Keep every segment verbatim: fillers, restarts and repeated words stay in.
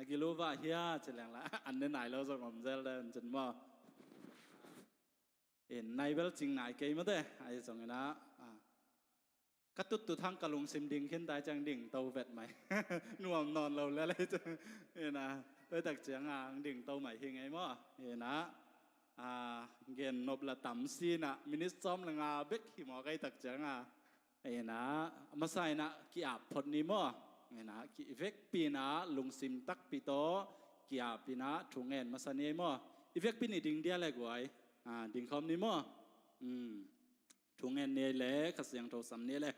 Giluva hia ci leng la an ne nai lo zong om zel den cin maw? In nai bel cing nai kei mate, ahi zongin ah, ah, ka tuttut hang ka lungsim ding khin tai ciang ding to vet mai. Nuam nawn lo le lei ciang. Ina, toi tak ciang ang ding to mai hi ngei maw? Ina, ah, gen nop la tam sina, minit sawm le nga bek hi maw kei tak ciang a. Ina, masa ina ki-ap phot ni maw? Ina, ki vekpi ina lungsim takpi tawh ki-ap ina thu ngen masa ni maw? I vekpi ni ding dia le guai. Ah, ding khawm ni maw? Hmm. Thu ngen ni le, Kha Siangtho sam ni le.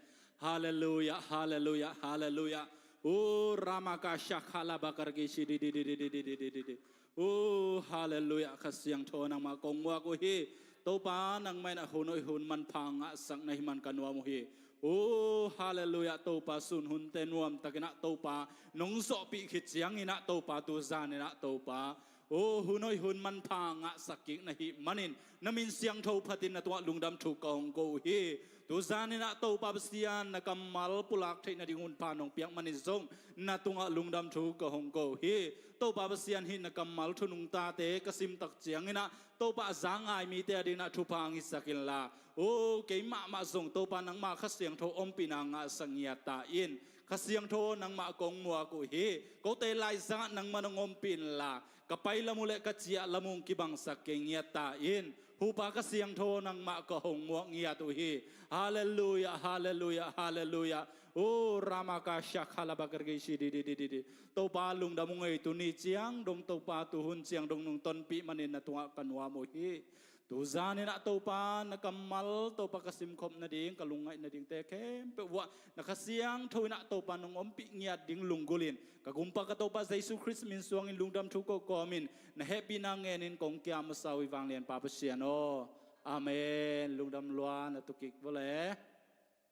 Halleluia, halleluia, halleluia. U Ramaka Shakhala Bakar Gishi di di di di di di di di di di. U halleluia, Kha Siangtho nangmah kong muak uh hi. Topa nangmah in a hun oi hun manpha ngahsak na hi man ka nuam uh hi. U halleluia, Topa sun hunte nuam takin ah Topa nong zawhpih khit ciangin ah Topa tu zanin ah Topa. O hun oi hun manpha ngahsak kik na hih manin na min siangtho phatin na tungah lungdam thu ka hong ko uh hi. Tu zanin ah Topa Pasian na kammal pulak theih nading hunpha nong piak manin zong na tungah lungdam thu ka hong ko uh hi. Topa Pasian hih na kammal thu nungtate ka sim tak ciangin ah Topa a za ngai mite adingin ah thupha hong hisak inla, o kei mahmah zong Topa nangmah Kha Siangtho ompihna ngahsak ngiat ta in. Kha Siangtho nangmah kong muak uh hi. Kote laizangah nangmah nong ompih inla, ka pai lam uh le ka ciah lam uh kibangsak kei ngiat ta in. Hupa Kha Siangtho nangmah ka hong muak ngiat uh hi. Halleluia, halleluia, halleluia. O Ramaka Shakhala Bakar Gishi di di di di di. Topa lungdam uh ngei tuni ciang dong, Topa tuhun ciang dong nong tonpih manin na tungah ka nuam uh hi. Tu zanin ah Topa na kammal Topa ka simkhop nading, ka lungngaih nadingte khempeuh uah na Kha Siangtho in ah Topa nong ompih ngiat ding lunggulhin ka gumpa ka Topa Jesu Khrist min suangin lungdam thu ko kawmin na hehpihna ngenin kong kiam masa uh hi vanglian Pa Pasian aw. Amen. Lungdam lua na tukik vawle.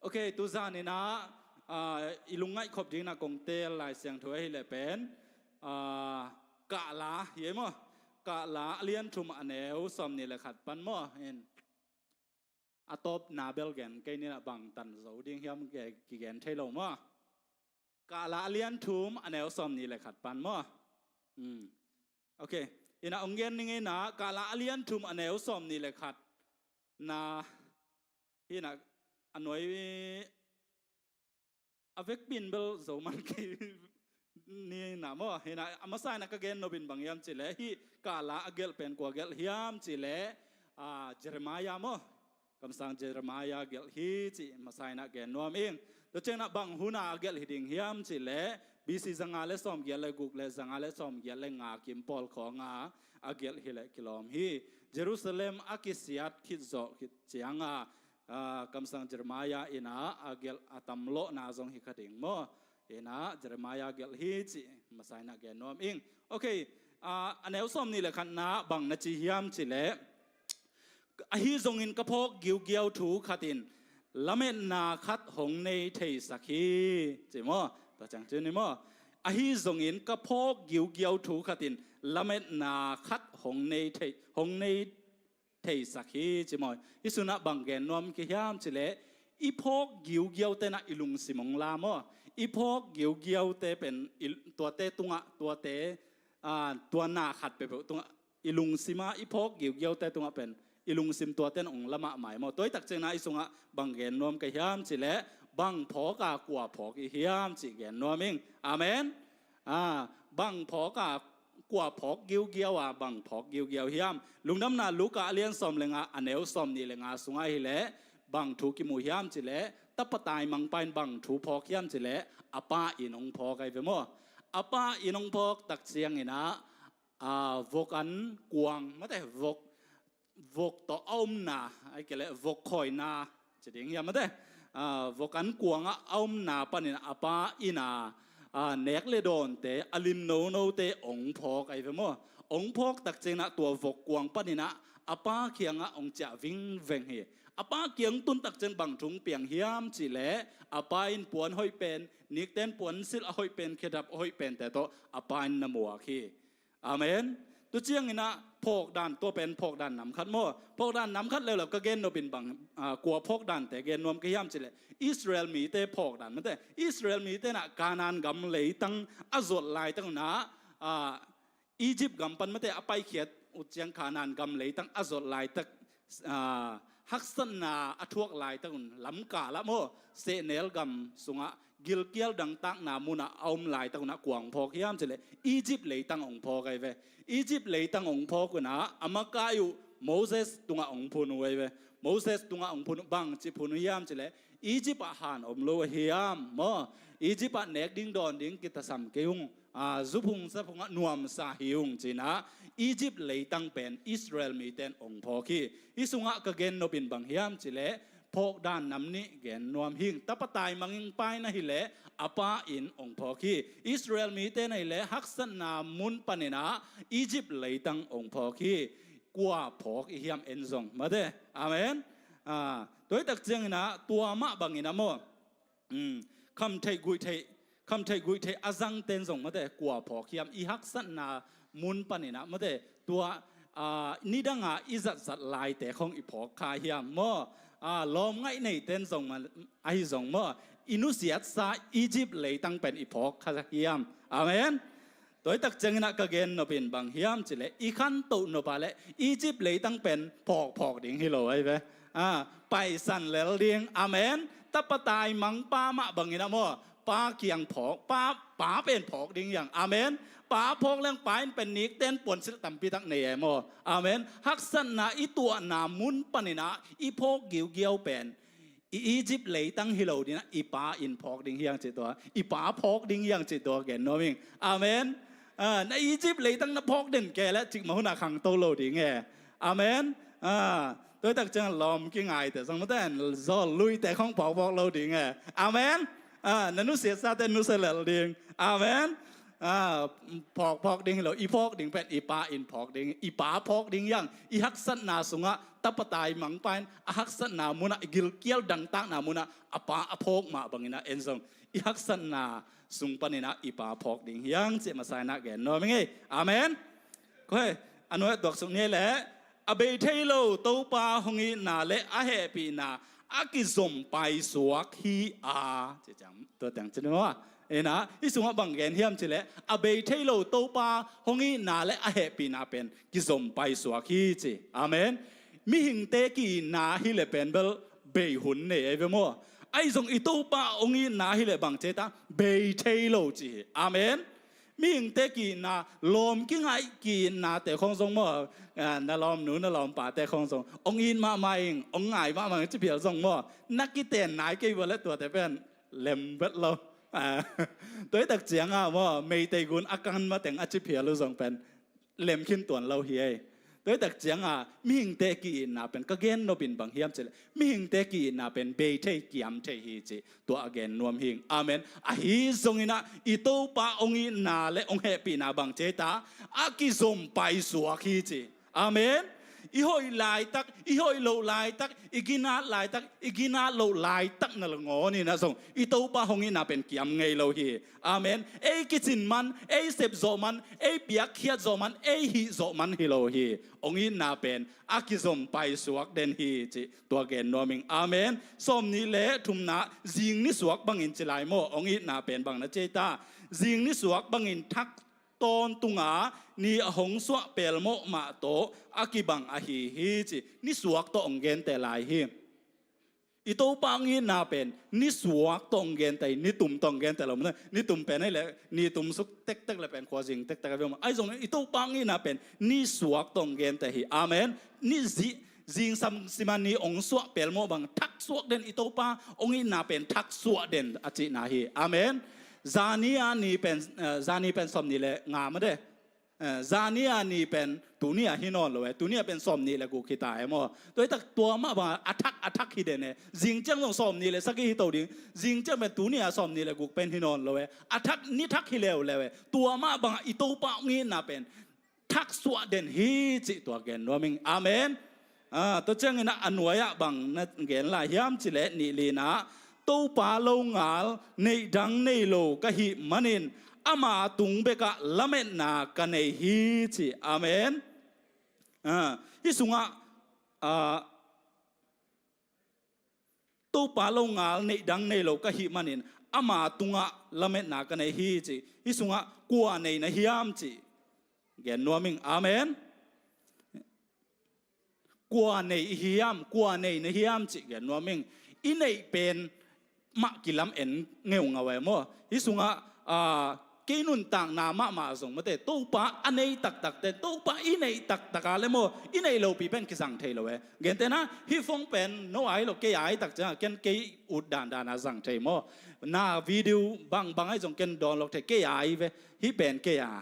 Ok, tu zanin ah, ah, i lungngaih khop dingin ah kong teel Lai Siangtho ahih leh pen, ah, Kahla hi ei maw? Kahla a lian thum a neu sawm nih le khat pan maw? In a tawpna bel gen kei ni in ah bang tan zo ding hiam kigen thei lo maw? Kahla a lian thum a neu sawm nih le khat pan maw? Hmm. Ok. In ah hong gen ning in ah Kahla a lian thum a neu sawm nih le khat na hi in ah a nuai a vekpi in bel zo man kei ni in ah maw? Hi in ah a masa in ah ka gen nop in bang hiam cih leh hih Kahla a gelh pen kua gelh hiam cih leh, ah, Jeremiah maw? Kamsang Jeremiah gelh hi cih masa in ah gen nuam ing. Tua ciangin ah bang hun ah a gelh hi ding hiam cih leh B C zanga le sawmgiat le guk le zanga le sawmgiat le nga kim pawl khawng ah a gelh hi leh kilawm hi. Jerusalem a kisiat khit zawh khit ciang ah, ah, kamsang Jeremiah in ah a gelh a tam lawhna zong hi kha ding maw? In ah Jeremiah gelh hi cih masa in ah gen nuam ing. Ok, ah, a neu sawm nih le khatna bang na ci hiam cih leh, ahi zongin ka phawk giugiau thu khat in lametna khat hong nei theisak hi, ci maw? Tua ciang ci ni maw? Ahi zongin ka phawk giugiau thu khat in lametna khat hong nei thei, hong nei theisak hi, ci maw? Hih sunah bang gen nuam ka hiam cih leh i phawk giugiaute in ah i lungsim hong la maw? I phawk giugiaute pen i, tuate tungah, tuate, ah, tua na khat peuhpeuh tungah i lungsim ah i phawk giugiaute tungah pen i lungsim tuate in hong la mahmah hi maw? Tua hi tak ciangin ah i sungah bang gen nuam ka hiam cih leh bang phawk a kua phawk i hiam cih gen nuam ing. Amen. Ah, bang phawk a kua phawk giugiau a bang phawk giugiau hiam? Lungdamna Luka a lian sawm le nga a neu sawm nih le nga sungah hi leh bang thu kimu hiam cih leh tapa taimangpa in bang thu phawk hiam cih leh a pa inn hong phawk ahi ve maw? A pa inn hong phawk tak ciangin ah, ah, vok an kuang, mate, vok, vok tawh a omna, ahih kei leh vok khawina ci ding hiam, mate? Ah, vok an kuangah a omna panin a pa inn ah, ah, nek le dawnte, a lim nonote hong phawk ahi ve maw? Hong phawk tak ciangin ah tua vok kuang panin ah a pa kiangah hong ciah vingveng hi. A pa kiang tun tak ciang bang thu hong piang hiam cih leh a pa in puan hoih pen, nikten puansilh a hoih pen, khedap a hoih pente tawh a pa in na muak hi. Amen. Tu ciangin ah phawk dan, tua pen phawk dan nam khat maw? Phawk dan nam khat leuleu ka gen nop in bang, ah, kua phawk dante gen nuam ka hiam cih leh Israel mite phawk dan, mate. Israel mite in ah Kanaan gam leitang a zuat laitak un ah, ah, Egypt gam pan mate a paikhiat uh ciang Kanaan gam leitang a zot laitak, ah, haksatna a thuak laitak un lamkal ah maw, sehnel gam sungah gilkial dangtakna munah a om laitak unah kua hong phawk hiam cileh Egypt leitang hong phawk ahi ve. Egypt leitang hong phawk unah a makai uh Moses tungah hong phun uh ahi ve. Moses tungah hong phun uh, bangci phun uh hiam cileh Egypt ah han om lo ahi hiam maw? Egypt ah nek ding dawn ding kitasam kei ung. Ah, zuphung saphungah nuamsa hi ung cinah Egypt leitang pen Israel mite in hong phawk hi. Hih sungah ka gen nopin bang hiam cileh phawk dan nam nih gen nuam hing. Tapa taimang ing pa in ahileh a pa in hong phawk hi. Israel mite in ahileh haksatna mun paninah Egypt leitang hong phawk hi. Kua phawk i hiam en zong mate. Amen. Ah, tua hi tak cianginah tua mah banginah maw, um, khamtheih guihtheih, khamtheih guihtheih a zangten zong mate kua phawk hiam? I haksatna mun paninah mate tua, ah, nidanga i zatzat laite khong i phawk kha hiam maw? Ah, lawm ngaih neiten zong ma, ahi zong maw, i nusiatsa Egypt leitang pen i phawk kha hiam? Amen. Tua hi tak cianginah ka gen nopin bang hiam cileh i khantoh nopah leh Egypt leitang pen phawkphawk ding hi lo ahi ve. Ah, paisan lel ding. Amen. Tapa taimang pa mah banginah maw, pa kiang phawk, pa, pa pen phawk ding hiang. Amen. Pa phawk leng pa in pen nikten puansilh tampi tak nei e maw. Amen. Haksatna i tuahna mun paninah i phawk giugiau pen i Egypt leitang hi lo dinah i pa in phawk ding hiang cih tua, i pa phawk ding hiang cih tua gen nuam ing. Amen. Ah, na Egypt leitang na phawk den kei leh cikmah hunah khangto lo ding e. Amen. Ah, tua hi tak ciang lawm kingaite zong mate zawl luite khong phawkphawk lo ding e. Amen. Ah, na nusiatsate nusia lel ding. Amen. Ah, phawkphawk ding hi lo, i phawk ding pen i pa in phawk ding, i pa phawk ding hiang. I haksatna sungah tapa taimang pa in a haksatna munah, i gilkial dangtakna munah a pa a phawk mah banginah en zong i haksatna sung paninah i pa phawk ding hiang cih masa inah gen nuam ing ei. Amen. Koi, a nuai tuaksuk ni leh a bei thei lo Topa hong itna le a hehpihna a kizom paisuak hi a, ci ciang, tua teng ci ni maw. Inah hih sungah bang gen hiam cileh a bei thei lo Topa hong itna le a hehpihna pen kizom paisuak hi ci. Amen. Mihingte ki-itna hileh pen bel bei hun nei ahi ve maw? Ahi zong i Topa hong itna hileh bang ci ta? Bei thei lo ci hi. Amen. Mihingte ki-itna, lawm kingaih ki-itnate khong zong maw, ah, na lawmnu na lawmpate khong zong hong it mahmah ing, hong ngai mahmah ing ci phial zong maw, na kiten nai kei vua leh tuate pen lem vet lo. Ah, tua hi tak cianga maw, meitei gun a kan mateng a ci phial uh zong pen lem khin tuan lo hi ei. Tua hi tak cianga mihingte ki-itna pen ka gen nopin bang hiam cileh mihingte ki-itna pen bei thei kiam thei hi cih tua a gen nuam hing. Amen. Ahi zonginah i Topa hong itna le hong hehpihna bang ci ta? A kizom paisuak hi ci. Amen. I hoih laitak, i hoih loh laitak, i ginat laitak, i ginat loh laitak na le ngawn inah zong i Topa hong itna pen kiam ngei lo hi. Amen. Ei kicin man, ei sepzawh man, ei piakkhiat zawh man, ei hihzawh man hi lo hi. Hong itna pen a kizom paisuak den hi cih tua gen nuam ing. Amen. Sawmnih le thumna, zing nisuak bangin ci lai maw, hong itna pen bang na ci ei ta? Zing nisuak bangin thak tawntunga ni a hong suah pelmawh mah tawh a kibang ahi hi ci. Nisuak tawh hong genteh lai hi. I Topa hong itna pen nisuak tawh hong genteh hi, nitum tawh hong genteh lo. Nitum pen ahih leh nitum suk tektek le pen khuazing tektek a viau mah. Ahi zong i Topa hong itna pen nisuak tawh hong genteh hi. Amen. Ni zi, zingsang sima ni hong suah pelmawh bang thaksuak den i Topa hong itna pen thaksuak den a cihna hi. Amen. Zani a ni pen, eh, zani pen sawmnih le nga mah de. Eh, zani a ni pen tuni a hi nawn lo e, tuni a pen sawmnih le guk hi ta e maw. Tua hi tak tua mah bangah a thak a thak hi den e. Zing ciang zong sawmnih le sagih hi to ding. Zing ciang pen tuni a sawmnih le guk pen hi nawn lo e. A thak ni thak hi leuleu e. Tua mah bangah i Topa hong itna pen thaksuah den hi cih tua gen nuam ing. Amen. Ah, tua ciangin a nuai-ah bang na gen lai hiam cih leh nih lina, Topa longal neih dang nei lo ka hih manin ama tung bekah lametna ka nei hi ci. Amen. Ah, hih sungah, ah, Topa longal neih dang nei lo ka hih manin Ama tungah lametna ka nei hi ci. Hih sungah kua nei na hiam ci gen nuam ing. Amen. Kua nei i hiam, kua nei na hiam ci gen nuam ing. I neih pen mah kilam en ngeungau e maw. Hih sungah kei nuntakna mahmah zong mate, Topa a nei taktak te, Topa i neih taktak a le maw, i neih lopi pen kizang thei lo e. Gentehna hih phone pen no ai lo, kei ai tak ciangah ken kei ut dandan a zang thei maw. Na video bangbang ai zong ken dawnlok thei, kei ai ve. Hih pen kei a.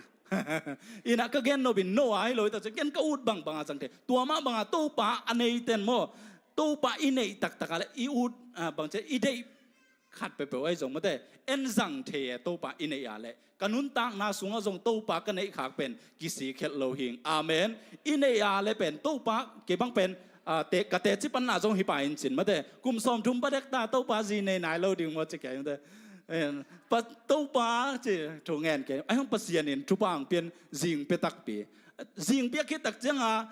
Inah ka gen nopin no ai lo i tak ciang ken ka ut bangbang a zang thei. Tua mah banga Topa a nei ten maw, Topa i neih taktak a le i ut bangcia i deih khat peuhpeuh ai zong mate, en zang thei e. Topa i neih a le ka nuntakna sungah zong Topa ka neih khak pen kisik khelh lo hing. Amen. I neih a le pen Topa kei bang pen ka teci panna zong hi pa in cin mate, kum sawmthum pa dek ta Topa zi nei nai lo ding maw ci kei mate. Topa ci thu ngen kei ai hong Pasian in thupha hong pian zing pia takpi. Zing pia khit tak cianga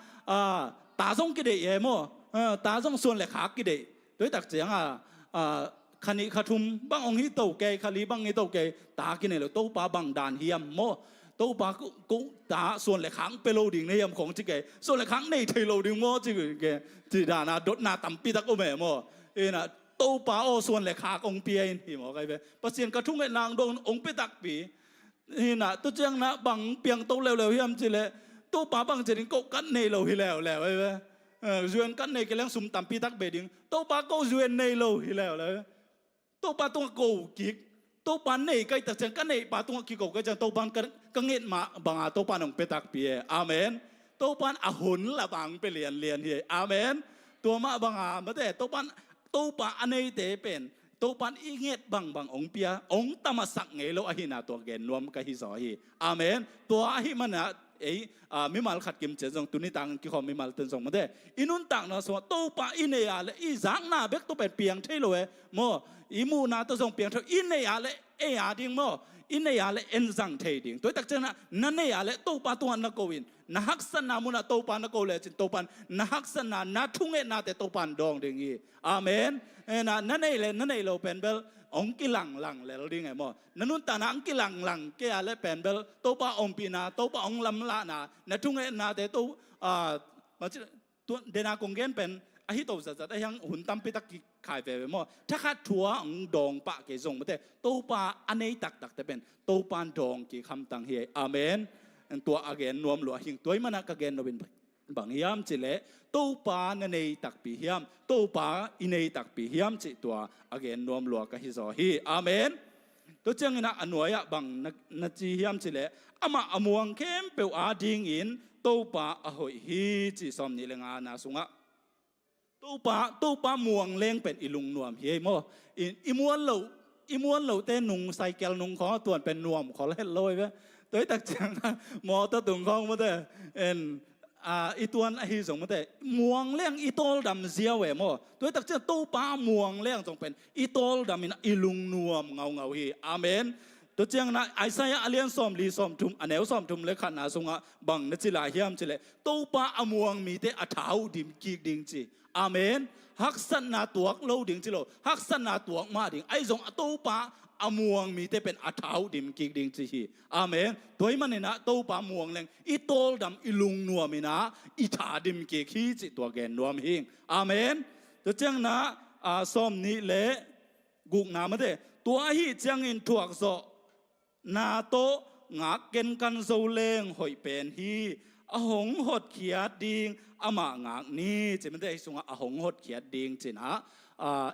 ta zong kideih e maw. Ta zong suan le khak kideih. Tua hi tak cianga kha nih kha thum bang hong hi to kei, kha li bang hi to kei, ta kinei lo. Topa bang dan hiam maw. Topa ko ta suan le khak pia lo ding na hiam khong ci kei, suan le khak nei thei lo ding maw ci kei. Ci dana dotna tampi tak om e maw. Inah Topa aw suan le khak hong pia in hi maw kai ve. Pasian ka thungetna hong dong hong pia takpi. Hinah tu ciang na bang piang to leuleu hiam ci le, Topa bang ci ding ko kat nei lo hi leuleu ai ve. Zuan kat nei kei leng sum tampi tak be ding, Topa ko zuan nei lo hi leuleu. Topa tungah ko kik, Topa nei kai tak ciang ka neih pa tungah kiko kai ciang Topa ka nget mah banga Topa nong pia takpi e. Amen. Topa a hun la bang pia lianlian hi e. Amen. Tua mah banga mate Topa, Topa a neite pen Topa i nget bangbang hong pia hong tamasak ngei lo ahina tua gen nuam ka hi zaw hi. Amen. Tua ahi mana ei mimal khat kimcian zong tuni tangin kikhawm mimal ten zong mate i nuntakna sungah Topa i nei a le i zakna bek to pen piang thei lo e maw. I muhna to zong piang thei lo, i nei a le ei a ding maw. I nei a le en zang thei ding. Tua hi tak ciangin na nei a le Topa tungah na ko in, na haksatna munah Topa na ko lecin Topa na haksatna na thungetnate Topa dawng ding hi. Amen. Na nei le na nei lo pen bel hong kilanglang lel ding e maw. Na nuntakna hong kilanglang kei a le pen bel Topa ompihna, Topa hong lamlahna, na thungetnate to dena kong gen pen ahi to zatzat ahi hang hun tampi tak kikhai veve maw. Thakhat thua hong dawng pah kei zong mate Topa a nei taktakte pen Topa dawng kik hamtang hi. Amen. Tua a gen nuam lua hing. Tua hi mana ka gen nopin bang hiam ci le, Topa na nei takpi hiam, Topa i nei takpi hiam ci tua a gen nuam lua ka hi zaw hi. Amen. Tua ciangin a nuai-ah bang na ci hiam ci le, amah a muang khempeuh a dingin Topa a hoih hi ci sawm nih le ngana sungah. Topa, Topa muang leng pen i lungnuam hi ei maw. I muan loh, i muan lohte nung cycle nung khaw tuan pen nuam khol het lo ei ve. Tua hi tak ciang mawtaw tung khawng mawte en i tuan ahi zong mawte muang leng i tawldam ziau e maw. Tua hi tak ciang Topa muang leng zong pen i tawldam in i lungnuam ngaungau hi. Amen. Tua ciangin Isaiah a lian sawmli sawmthum a neu sawmthum le khatna sungah bang na ci lai hiam ci leh Topa a muang mite a tha uh dim kik ding ci. Amen. Haksatna tuak lo ding ci lo, haksatna tuak mah ding. Ahi zong a Topa a muang mite pen a tha uh dim kik ding ci hi. Amen. Tua hi maninah Topa muang leng i tawldam i lungnuam inah i tha dim kik hi cih tua gen nuam hi. Amen. Tua cianginah sawm nih le gukna mate tua ahi ciangin thuakzawh na tawh ngak kenkan zo leng hoih pen hi. A hong hotkhiat ding amah ngak ni ci mate, ahi sungah a hong hotkhiat ding cinah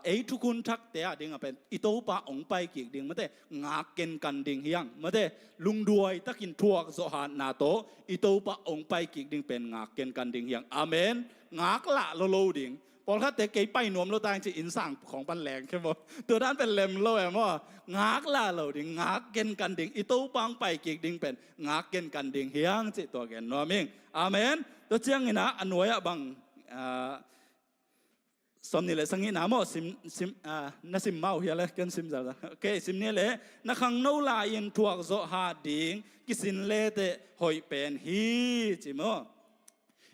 ei thukhun thakte ah dingah pen i Topa hong paikik ding mate, ngak kenkan ding hiang mate, lungduai takin thuakzawh hatna tawh i Topa hong paikik ding pen ngak kenkan ding hiang. Amen. Ngak lah lo lo ding. Pawlkhatte kei pai nuam lo ta ing ci innsang khawng pan leng khe maw. Tua dan pen lem lo e maw. Ngak lah lo ding, ngak kenkan ding, i Topa hong paikik ding pen ngak kenkan ding hiang cih tua gen nuam ing. Amen. Tua cianginah a nuai-ah bang sawm nih le sagihna maw, na sim mau hia le ken sim zalzal. Okay, sim nih le na khangno lai-in thuakzawh hat ding kisin leteh hoih pen hi ci maw.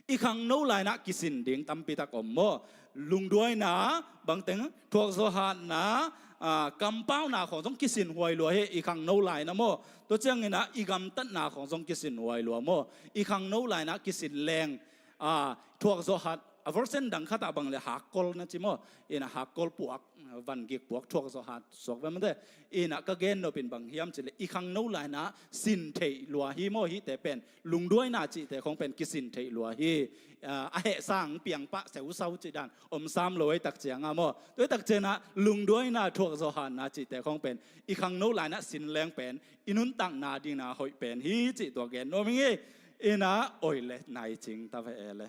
I khangno lainah kisin ding tampitak om maw. Lungduaina bangteng thuakzawh hatna Aa, kampauna khawng zong kisin huai lua hi, i khangno lai-in ah maw. Tua ciangin ah i gamtatna khawng zong kisin huai lua maw. I khangno lai-in ah kisin leng, aa, thuakzawh hat, a version dang khat ah bang leh hakkol na ci maw. Ina hakkol puak, vangik puak thuakzawh hat suak ve mate. Ina ka gen nop in bang hiam cih leh i khangno lai-in ah sin theih lua hi maw, hihte pen lungduaina cihte khawng pen kisin theih lua hi. Aa, a heh sang piang pah seusau cih dan om sam lo ei tak ciang ah maw. Tua ei tak ciang ah lungduaina thuakzawh hatna cihte khawng pen i khangno lai-in ah sin leng pen i nuntakna dingin ah hoih pen hi cih tua gen nuam ing ei. Ina oi le nai cing ta ve e le.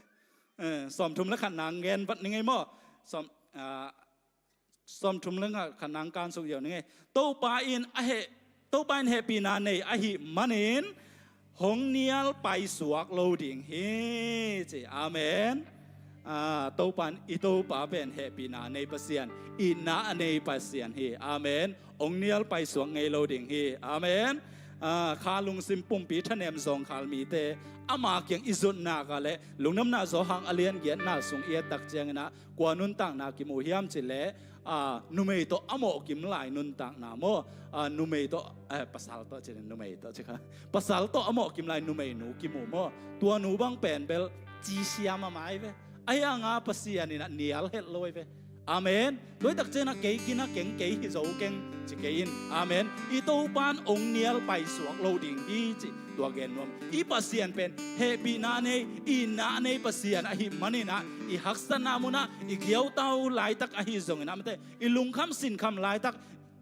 Eh, sawmthum le khat nang gen vat ning ei maw. Sawm, aa, sawmthum le khat nang kan suk ziau ning ei. Topa in a heh, Topa in hehpihna nei ahih manin hong nial paisuak lo ding hi ci. Amen. Aa, Topa in, i Topa pen hehpihna nei Pasian, itna a nei Pasian hi. Amen. Hong nial paisuak ngei lo ding hi. Amen. Aa, kha lungsim pumpi thanem zawngkhal mite ama kiang i zot nak leh Lungdamna Johan a lian giatna sung i et tak ciangin ah kua nuntakna kimu hiam cih leh, aa, numei tawh a mawhkim lai nuntakna maw. Aa, numei tawh, eh, pasal tawh cih leh numei tawh cih kha. Pasal tawh a mawhkim lai numeinu kimu maw. Tua nu bang pen bel ci siam a mai ve. Ahi hang a Pasian in ah nial het lo ei ve. Amen. Tua ei tak ciang ah kei gina keng, kei hi zo keng ci kei in. Amen. I Topa in hong nial paisuak lo ding hi ci tua gen nuam. I Pasian pen hehpihna nei, itna nei Pasian ahih manin ah i haksatna mun ah i giautau laitak ahi zongin ah mate, i lungkham sinkham laitak,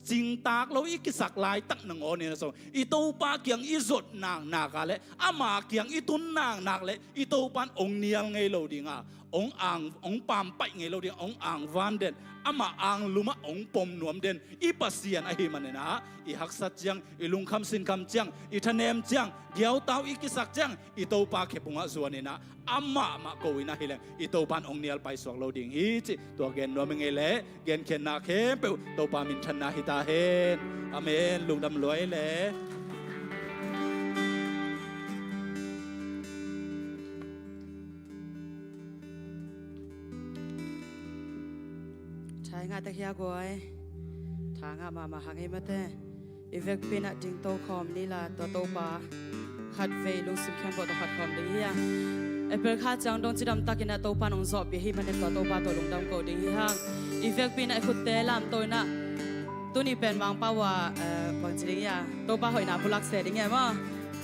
cingtak lo i kisak laitak nangawn in ah zong i Topa kiang i zot nak nak leh, ama kiang i tun nak nak leh i Topa in hong nial ngei lo ding a, hong ang, hong pampaih ngei lo ding, hong angvan den, ama anglum ah hong pom nuam den i Pasian ahih manin ah i haksat ciang, i lungkham sinkham ciang, i thanem ciang, giautau i kisak ciang i Topa khe pung ah zuan in ah amah mah ko in ah hi leng i Topa in hong nial paisuak lo ding hi ci tua gen nuam ing ei le. Genkhiatna khempeuh Topa minthanna hi ta hen. Amen. Lungdam lua ei le. Thai ngah tek hia guai. Tha ngah mahmah hang ei mate. I vekpi in ah dingto khawm ni la, tua Topa khatvei lungsim khempeuh tawh khat khawm ding hi a. April kha ciang dong cidam takin ah Topa in hong zawhpih ahih manin tua Topa tawh lungdam ko ding hi hang. I vekpi in ah i khutte lamto in ah tuni pen Mangpau ah, eh, bangci ding hi a, Topa hoihna pulak se ding hi a maw.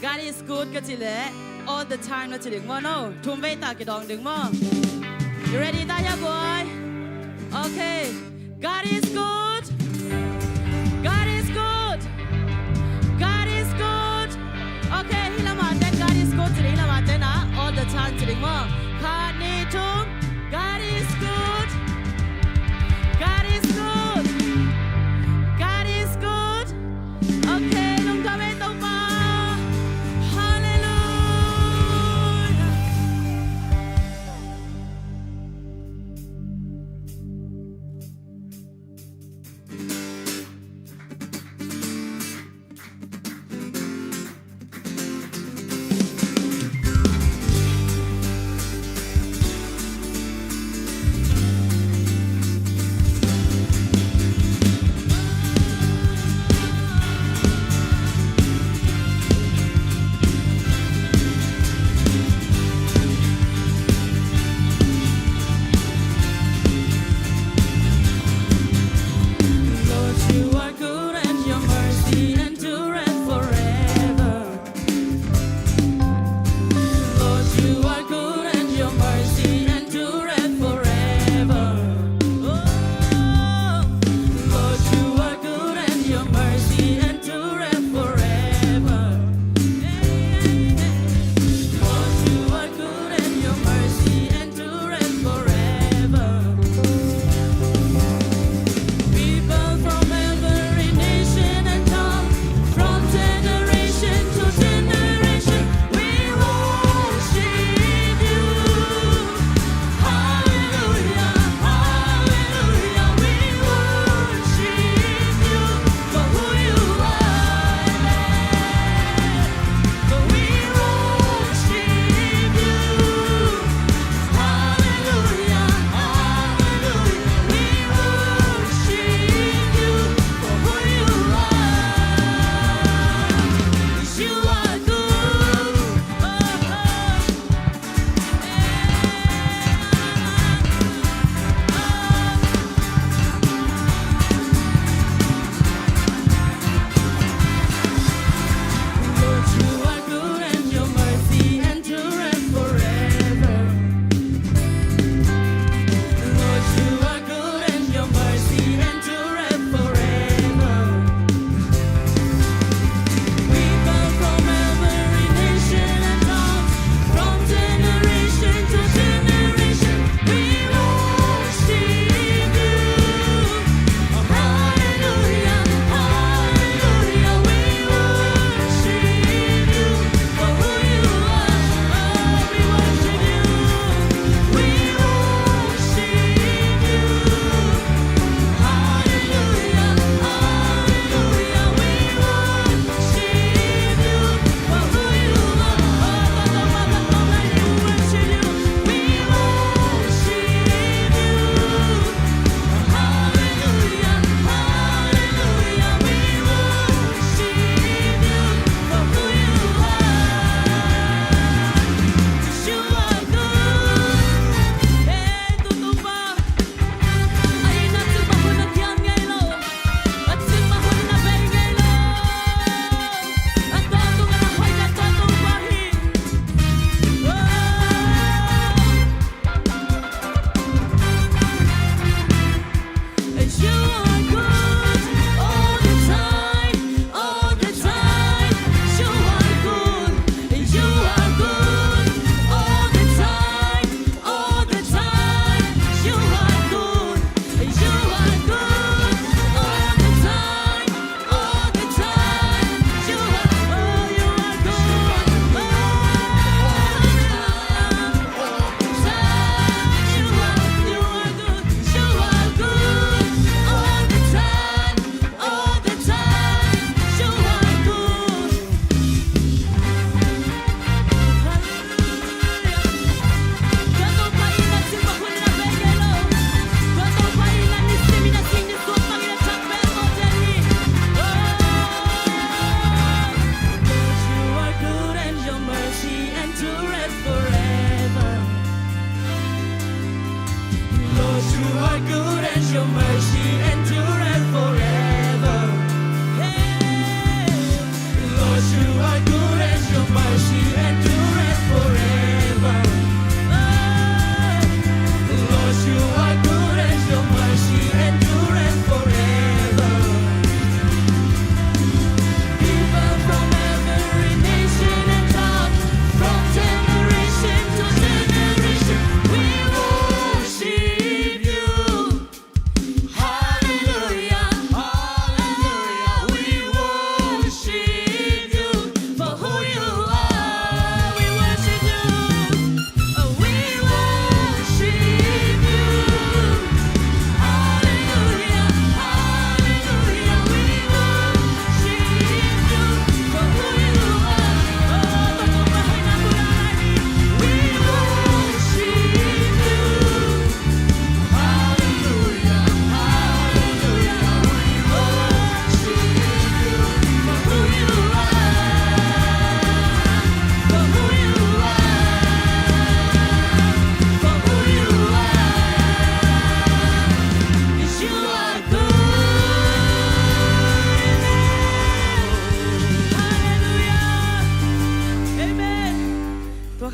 God is good ka cih leh all the time na ci ding maw, no? Thum vei ta kidawng ding maw? You ready ta hia guai? Okay. God is good. God is good. God is good. Okay, hih lamah ten God is good ci ding, hih lamah ten ah all the time ci ding maw? Khat, nih, thum. God is good. God is good. God is good. Okay, lungdam ei Topa. Hallelujah.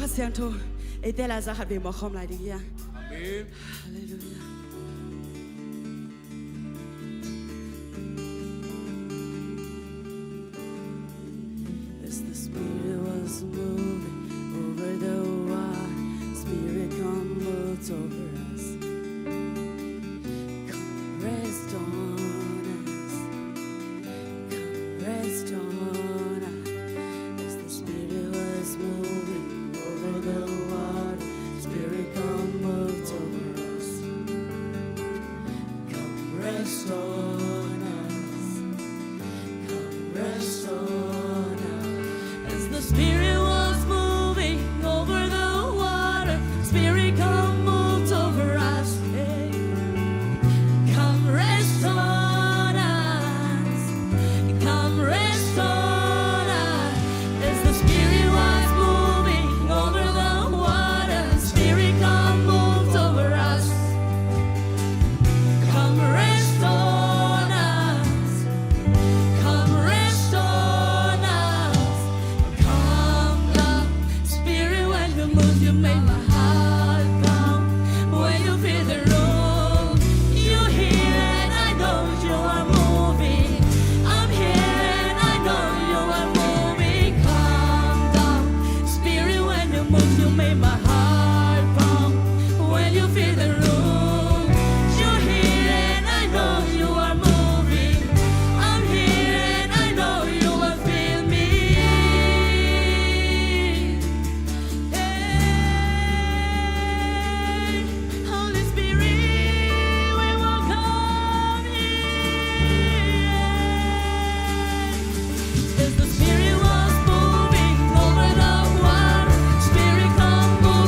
Siangtho, eite la za khat vei mawk khawm lai ding hi a. Amen. Hallelujah. As the Spirit was moving over the water, Spirit, come move over us. Come rest on us. Come rest on us. As the Spirit was moving over the water, Spirit, come move over us. Come rest on us. Come rest on us. As the Spirit was moving over the water, Spirit, come move over us. Hey. Come rest on us. Come rest on us. As the Spirit was moving over the water, Spirit, come move over us. Come rest on us. Come rest on us. Come, come. Spirit, when you move, you make my heart pound. When you fill the room, you're here and I know you are moving. I'm here and I know you are moving. Come down. Spirit, when you move, you make my heart pound. When you fill the room, you're here and I know you are moving. I'm here and I know you will fill me. Hey, Holy Spirit, we welcome you. As the Spirit was moving over the water, Spirit, come move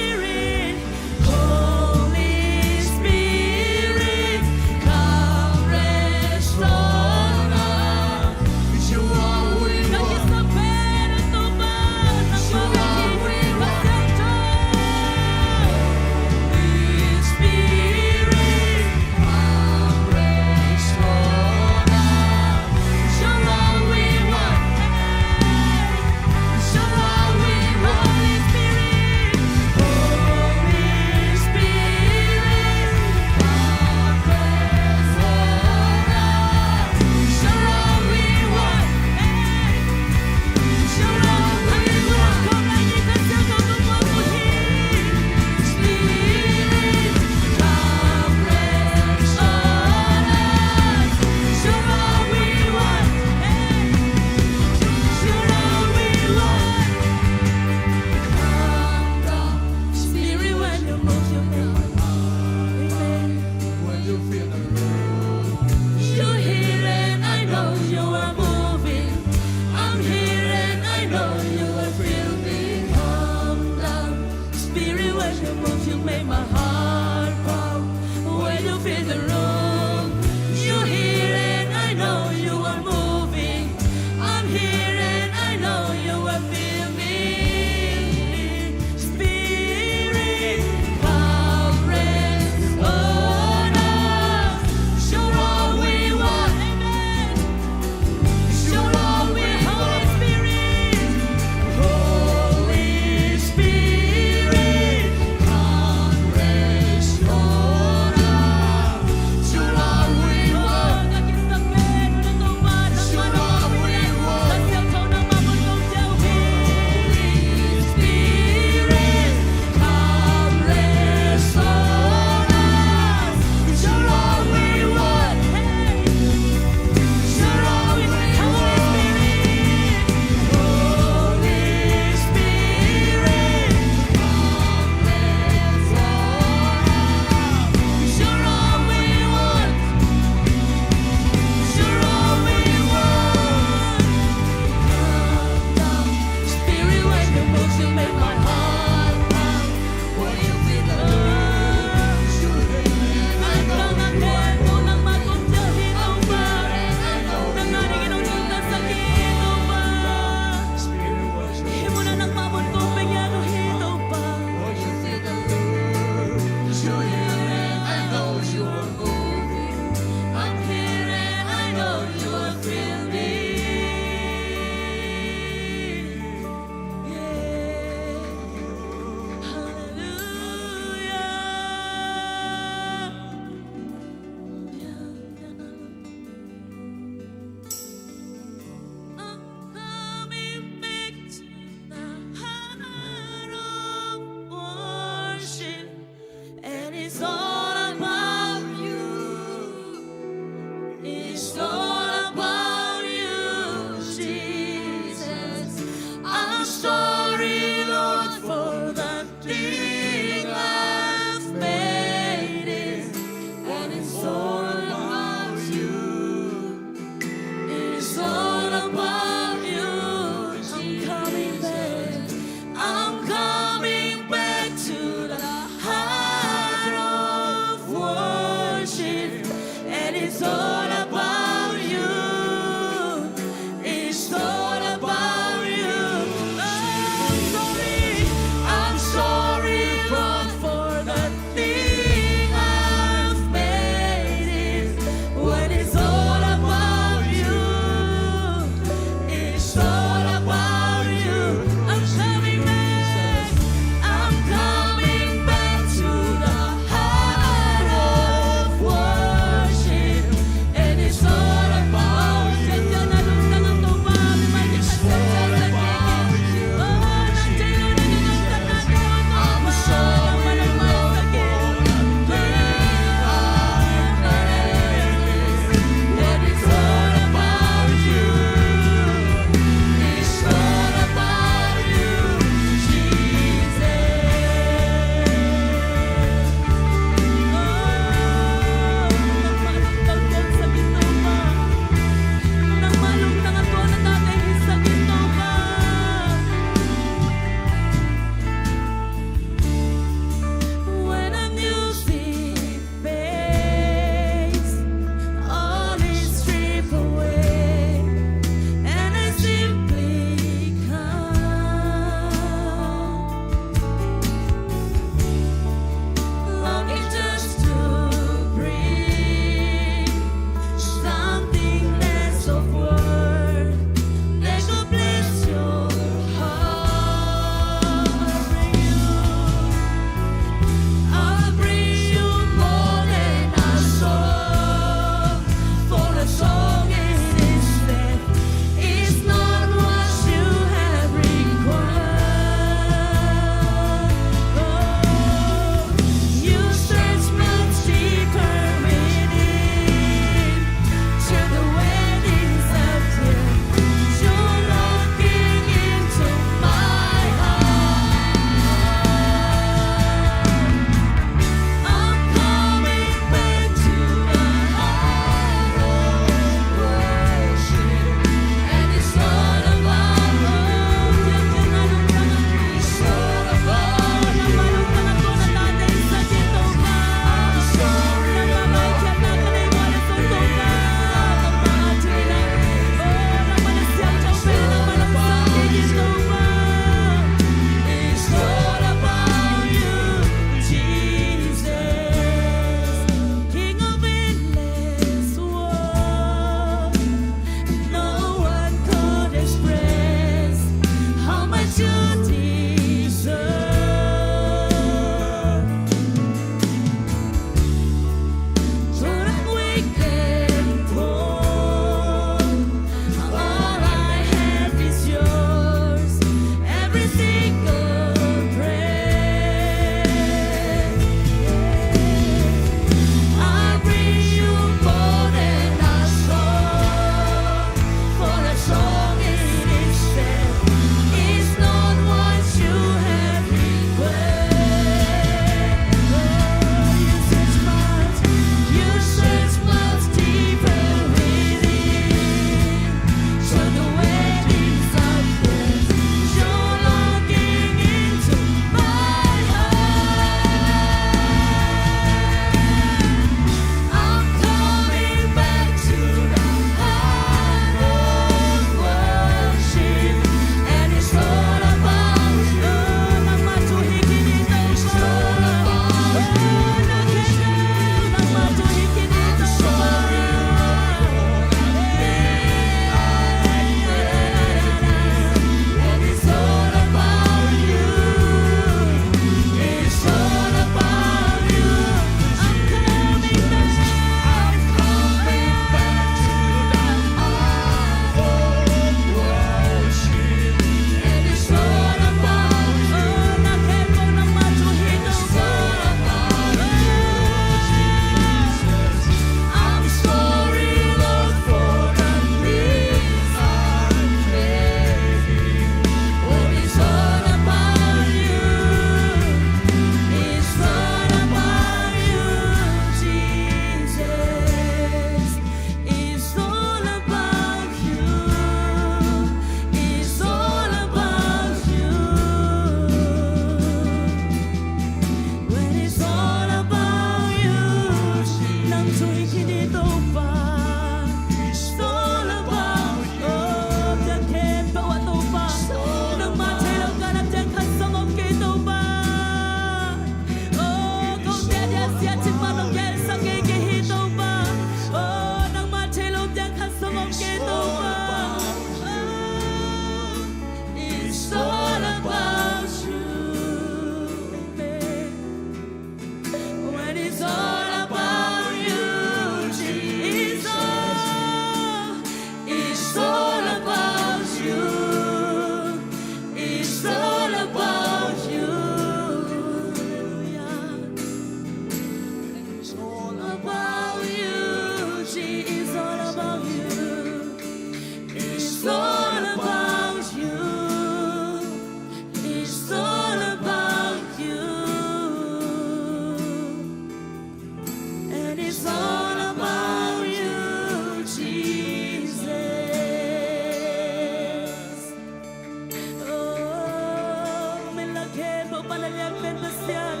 Pasian,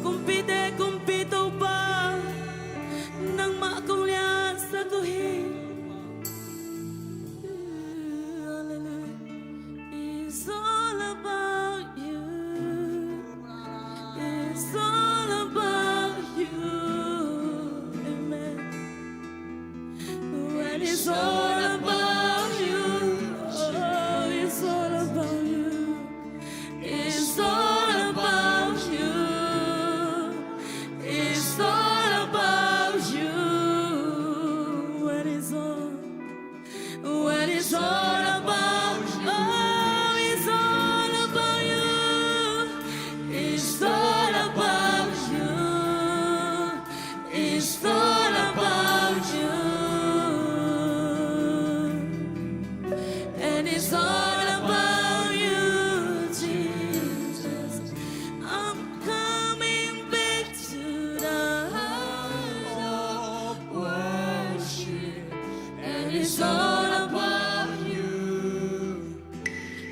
kumpite kumpi Topa, nangmah kong liansak uh hi. Hallelujah. It's all about you. It's all about you. Amen. When it's all about you, oh, it's all about you. It's all about you. It's all about you. When it's all, when it's all about you, oh, it's all about you. It's all about you. It's all about you. And it's all about you, Jesus. I'm coming back to the heart of worship. And it's all about you.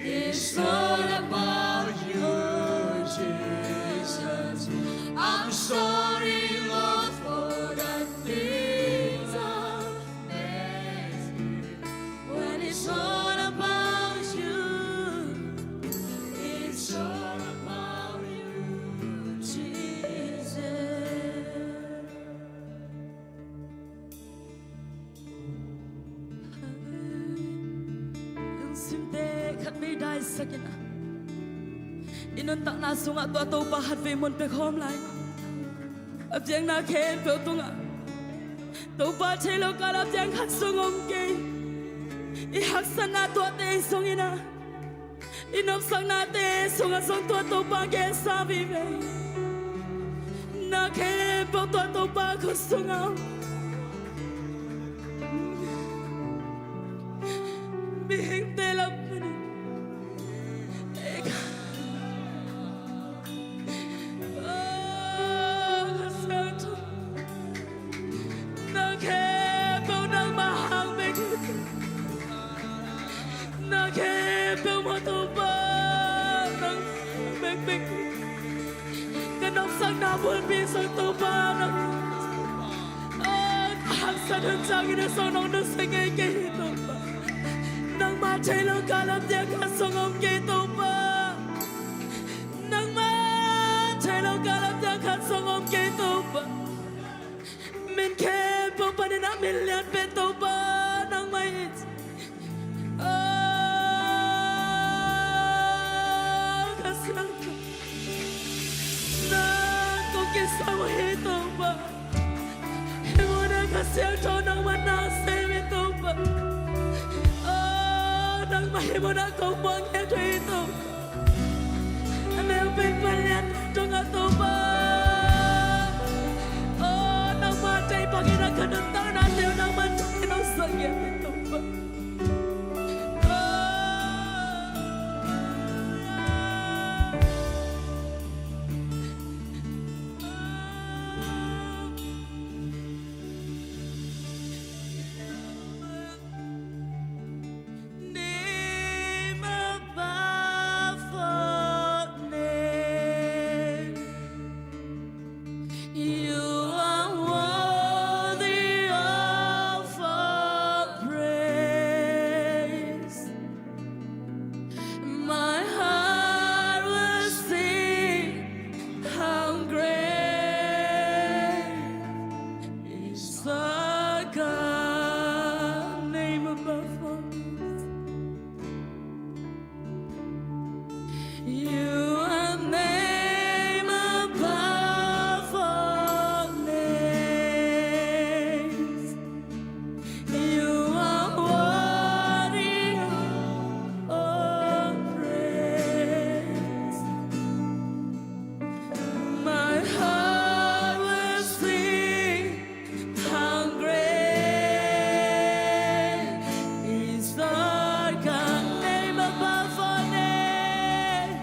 It's all about you, Jesus. I'm sorry, Lord, for the things I've made. When it's all about you, it's all about you, Jesus. Lungsimte khatvei daisak in, i nuntakna sungah tua Topa khatvei mun pia khawm lai. A piakna khempeuh tungah Topa thei lo kal a piang khat zong om kei. I haksatna tuate sungin a, i nopsaknate sungah zong tua Topa gensa vive. Na khempeuh tua Topa khut sungah mihingte lam panin, oh, ka Siangtho, na khempeuh nangmah hang bek. Na khempeuh mah Topa, nang bekbek. Ka nopsakna bulpi sung Topa, nang, oh, ka haksat hun ciangin a sung nong nusia ngei kei hi Topa. Nangmah thei lo kal a piang khat sung om kei Topa. Nangmah thei lo kal a piang khat sung om kei Topa. Min khempeuh panin a min lian pen Topa nangmah hi. Oh, ka Siangtho, nang kong kisam hi Topa. Hih munah ka Siangtho nangmah na sem hi Topa. Oh, nangmah hih munah kong buang ngiat hi Topa. A neu pen palian tungah Topa. Oh, nangmah tei bangin a ka nuntakna teu nangmah tungin hong sang ngiat hi Topa. Oh, name above all names. You are worthy of all praise. My heart will sing, how great is our God. Name above all names. You are name above all names. You are worthy of all praise. My heart will sing, how great is our God. Name above all names.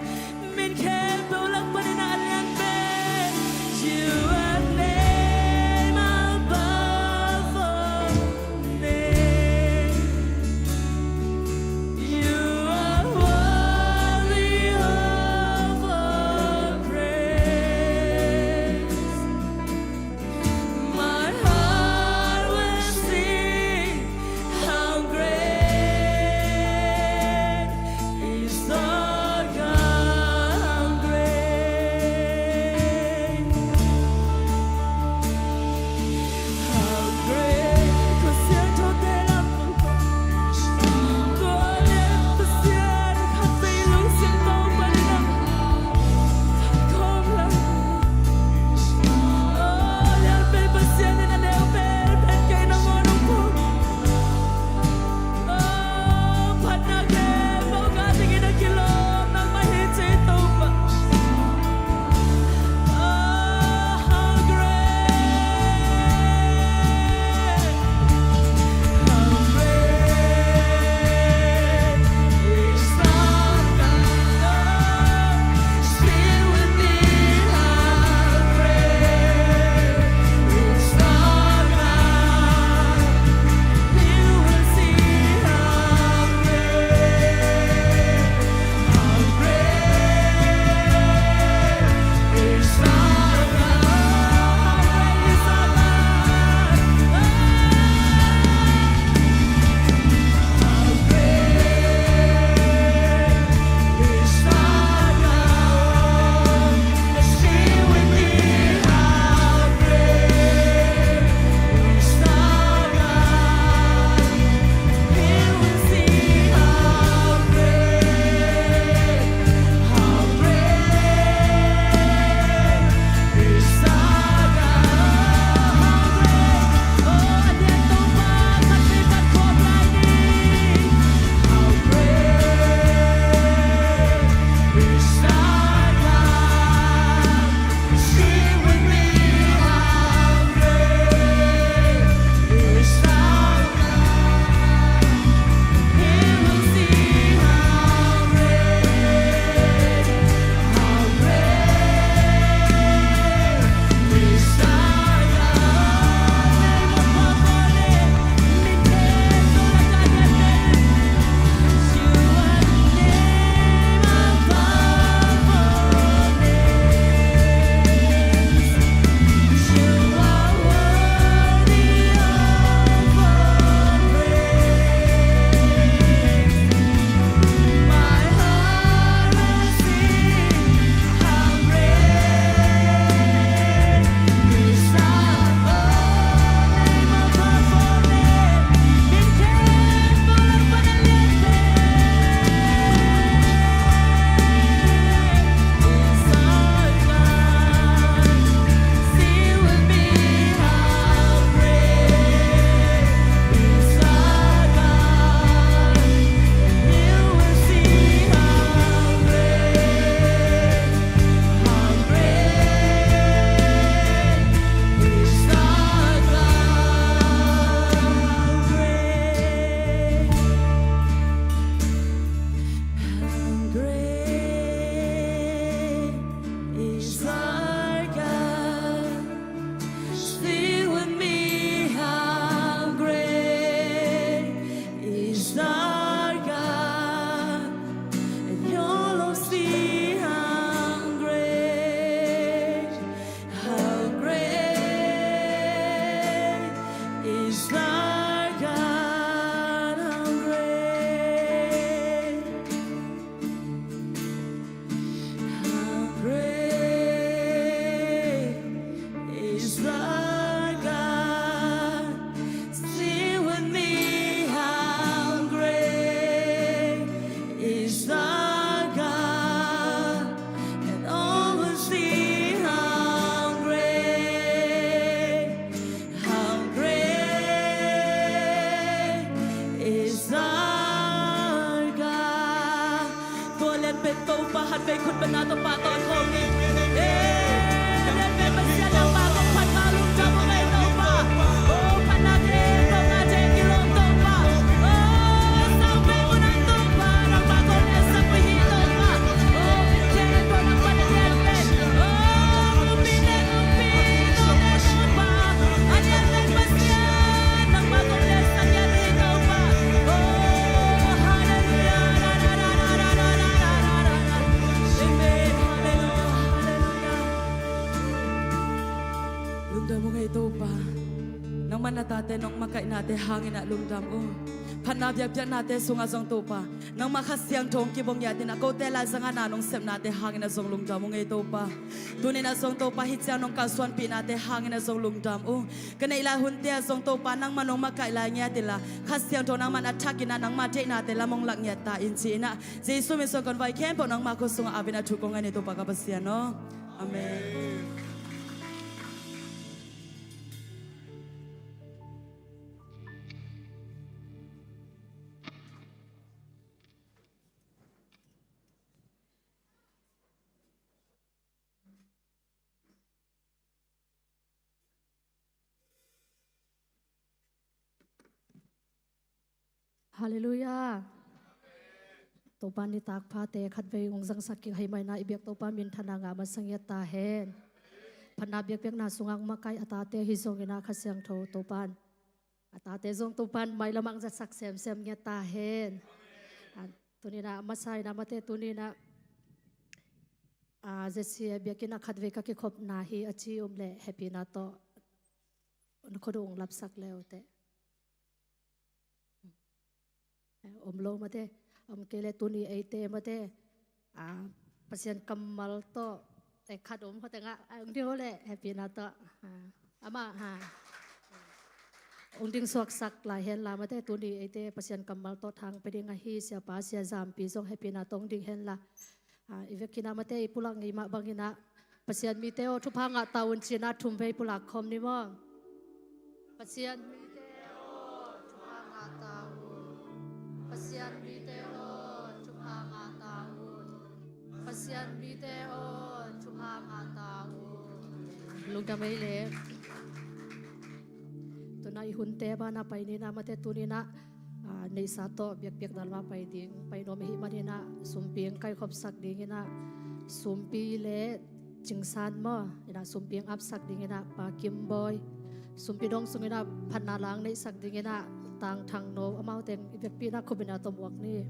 Pen Topa, khatvei khut bengna tawh pahtawi khawm ni. Eh, lianpen Pasian, nangmah kong phat kha lungdam ung ei Topa. Oh, phatna thei kong ngah thei kilawm Topa. Oh, sau pen mun ah Topa, nangmah kong ngetsak pi hi Topa. Oh, thei kong nangmah lianpen. Oh, lungpi pen lungpi kong nget Topa. A lianpen Pasian, nangmah kong ngetsak ngiat hi Topa. Oh, hallelujah. Amen. Hallelujah. Hallelujah. Lungdam ung ei Topa. Nangman a tate nong makaihnate hangin ah lungdam ung. Phatna biakpiaknate sungah zong Topa, nangmah Kha Siangtho hong kibang ngiat in ah kote laizangah na nong sepnate hangin ah zong lungdam ung ei Topa. Tuni-in ah zong Topa, hih ciang nong kalsuanpihnate hangin ah zong lungdam ung. Ka neih lai hunte ah zong Topa, nangmah nong makaih lai ngiat inla, Kha Siangtho nangman a thakin ah nangmah deihnate lam hong lak ngiat ta in ci-in ah, Jesu min suang kong vai khempeuh nangmah khut sungah ap in ah thu kong ngen hi Topa ka Pasian aw. Amen. Halleluiah. Topa nitak phate khatvei hong zangsak kik ahih manin ah i biak Topa minthanna ngah masa ngiat ta hen. Phatna biakpiakna sungah hong makaih a tate ahi zongin ah Kha Siangtho Topa'n, a tate zong Topa'n mailam ah hong zatsak semsem ngiat ta hen. A, tuni-in ah a masa in ah mate tuni-in ah, a, Jessie biakinn ah khatvei ka kikhopna hi a ci om leh hehpihna tawh na khut uh hong lapsak le uh teh. Om lo mate, om kei leh tuni eite mate, a, Pasian kammal tawh, eh, khat om hoteng ah, a, hong ding ho leh hehpihna tawh, a, amah, a, hong ding suaksak lai hen la mate, tuni eite Pasian kammal tawh thang pia ding ahi Siapa Sia Zampi zong hehpihna tawh hong ding hen la. A, i vekin ah mate i pulak ngei mah bangin ah, Pasian mite aw, thupha ngah ta un ci-in ah thumvei pulak khawm ni maw. Pasian mite aw, thupha ngah ta un. Pasian mite aw, thupha ngah ta un. Pasian mite aw, thupha ngah ta un. Lungdam ei le. Tuna i hunte banah pai ni-in ah mate tuni-in ah, a, neihsa tawh biakpiakna lamah pai ding, pai nuam ahih manin ah sumpi hong kaikhopsak dingin ah, sumpi le cingsan maw, in ah sumpi hong apsak dingin ah Pa Kim Bawi, sumpi dong sungin ah phatna la hong neihsak dingin ah Tang Thang No, amau teng i vekpi-in ah khut bengna tawh muak ni.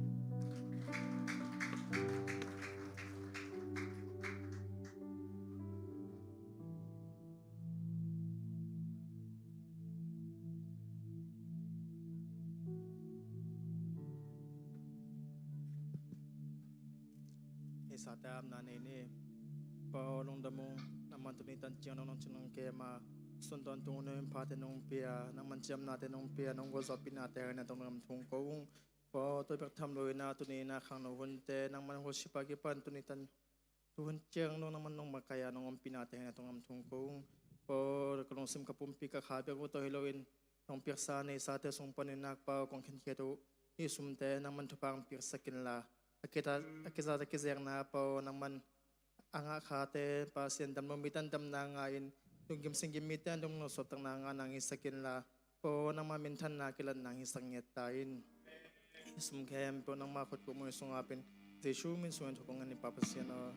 Neihsate apna nei ni. Pa aw, lungdam ung, nangman tuni tan ciang nong nong cing nong kem a, sun tawntung hun phate nong pia, nangman ciamnate nong pia, nong gualzawhpihnate hangin ah lungdam thum ko ung. Pa aw, tua bek tham lo-in ah tuni-in ah khangno hunte nangman worship a kipan tuni tan tu hun ciang nong nangman nong makaih a nong ompihnate hangin ah lungdam thum ko ung. Pa aw, ka lungsim ka pumpi ka kha bek uh tawh hi loin nong piaksa neihsate sung panin ah Pa aw, kong khenkhiat uh hih sumte nangman thupha hong piaksak inla, a kizat, a kizat a kizekna Pa aw, nangman a ngah khate Pasian dam lo mite in damna ngah-in, lunggim singgim mite in lungno suahtakna ngahna hong hisak inla, Pa aw, nangma minthanna kilatna hong hisak ngiat ta in. Hih sum khempeuh nangma khut kuhmui sungah ap-in, Jesu min sungin thu kong ngen hi Pa Pasian aw.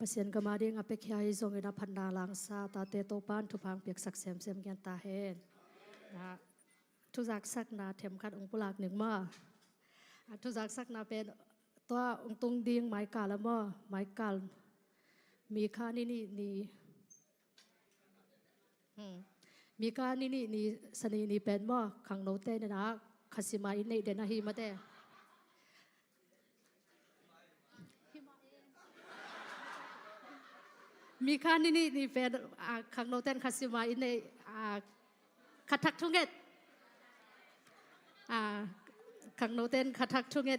Pasian gam ading a piakhia hi zongin a phatna langsa tate Topan thupha hong piaksak semsem ngiat ta hen. Na, thuzaksakna themkhat hong pulak ning maw? A thuzaksakna pen tua hong tung ding maikal a maw? Maikal Mikha ni nih ni. Hmm. Mikha ni nih ni Sani ni pen maw, khangnote in ah khasima i neih den ahi mate. Mikha ni nih ni pen, ah, khangnote in khasima i neih, ah, khathak thunget. Ah, khangnote in khathak thunget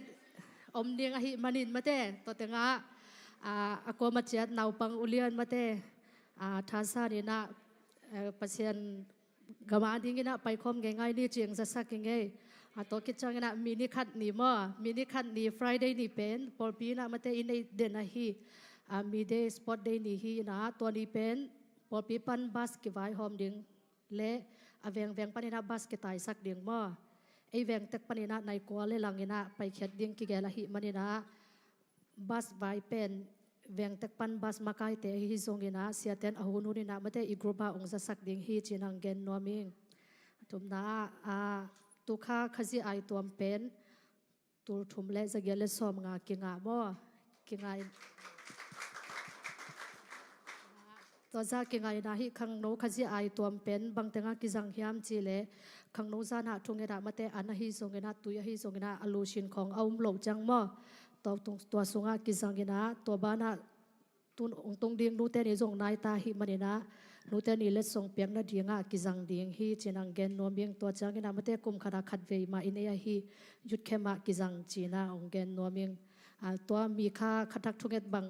om ding ahih manin mate, tua tengah, ah, a kuama ciat naupang ulian mate, ah, thasan in ah, eh, Pasian gam ading in ah paikhawm ngeingai ni ci-in zasak i ngei. A tua khit ciangin ah mi ni khat ni maw, mi ni khat ni Friday ni pen pawlpi in ah mate i neih den ahi. Ah, mi day, sport day ni hi in ah tua ni pen pawlpi pan bus kivaihawm ding le a vengveng panin ah bus kitaisak ding maw? Ei veng tek panin ah nai kua le lang in ah paikhiat ding kigel ahih manin ah bus vai pen veng tek pan bus makaite ahi zongin ah siate in a hunhun in ah mate i group ah hong zasak ding hi ci-in hong gen nuam ing. A thumna ah, ah, tu kha Khazih aituam pen tul thum le za giat le sawm nga kingah maw? Kingah in. Tua zah kingah in ah hih khangno Khazih aituam pen bang tengah kizang hiam cih leh khangno zan ah thunget ah mate an ahi zongin ah tui ahi zongin ah a lusin khawng a um loh ciang maw? Tua tung, tua sungah kizang in ah tua banah tun hong tung ding nute ni zong nai ta ahih manin ah nute ni letsong piak nading ah kizang ding hi ci-in hong gen nuam ing. Tua ciangin ah mate kum khat ah khatvei mah i nei ahi youth camp ah kizang ci-in ah hong gen nuam ing. Ah, tua Mikha khathak thunget bang,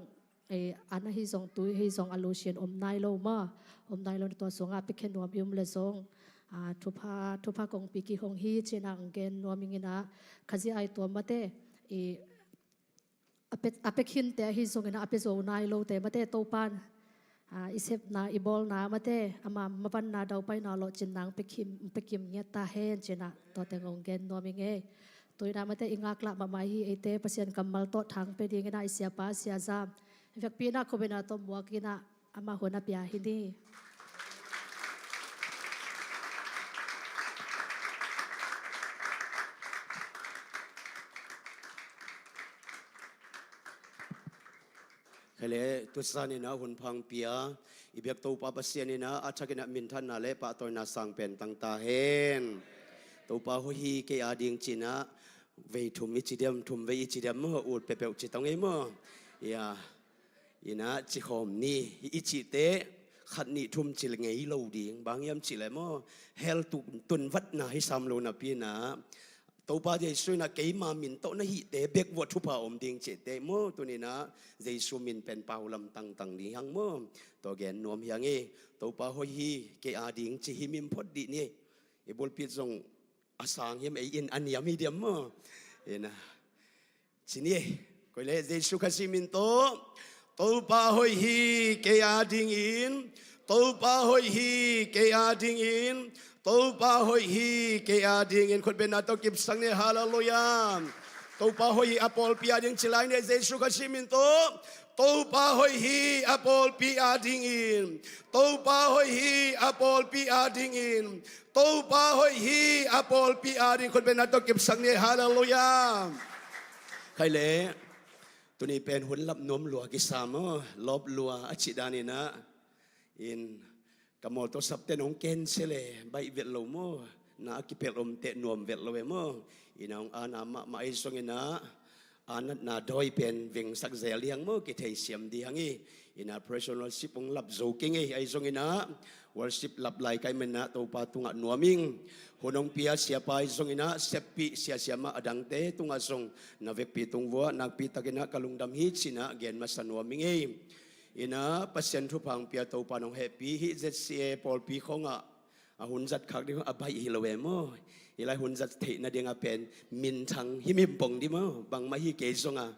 eh, an ahi zong tui ahi zong a lusin om nai lo maw? Om nai lo in tua sungah piakhia nuam i om le zong, ah, thupha, thupha kong pia kik hong hi ci-in hong gen nuam ing in ah Khazih aituam mate, eh, a pia, a pia khinte ahi zongin ah a pia zo nai lote mate Topan, ah, i sepna i bawlna mate ama mavanna daupaina lawhcinna hong pia kim, hong pia kim ngiat ta hen ci-in ah tua teng hong gen nuam ing ei. Tua in ah mate i ngaklah mahmah hi eite Pasian kammal tawh thang pia dingin ah i siapa Sia Zam vekpi in ah khubena tawh muak in ah amah hun a pia hi ni. Khaile, tu zan in ah hun pha hong pia i biak Topa Pasian in ah a thak in ah minthanna le pahtawina sang pen tang ta hen. Topa hoih hi kei ading ci-in ah vei thum i ci diam, thum vei i ci diam maw, ut peuhpeuh ci tong ei maw? Ya. In ah cikhawm ni, i cihte khat nih thum ci ngei lo ding, bang hiam cih leh maw, hell tun, tunvatna hi sam lo napi in ah Topa Jesu in ah keima min tawh na hihte bek vuah thupha om ding cihte maw, tuni in ah Jesu min pen paulam tangtang ding hi hang maw? Tua gen nuam hi hang ei. Topa hoih hi kei ading ci himhim phot dih ni. I bulpit zong a sang hiam, ei in a niam hi diam maw? In ah ci ni, koi le Jesu Khazih min tawh, Topa hoih hi kei adingin, Topa hoih hi kei adingin, Topa hoih hi kei adingin. Khutbetna tawh kipsak ni, halleluiah. Topa hoih hi a pawlpi ading ci lai ni, Jesu Khazih min tawh, Topa hoih hi a pawlpi adingin, Topa hoih hi a pawlpi adingin, Topa hoih hi a pawlpi ading. Khutbetna tawh kipsak ni, halleluiah. Khaile, tuni pen hun lap nuam lua kisa maw, lawp lua a cih dan in ah. In ka mawtaw sapte in hong cancel e, baih vet lo maw? Na a kipelh om teh nuam vet lo e maw? In ah hong ana mahmah ahi zongin ah a natna dawi pen vengsak zel dih hang maw, kitheisiam dih hang hi. In ah praise and worship hong lap zo keng ei, ahi zongin ah worship lap lai ka hih manin ah Topa tungah nuam ing. Hun hong pia siapa ahi zongin ah seppih sia siamah a dangte tungah zong na vekpi tung vuah nakpi takin ah ka lungdam hi ci-in ah gen masa nuam ing ei. In ah Pasian thupha hong pia Topa in hong hehpih hi. Z C A pawlpi khawngah a hun zat khak ding a baih hi lo e maw? Hih lai hun zat theih nading a pen minthang himhim pong dih maw? Bangmah hi kei zong a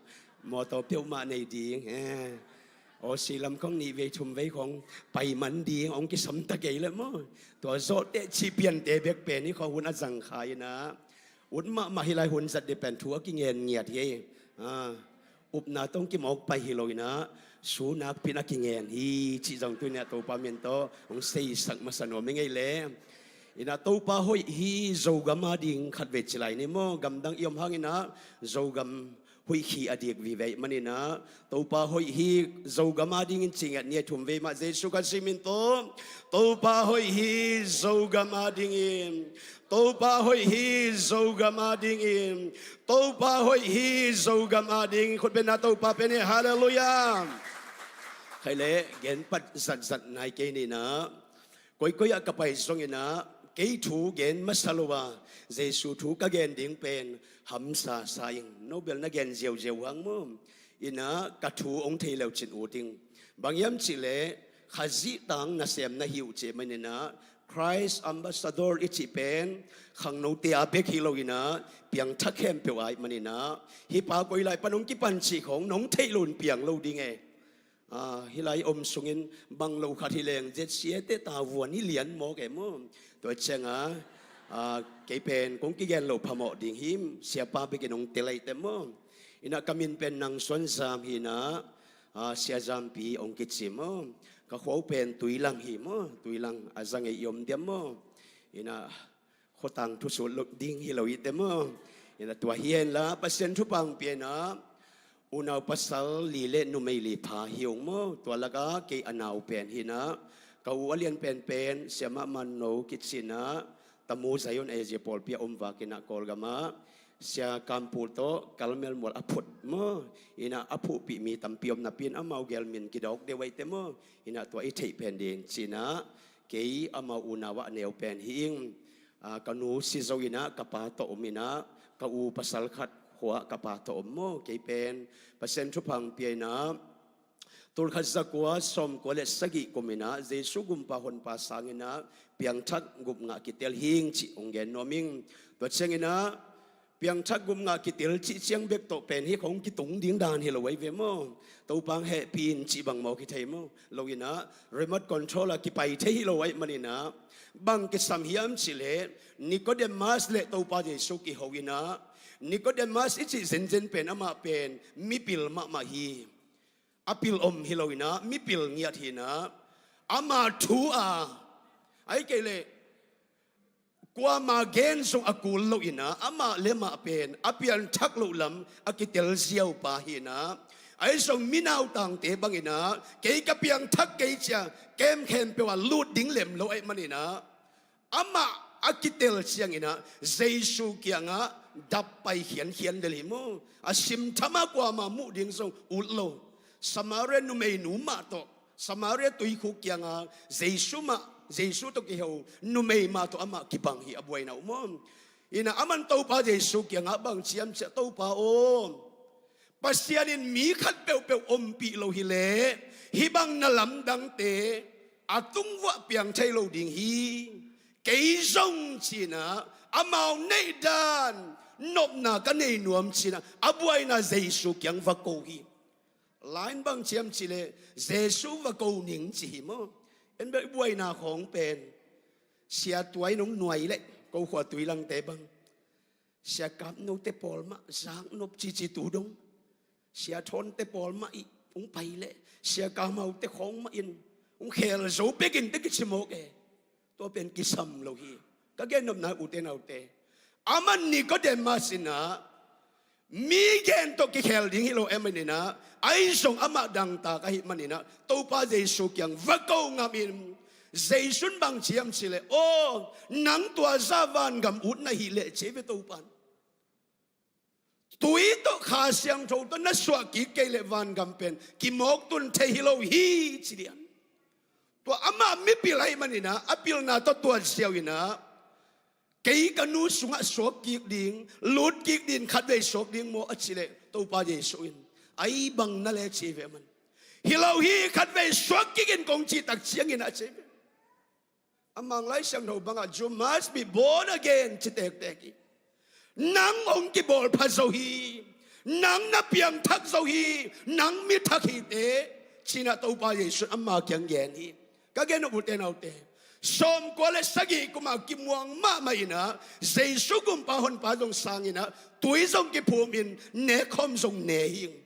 mawtaw peuhmah nei ding, eh. Aw, si lam khawng nih vei thum vei khawng pai man ding hong kisam ta kei leh maw? Tua zawh teh cih piante bek pen hih khawng hun a zang kha in ah ut mahmah hih lai hun zat dih pen thu a kingen ngiat hi. Ah. Upna tawh hong kimawk pai hi lo inah, su nakpi-in a kingen hi cih zong tuni-ah Topa min tawh hong seisak masa nuam ing ei le. Inah Topa hoih hi. Zogam ading khatvei ci lai ni maw? Gamdang i om hang inah Zogam huih khi a dik vive ahih maninah Topa hoih hi. Zogam adingin ci ngiat ni. A thum vei mah, Jesu Khazih min tawh, Topa hoih hi. Zogam adingin, Topa hoih hi. Zogam adingin, Topa hoih hi. Zogam adingin. Khut bengna Topa pen hi. Halleluiah. Khaile, gen pat zatzat nai kei ninah, koikoi ah ka pai zonginah kei thu gen masa lo a, Jesu thu ka gen ding pen hamsa sa ing. No bel na gen ziauziau hang maw? Inah ka thu hong thei leu cin ut ing. Bang hiam cihleh, Khazih tang nasem na hi uh cih maninah, Christ Ambassador i cih pen khangnote a bek hi lo inah, piangthak khempeuh a ahih maninah, hih pa koi lai pan hong kipan cih khawng nong theih loin piang lo ding e. Hih lai om sungin bang lo khat hi leng, Z C A te tavuan hi lian mawk e maw? Tua ciangah kei pen kong kigen loh phamawh ding hi. Siapa bekin hong tel ahih teh maw? Inah ka min pen Nang Suan Zam hi inah, Sia Zampi hong kici maw? Ka khua uh pen Tuilang hi maw? Tuilang a za ngei i om diam maw? Inah khuatang thusut lo ding hi lo hi teh maw? Inah tua hi henla Pasian thupha hong pia inah, unau pasal li le numei li pha hi ung maw? Tua lakah kei a nau pen hi inah, ka u a lian penpen Siamah Manno kici inah, Tamu Zion Asia pawlpi a om vak inah Kawlgamah Sia Kampul tawh Kalmel mual a phut maw? Inah a phuhpih mi tampi om napi-in amau gel min kidawk deuh ahih teh maw? Inah tua i theih pen ding ci inah, kei amau unau ah neu pen hi ing. Ka nu si zo inah ka pa tawh om inah, ka u pasal khat khua ah ka pa tawh om maw? Kei pen Pasian thupha hong pia inah, tul khat za kua sawm kua le sagih kum inah Jesu gumpa honpa sang inah piangthak gupngah kitel hi ing cih hong gen nuam ing. Tua ciang inah piangthak gupngah kitel cih ciang bek tawh pen hih khawng kitung ding dan hi lo ahi ve maw? Topa hong hehpih in cih bang mawk hi thei maw? Lo inah remote control a kipai thei hi lo ahih maninah, bang kisam hiam cihleh, Nicodemus le Topa Jesu kiho inah, Nicodemus i cih zenzen pen amah pen mipil mahmah hi. A pil om hi lo inah, mipil ngiat hi inah, ama thu a, ahih kei leh kuama gen zong a kul lo inah, amah le amah pen a pianthak loh lam a kitel ziaupa hi inah, ahi zong mi nautangte bang inah kei ka piangthak kei ci-a kem khempeuh ah lut ding lem lo ahih maninah, amah a kitel ciang inah Jesu kiangah dap pai khiankhian lel hi maw? A simtham ah kuama muh ding zong ut lo. Samaria numeinu mah tawh, Samaria tuikhuk kiangah Jesu mah, Jesu tawh kiho numei mah tawh amah kibang hi a buaina uh maw? Inah aman Topa Jesu kiangah bang ci hiam cihleh, Topa aw, Pasian in mi khat peuhpeuh ompih lo hileh, hih bang na lamdangte a tung vuah piang thei lo ding hi. Kei zong ci inah, amau neih dan nopna ka nei nuam ci inah a buaina Jesu kiang va ko hi. Line bang ci hiam cihleh, Jesu va ko ning ci hi maw? En bel i buaina khawng pen, sia tuai nong nuai leh, ko khua Tuilangte bang, Sia Kap Note pawl mah zaknop cici tu dong, Sia Thawnte pawl mah ih hong pai leh, Sia Kap Maute khawng mah in hong khel zo pekin te kici mawk e. Tua pen kisam lo hi. Ka gennopna ute naute, aman Nicodemus inah mi gen tawh kikhel ding hi lo ahih maninah, ahi zong amah dangtak ahih maninah Topa Jesu kiang va ko ngamin, Jesu in bang ci hiam cihleh, aw, nang tua zah vangam ut na hih leh ci hi ve Topa in. Tui tawh Kha Siangtho tawh na suah kik kei leh vangam pen kimawk tun thei hi lo hi ci lian. Tua amah mipil ahih maninah a pilna tawh tuat ziau inah, kei ka nu sungah suak kik ding, lut kik ding, khatvei suak ding maw a cih leh, Topa Jesu in, ai bang na le ci hi ve aman. Hi lo hi, khatvei suak kik in kong cih tak ciangin a ci hi ve. A Mang Lai Siangtho bangah, "You must be born again," ci tektek hi. Nang hong kibawl pha zo hi. Nang na piangthak zo hi. Nang mi thak hi teh, ci inah Topa Jesu in ama kiang gen hi. Ka gen uh ute naute, sawmkua le sagih kumah kimuang mahmah inah, Jesu gumpa honpa zong sang inah, tui zong kiphum in, nekhawm zong ne hi ing.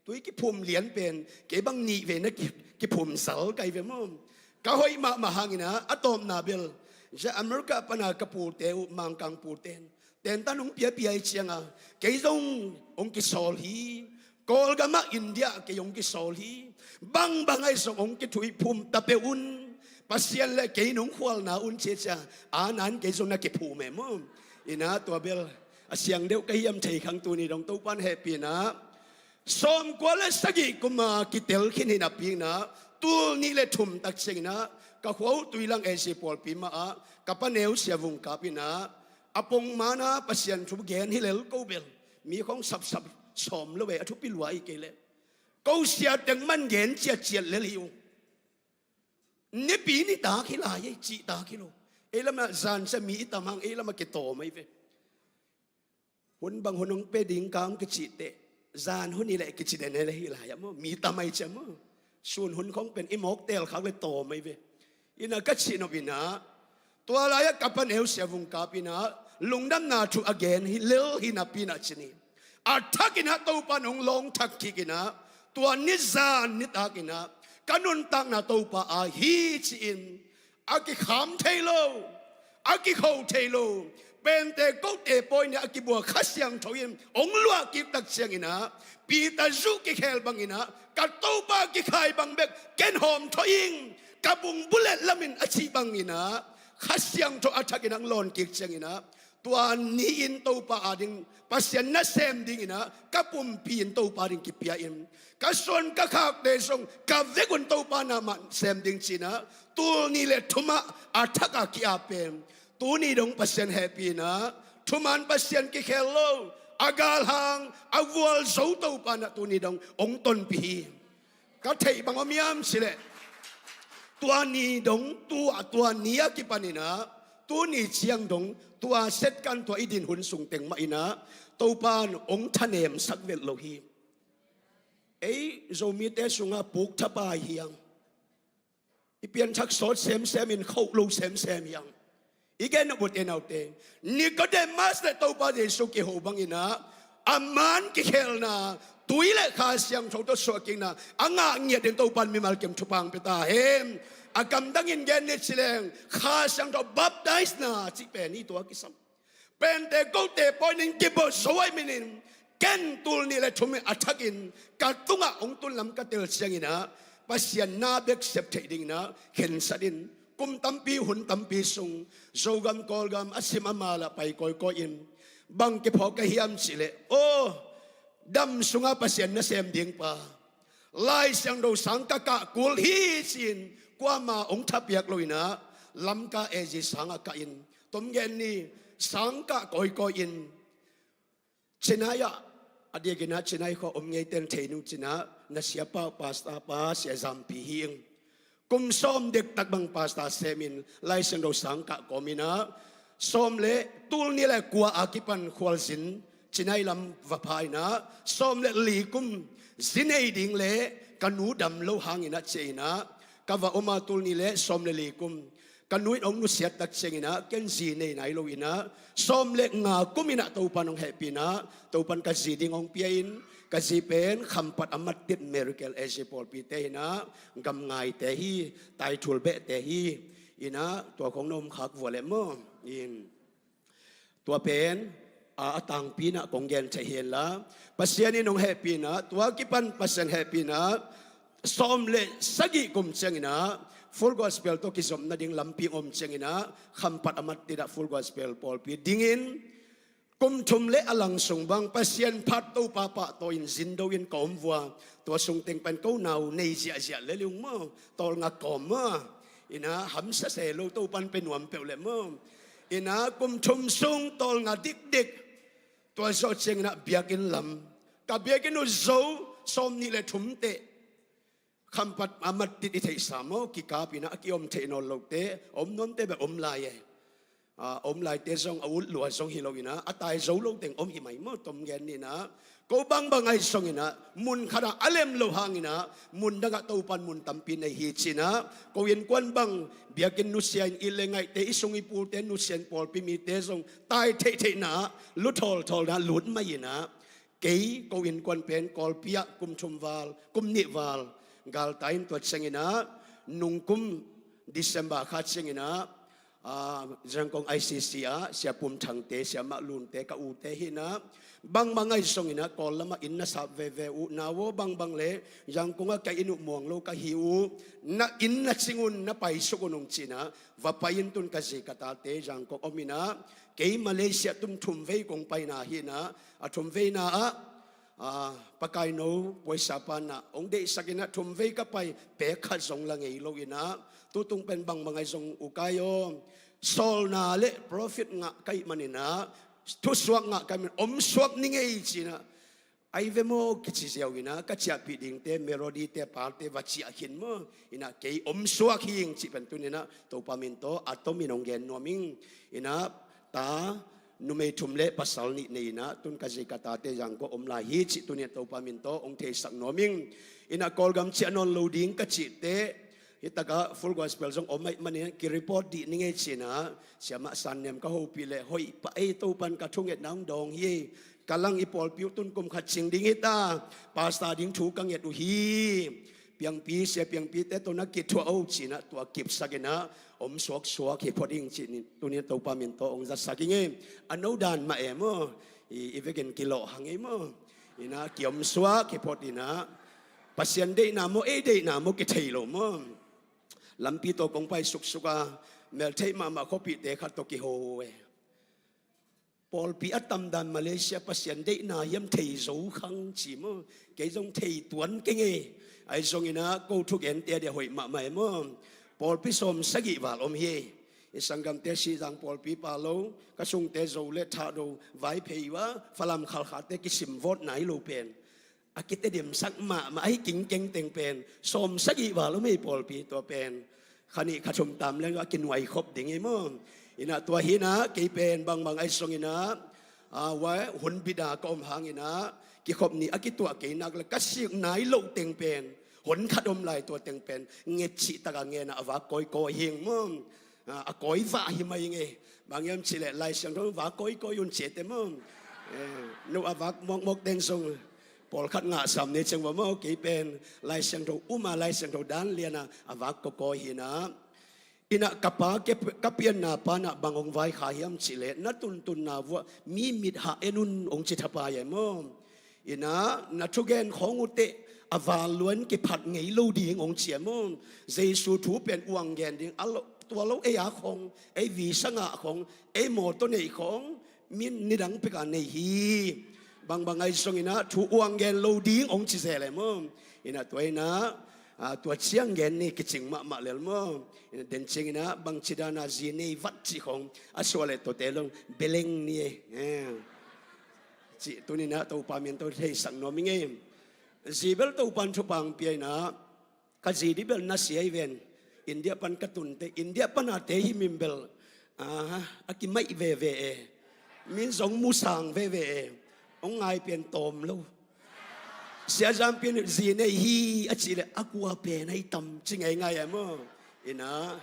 Tui kiphum lian pen kei bang nih vei na ki, kiphum zal kai ve maw. Ka hoih mahmah hangin ah, a tawpna bel, zia America pana ka pute uh, Mangkang puten tentan hong piapia i cianga, kei zong hong kisawl hi. Kawlgamah India kei hong kisawl hi. Bangbang ahi zong hong kithuih phum ta peuh un. Pasian le kei nong khualna un ciacia, a nan kei zong na kiphum e maw. Ina tua bel a siang deuh ka hiam thei khang, tuni dong Topan hehpihna sawmkua le sagih kuma kitel khin hi napi ina, tul nih le thum tak ciangina ka khua uh Tuilang A C pawlpi mah ah ka paneu Sia Vung Kap ina, a pongmana Pasian thu gen hi lel ko bel, mi khong sapsap sawm lo ve, a thupi lua i kei leh ko sia teng man gen ciatciat lel hi uh. Nipi nitak hi lai ei, cihtak hi lo. Ei lamah zan sia mi i tam hang ei lamah kitawm ei ve. Hun bang hun hong pe ding ka hong kicih teh, zan hun hi leh kici den hi lai ah maw, mi tam ai cia maw. Sun hun khong pen i mawk tel khak le tawm ai ve. Ina ka cih nop ina, tua lai ah ka paneu Sia Vung Kap ina lungdamna thu a gen hi lel hi napi ina ci ni. A thak ina Topa nong lawng thak kik ina, tua ni zan nitak ina ka nuntakna Topa a hi ci-in, a kikham thei lo, a kikho thei lo, Pentecost te pawi ina a kibua Kha Siangtho in hong luah kik tak ciangina, Peter zu kikhel bangina, ka Topa kikhai bang bek ken hawm thaw ing, ka bung bulet lamin a cih bangina, Kha Siangtho a thak ina hong lawn kik ciangina, tua ni-in Topa ading Pasian nasem dingina ka pumpi in Topa ding kipia in, ka suan ka khakte zong ka vekun Topa na mah sem ding cina, tul nih le thumah a thak a ki-ap pen, tuni dong Pasian hehpihna, thuman Pasian kikhel lo, a galhang a vual zo Topa na tuni dong hong tonpih hi. Ka theih bang om hiam cileh, tua ni dong, tua, tua ni a kipanina, tuni ciang dong, tua setkan tua i din hun sung teng mah ina, Topan hong thanemsak vet lo hi. Ei Zomite sunga puk thapai hiang, i pianthak sawt semsem in khoh lo semsem hiang. I gen nop uh te naute, Nicodemus le Topa Jesu kiho bangina, a man kikhelna tui le Kha Siangtho tawh suahkikna a ngah ngiat in Topan mimal kim thupang pia ta hen. A kamdangin gen ni cileng, Kha Siangtho baptize na cih pen hi tua kisam. Pentecost te pawi ina kibawh zo ai minin, ken tul nih le thum a thakin ka tungah hong tun lam ka tel ciangina, Pasian na bek sep theih dingina khensat in, kum tampi hun tampi sung Zogam Kawlgam a sim a mal ah pai kawikawi in, bang kiphawk ka hiam cileh, aw, dam sunga Pasian nasem ding pa, Lai Siangtho sang ka kah kul hi ci-in, kuama hong thapiak lo ina, Lamka A G sang a kah in, tom gen ni, sang kah kawikawi in, Chennai ah, a diakina Chennai khua om ngei ten theinu cina, na siapa uh pastor pa Sia Zampi hi ing. Kum sawm dektak bang pastor semin Lai Siangtho sang kah kawm ina, sawm le, tul nih le kua a kipan khualzin Chennai lam va pha ina, sawm le li kum zi nei ding le ka nu dam lo hangina cia ina, ka va om a tul nih le sawm le li kum ka nu in hong nusiat tak ciangina, ken zi nei nai lo ina, sawm le nga kum ina Topan hong hehpihna, Topan ka zi ding hong pia in, ka zi pen Khampat a mattit Miracle A C pawlpite ina, gamngaite hi, taithul behte hi ina, tua khong na om khak vua le maw. In, tua pen a, a tangpi ina kong gen thei hi inla, Pasian in hong hehpihna, tua kipan Pasian hehpihna, sawm le sagih kum ciangina Full Gospel tawh kizopna ding lampi om ciangina, Khampat a mattit ah Full Gospel pawlpi dingin, kum thum le a lang sung bang Pasian phat Topa pahtawi in zindo in ka om vua. Tua sung teng pen ko nau nei ziahziah le liung maw, tawlnga kawm maw. Ina hamsa se lo, Topan pe nuam peuh le maw. Ina kum thum sung tawlnga dikdik. Tua zawh ciangina biakinn lam, ka biakinn uh zo, sawm nih le thum teh Khampat a mattit i theihsa maw, kikap ina a kiom theih nawn lote, a om nuamte bek om lai e. A, a om laite zong a ut lua zong hi lo ina, a tai zo lo teng om hi mai maw, tom gen ni ina. Ko bangbang ahi zongina, mun khatah a lem lo hangina, mun dangah Topan mun tampi nei hi cina, ko innkuan bang biakinn nusia in, it le ngaihte, i sung i pute nusia in, pawlpi mite zong tai theihtheihna, lu thawlthawlna lut mai ina, Kei ko innkuan pen Kawlpi ah kum thum val, kum nih val galtai in, tua cianginah nungkum December kha cianginah, ah, Zangkong I C C ah Sia Pum Thangte, Sia Mah Lunte, ka ute hinah, bangbang ahi zonginah Kawl lamah inn na sap veve uh, na aw bangbang le Zangkong ah ka inn uh muang lo ka hi uh, na inn na cing un, na paisuk un hong cinah, va pai in, tun ka zi ka tate Zangkong om inah, kei Malaysia tum thum vei kong paina hinah, a thum veina ah, ah, pakaino puaisa panah hong deihsak inah, thum vei ka pai, pek khat zong la ngei lo inah, tutung pen bangbang ahi zong ukai aw, sawlna le profit ngah ka hih maninah, thusuak ngah ka hih manin om suak ni ngei cinah, ai ve maw kici ziau inah, ka ciahpih dingte, melody te, parte va ciah khin maw. Inah kei om suak hing cih pen tuninah Topa min tawh a tomin hong gen nuam ing. Inah ta numei thum le pasal nih nei inah, tun ka zi ka tate Zangkong om lai hi cih tuninah Topa min tawh hong theisak nuam ing. Inah Kawlgam ciah nawn lo ding ka cihte, hitakah Full Gospel zong om ahih manin ki-report dih ni ngei cinah, Sia Mah San Nem ka hopih le, hoih pah ei, Topan ka thungetna hong dawng hi. Ka lang, i pawlpi uh tun kum khat cing ding hita, pastor ding thu ka nget uh hi. Piangpi, Sia Piangpite tawh na kithuah o cinah, tua kipsak inah om suaksuak hi phot ing cih tuninah Topa min tawh hong zatsak ing ei. A no dan mah e maw, i, i vekin kilawh hang ei maw. Inah kiom suak hi phot inah, Pasian deihna maw, ei deihna maw kithei lo maw. Lampi tawh kong pai suksuk a, meltheih mahmah khuapihte khat tawh kiho e. Pawlpi a tamdan Malaysia Pasian deihna hiam thei zo khang ci maw. Kei zong thei tuan keng ei. Ahi zonginah ko thugente a dia hoih mahmah e maw. Pawlpi sawm sagih val om hi. I sanggamte Sihzang pawlpi pa lo, ka sungte Zo le Thado, Vaiphei uh a Falam Khalkhate kisim vawtna hi lo pen, a kitedimsak mahmah ahi kingkeng teng pen sawm sagih val om ei pawlpi, tua pen kha nih kha thum tam leng a kinuai khop ding ei maw. Inah tua hinah kei pen bangbang ahi zonginah, a, vai hun bida ka om hanginah kikhop ni a kituah kei nak le ka sik nai loh teng pen, hun khat om lai, tua teng pen nget cih takah ngenah a vak kawikawi hing maw. A, a kawi vah hi mai ing ei. Bang hiam cih leh Lai Siangtho vak kawikawi un ci e te maw. Eh, no a vak mawkmawk ten zong pawlkhat ngahsam nei ciang va maw, kei pen Lai Siangtho um a, Lai Siangtho dan lianah a vak kawikawi hinah. Inah ka pa, ka pianna panah bang hong vaikhak hiam cih leh, na tuntunna vuah mi mit hah en un hong ci thapai e maw. Inah na thugen khawng uh teh a val luan kiphat ngei lo ding hong ci e maw. Jesu thu pen uang gen ding a lo, tua lo ei a khawng, ei visa ngah khawng, ei mawtaw neih khawng, mi nidang peka nei hi. Bangbang ahi zonginah thu uang gen lo ding hong ci zel e maw. Inah tua inah, a, tua ciang gen ni kicing mahmah lel maw. Inah den cianginah bangci dana zi nei vat cih khawng a suah leh tuate long beleng ni e. Eh. Cih tuninah Topa min tawh theisak nuam ing ei. Zi bel Topan thupha hong pia inah, ka zi dih bel nasia hi ven. India pan ka tunte, India pana te hi min bel, ah, a kimaih veve e. Min zong musang veve e. Hong ngai pian tawm lo. Sia Zam Pian zi nei hi a cih leh a kua pen ahi tam ci ngeingai e maw. Inah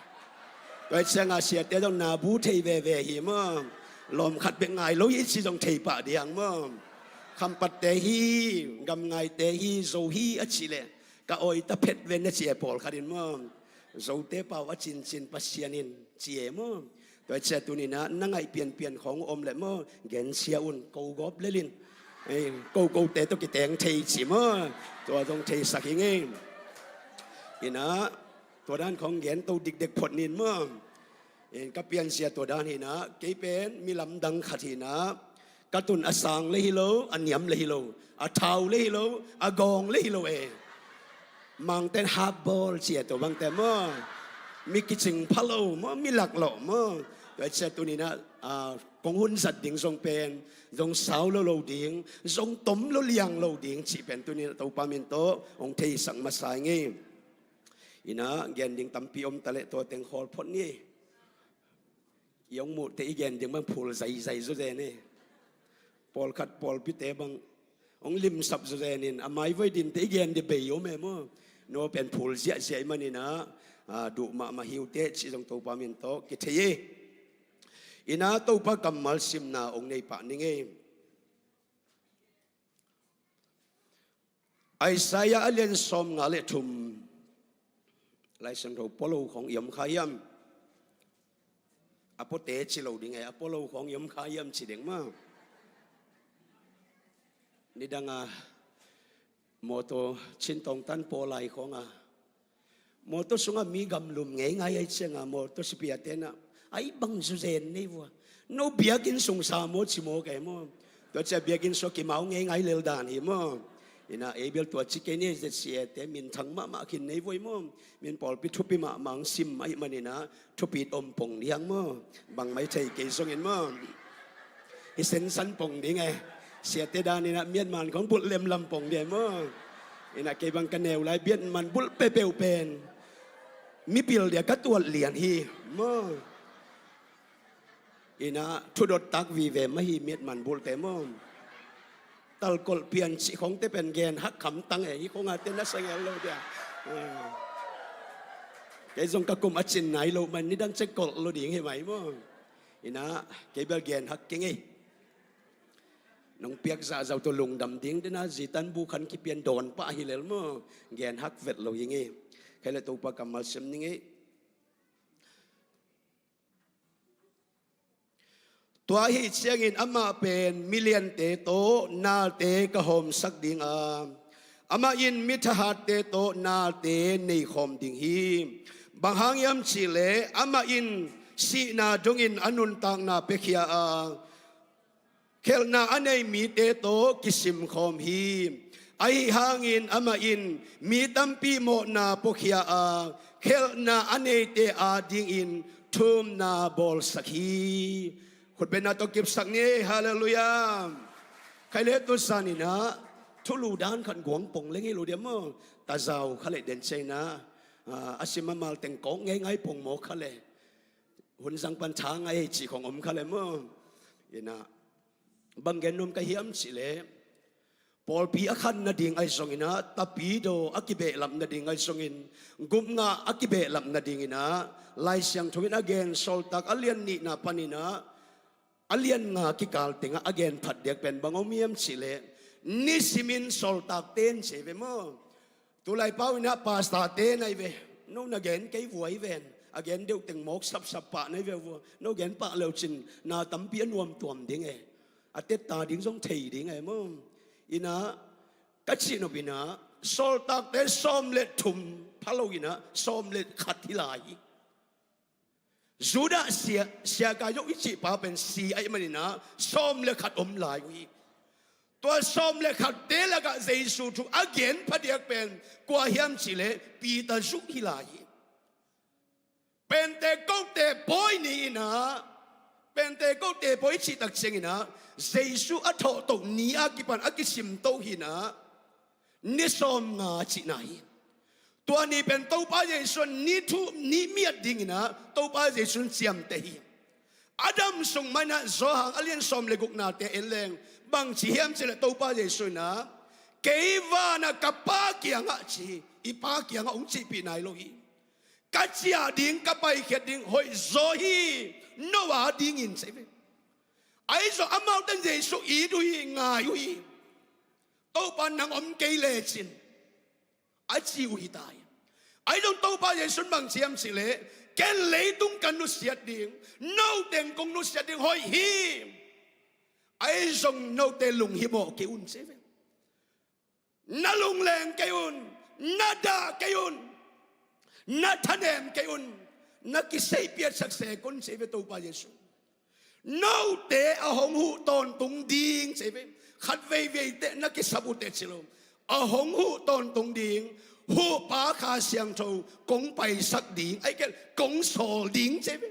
tua ciangah siate zong na bu thei veve hi maw. Lawm khat bek ngai lo hi ci zong thei pah diang maw. Khampatte hi, Gamngaite hi, Zo hi a cih leh ka awi ta phet ven a ci e pawlkhat in maw. Zote pau a cincin Pasian in ci e maw. Tua ciah tuninah na ngaih pianpian khawng om leh maw, gensia un, ko gawp lel in. Ei, ko kote tawh kiteng thei ci maw. Tua zong theisak hi ngei. Inah tua dan khawng gen to dikdek phot nin maw. In ka pianzia tua dan hinah, kei pen mi lamdang khat hinah, ka tun a sang le hi lo, a niam le hi lo, a thau le hi lo, a gawng le hi lo e. Mangten hapbawl ci e, tua bangte maw. Mi kicing pha lo maw, mi lak lo maw. Tua ciah tuninah, a, kong hun zat ding zong pen zong sau lo lo ding, zong tom lo liang lo ding cih pen tuninah Topa min tawh hong theisak masa ing ei. Inah gen ding tampi om ta leh tua teng khawl phot ni. I hong muhte i gen ding bang phul zaizai zawzen e. Pawlkhat pawlpite bang hong limsap zawzen in, a maivoi dinte i gen ding bei om e maw. No pen phul ziahziah i maninah, a, duh mahmah hi uh teh cih zong Topa min tawh kithei e. Inah Topa kammal simna hong nei pah ning ei. Isaiah a lian sawmnga le thum. Lai Siangtho pua lo khawng i om kha hiam? A puate ci lo ding e, a pua lo khawng i om kha hiam ci ding maw? Nidang a mawtaw cintawng tan pua lai khawng a, mawtaw sungah mi gamlum ngeingai ai ciangah mawtaw sipiate nah, ai bang zuzen nei vua, no biakinn sung sa maw ci maw kei maw? Tua cia biakinn sua kimau ngeingai lel dan hi maw? Inah ei bel tua ci kei ni, zet siate minthang mahmah khin nei vua hi maw? Min pawlpi thupi mahmah ang sim ahi maninah thupit om pong diang maw? Bangmai thei kei zongin maw? I sensan pong ding e. Siate daninah miatman khong bulh lemlam pong ding e maw? Inah kei bang ka neu lai biatman bulh pepeuh pen mipil dia ka tuat lian hi maw? Inah thudot tak vive mah hi miatman bulhte maw? Talkolh pian cih khongte pen gen hak khamtang e, hi khongate na sangel lo dia. Kei zong ka kum a cin nai lo man nidang cek kolh lo ding hi mai maw? Inah kei bel gen hak kei ngei. Nong piak zahzau tawh lungdam ding dena zitan bu khan kipian dawn pah hi lel maw? Gen hak vet lo hi ngei. Kei le Topa kammal sem ni ngei. Tua ahi ciangin amah pen miliante tawh nalte ka hawmsak ding a, amah in mi thahatte tawh nalte neikhawm ding hi. Bang hang hiam cihleh amah in sihna dongin a nuntakna piakhia a, khelhna a nei mite tawh kisimkhawm hi. Ahi hangin amah in mi tampi mawhna puakhia a, khelhna a neite adingin thumna bawlsak hi. Khutbetna tawh kipsak ni. Halleluiah. Khai le tu zaninah thulu dan khat guang pong leng hi lo dia maw? Tazau kha le den ceinah a sim a mal teng kawk ngeingai pong maw kha le? Hun zang pan tha ngai cih khong om kha le maw? Inah bang gen nuam ka hiam cihleh, pawlpi a khan nading ahi zonginah, tapidaw a kibehlap nading ahi zongin, gupngah a kibehlap nadinginah, Lai Siangtho in a gen Sawltak a lian nihna paninah a lian nga kikal tengah a gen phat diak pen bang om hiam cihleh, nisimin sawltakte in ci ve maw? Tulai pau inah pastorte nai ve. No na gen kei vua hi ven. A gen deuh teng mawk sapsap pah nai ve vua. No gen pah leucin na tampi a nuamtuam ding e. A tetta ding zong thei ding e maw? Inah ka cihnop inah sawltakte sawm le thum pha lo inah sawm le khat hi lai hi. Judah sia, sia Kaiso i cihpa pen si ahi maninah sawm le khat om lai uh hi. Tua sawm le khatte lakah Jesu thu a gen phadiak pen kua hiam cihleh Peter zuh hi lai hi. Pentekote pawi ni inah, Pentekote pawi cihtak cianginah Jesu a thawhtoh ni a kipan a kisimto hinah ni sawmnga cihna hi. Tua ni pen Topa Jesu ni thu ni miat dinginah Topa Jesu in ciamteh hi. A dam sung manah Johan a lian sawm le guknate en leng bangci hiam cihleh Topa Jesu inah kei vanah ka Pa kiangah ci hi. I Pa kiangah hong cihpih nai lo hi. Ka ciah ding ka paikhiat ding hoih zaw hi. No a dingin ci hi ve. Ahi zong amaute'n Jesu it uh hi, ngai uh hi. Topa nang om kei lecin a ci uh hi ta hi. Ahi zong Topa Jesu in bang ci hiam cihleh ken leitung ka nusiat ding, no teng kong nusiat ding hoih hi. Ahi zong note lunghimawh kei un ci hi ve. Na lungleng kei un, na dah kei un, na thanem kei un, na kiseihpiatsak sek un ci hi ve Topa Jesu. Note a hong huh tawntung ding ci hi ve. Khat veivei teh na kisap uh teh ci lo. A hong huh tawntung ding, huhpa Kha Siangtho kong paisak ding, ahi kei kong sawl ding ci hi ve.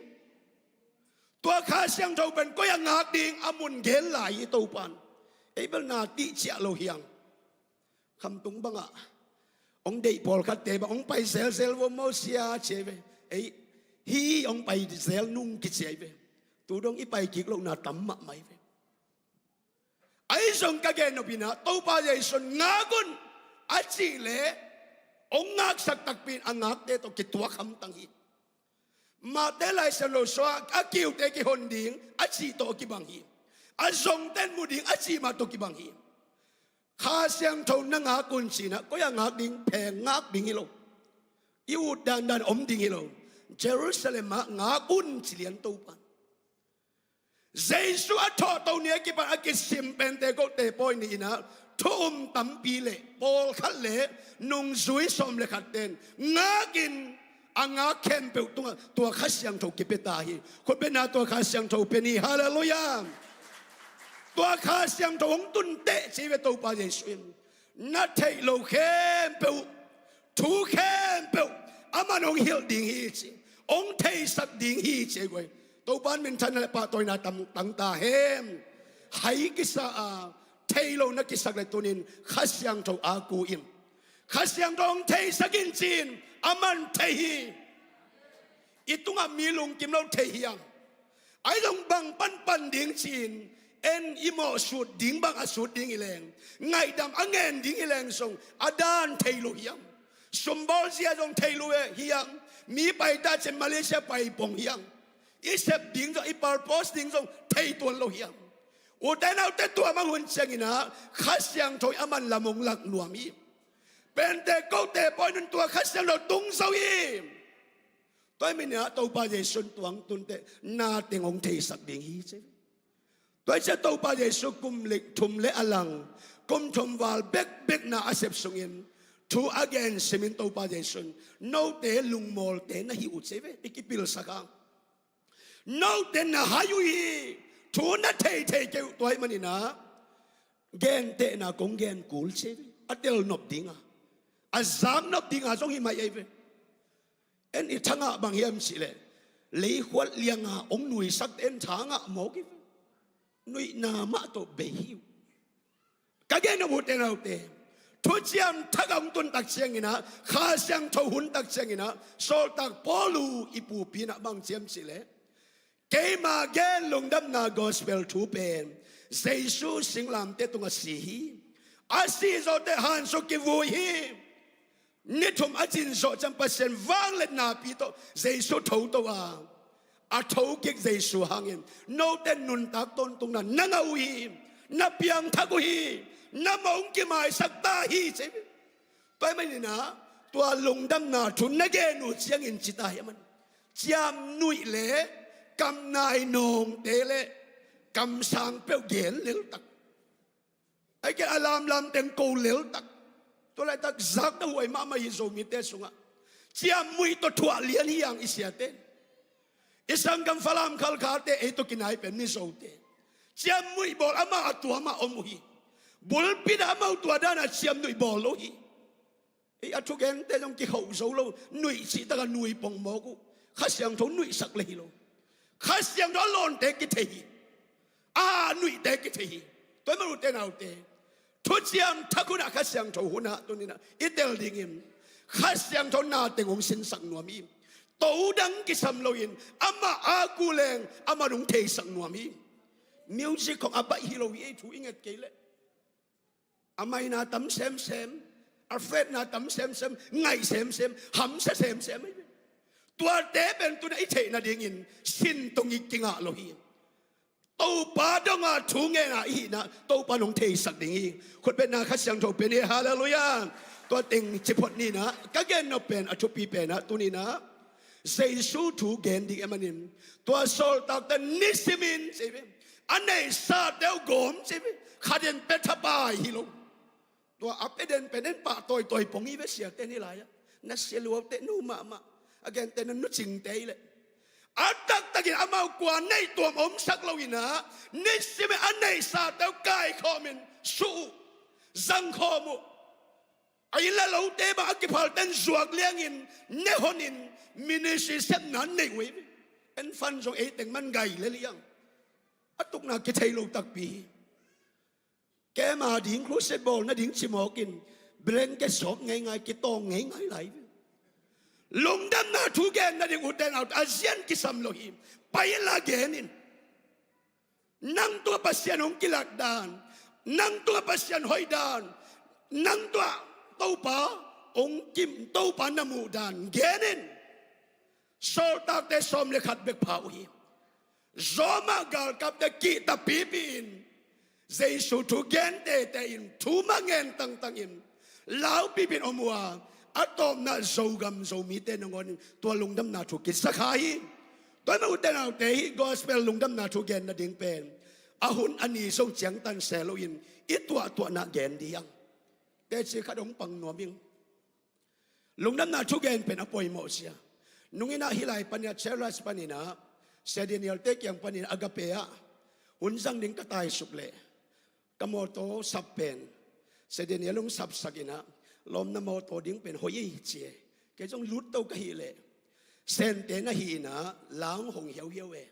Tua Kha Siangtho pen koi a ngak ding a mun gen lai hi Topa'n. Ei bel na tih ciah lo hiang. Khamtung bangah hong deih pawlkhatte bang hong pai zelzel vo maw sia ci hi ve. Ei hi hong pai zel nung kici hi ve. Tu dong i pai kik lohna tam mahmah hi ve. Ahi zong ka gen nop inah Topa Jesu in ngak un a cih leh hong ngaksak takpi in a ngakte tawh kituak hamtang hi. Mate Lai Siangtho sungah a kiute kihon ding a cih tawh kibang hi. A zongte'n mu ding a cih mah tawh kibang hi. Kha Siangtho na ngak un ci-in ah, koi ah ngak ding, pheng ngak ding hi lo. I ut dandan om ding hi lo. Jerusalem ah ngak un ci lian Topa. Jesu a thawhto ni a kipan a kisim Pentecost te pawi ni-in ah thu um tampi le pawlkhat le nungzui sawm le khat ten ngakin a ngak khempeuh tungah tua Kha Siangtho kipia ta hi. Khutbetna tua Kha Siangtho pia ni. Halleluiah. Tua Kha Siangtho hong tun teh ci ve Topa Jesu in. Na theih lo khempeuh, thu khempeuh aman hong hilh ding hi ci, hong theisak ding hi ci ei guai. Topa in minthanna le pahtawina tam tang ta hen. Hai kisa a, thei lo na kisak le tunin Kha Siangtho a ku in. Kha Siangtho hong theisak in ci-in aman thei hi. I tungah mi lungkim lo thei hiam? Ahi zong bang panpan ding ci-in en i mawh sut ding bang a sut ding hi leng, ngaihdam a ngen ding hi leng zong a dan thei lo hiam? Sumbawl zia zong thei lo hiam? Mi pai ta cin Malaysia pai pong hiam? I sep ding zong, i purpose ding zong thei tuan lo hiam? Ute naute, tua mah hun ciangin ah Kha Siangtho in aman lam hong lak nuam hi. Pentecost te pawi nun tua Kha Siangtho tung zo hi. Tua hi manin ah Topa Jesu in tua hong tun teh na teng hong theisak ding hi ci. Tua hi ciah Topa Jesu kum le thum le a lang, kum thum val bekbek na a sep sungin thu a gen simin Topa Jesu in note lungmawlte na hi uh ci ve, i kipilsak a. Note na hai uh hi, thu na theithei kei uh. Tua hi manin ah gentehna kong gen kul ci ve, a tel nop dinga, a zak nop dinga zong hi mai ei ve. En i thangah bang hiam cihleh, leikhuat lianga hong nuisakte en thangah mawk hi ve. Nuihna mah tawh bei hi uh. Ka gen uh, ute naute, thuciam thak a hong tun tak ciangin ah, Kha Siangtho hun tak ciangin ah, sawltak Paul uh i pupi in ah bang ci hiam cihleh, keima gen lungdamna gospel thu pen Jesu singlamteh tungah si hi. A si zawh teh hansuk kivui hi. Ni thum a cin zawh ciang Pasian vangliatna pi tawh Jesu thoto a, a thokik Jesu hangin note nuntak tawntungna na ngah uh hi. Na piangthak uh hi. Na mawh hong kimaisak ta hi ci. Tua hi manin ah tua lungdamna thu na gen uh ciangin ci ta hi a man. Ciamnuih le kamnai nawngte le kamsang peuh gen leltak. Ahih kei leh a lamlam teng ko leltak. Tua laitak zakna huai mahmah hi Zomite sungah. Ciamnuih tawh thuah lian hi hang i siate. I sanggam Falam Khalkhalte ei tawh kinai pen Mizote. Ciamnuih bawl amah a tuamah om uh hi. Bulpit ah amau tua dana ciamnuih bawl lo hi. Ei a thugente zong kihoh zo lo, nuih cihtakah nui pongmawk uh. Kha Siangtho nuihsak le hi lo. Kha Siangtho a lawnte kithei hi. A nuihte kithei hi. Tua hi mah ute naute, thuciam thak hunah Kha Siangtho hunah tuninah i tel dingin Kha Siangtho na teng hong sinsak nuam hi. To dang kisam loin amah a ku leng amah hong theisak nuam hi. Music khong a baih hi lo hi, ei thu i nget kei leh. A maina tam semsem, a fretna tam semsem, ngaih semsem, hamsa semsem ahi ve. Tuate pen tuna i theih nadingin sin tong i kingah lo hi. Topa donga thu ngena i hihna Topa nong theisak ding hi. Khutbetna Kha Siangtho pen hi. Halleluiah. Tua teng ciphot ninah ka gen nop pen a thupi penah tuninah Jesu thu gen ding e manin tua sawltakte nisimin ci ve, a neihsate uh gawm ci ve, khat in pia thapai hi lo. Tua a pia den pen en pah tawitawi pong hi ve, siate ni lai-ah na sia luaute nu mahmah, a gente na nu cingte hi leh. A taktakin amau kua neih tuam omsak loinah nisimin a neihsate uh kaikhawmin suh uh, zangkhawm uh. A inn le lote bang a kiphalten zuak liangin nehonin ministry sepna an neih uh hi. En fan zong eiteng man gai le liang. A tukna kithei lo takpi hi. Kema ding, crusade bawl nading cimawkin blanket sawp ngeingai, kitawng ngeingai lai hi. Lungdamna thu gen nading ute naute a zian kisam lo hi. Pai inla genin. Nang tungah Pasian hong kilak dan, nang tungah Pasian hoih dan, nang tungah Topa hong kim, Topa na muh dan genin. Sawltakte sawm le khat bek pha uh hi. Roma galkapte kihta pipi-in Jesu thu gen teitei in, thu mah ngen tangtang in, laupipin om uh a, a tawpna Zogam Zomite nangawn in tua lungdamna thu kisa kha hi. Tua ahih manin ute naute, hih gospel lungdamna thu gen nading pen a hun a ni zong ciangtan se loin i tuahtuahna gen ding hi hang. Teci khat hong pang nuam ing. Lungdamna thugen pen a poimawh sia. Nung in ah hih lai panin ah, Cheras panin ah, Sia Daniel te kiang panin ah, Agape ah hun zang ding ka taisuk leh, ka mawtaw sap pen Sia Daniel hong sapsak in ah, lawmna mawtaw ding pen hoih ei ci e. Kei zong lut to ka hih leh, Sente na hih in ah, la hong hong hiauhiau e.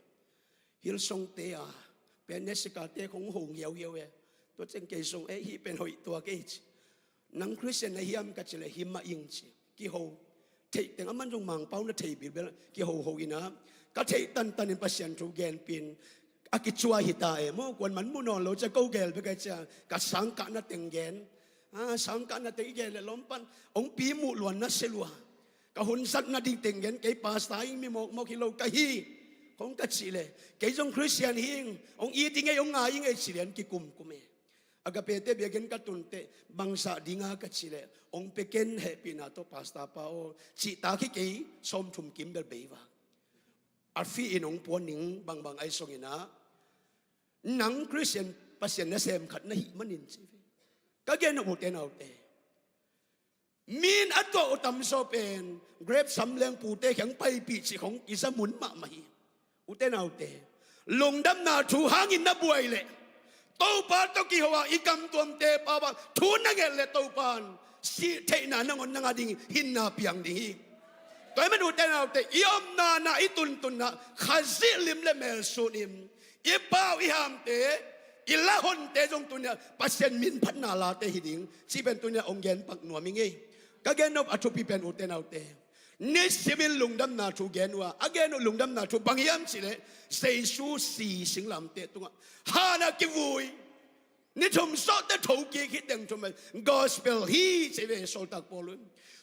Hillsong te a, pen Jessica te khong hong hiauhiau e. Tua ciang kei zong, eh, hih pen hoih tuak ei ci. Nang Christian na hiam ka cih leh, hi mah ing ci. Kiho. Theih teng aman zong Mangpau na thei bilbel, kihoho in ah, ka theih tantan in Pasian thu genpih in, a kicuai hi ta e maw, kuaman mu nawn lo cia, ko gel bek a cia, ka sangkahna teng gen. Ah, sangkahna teng i gen leh lawm pan hong pi muh luanna sia lua. Ka hun zatna ding teng gen, kei pastor ing, mi mawkmawk hi lo ka hi, khong ka cih leh, kei zong Christian hi ing, hong it ing ei, hong ngai ing ei ci lian kikumkum e. Agape te biakinn ka tun teh, bangzah ding a ka cih leh, hong pia ken, hehpihna tawh pastor pa aw, cihtak hi kei, sawmthum kim bel bei vak. A fee in hong puan ning bangbang ahi zongin ah, nang Christian Pasian nasem khat na hih manin ci ve. Ka gen uh ute naute, mi in a tuah uh tamzaw pen grep samleng pute kiang paipih cih khong i za mun mahmah hi. Ute naute, lungdamna thu hangin na buai leh, Topa tawh kiho a i gamtuamte pau ah thu na nget leh, Topa in sih theihna nangawn na ngah ding hi, hinna piang ding hi. Tua ahih manin ute naute, i omna na, i tuntunna, Khazih lim le mel sun in, i pau i hamte, i lahonte zong tuni-ah Pasian min phatna late hi ding cih pen tuni-ah hong gen pak nuam ing ei. Ka gen nop a thupi pen ute naute, nisimin lungdamna thu gen uh a, a gen uh lungdamna thu bang hiam cih leh, Jesu si singlamteh tungah han ah kivui, ni thum sawhte thokik hi teng thum, gospel hi ci ve Sawltak Paul in.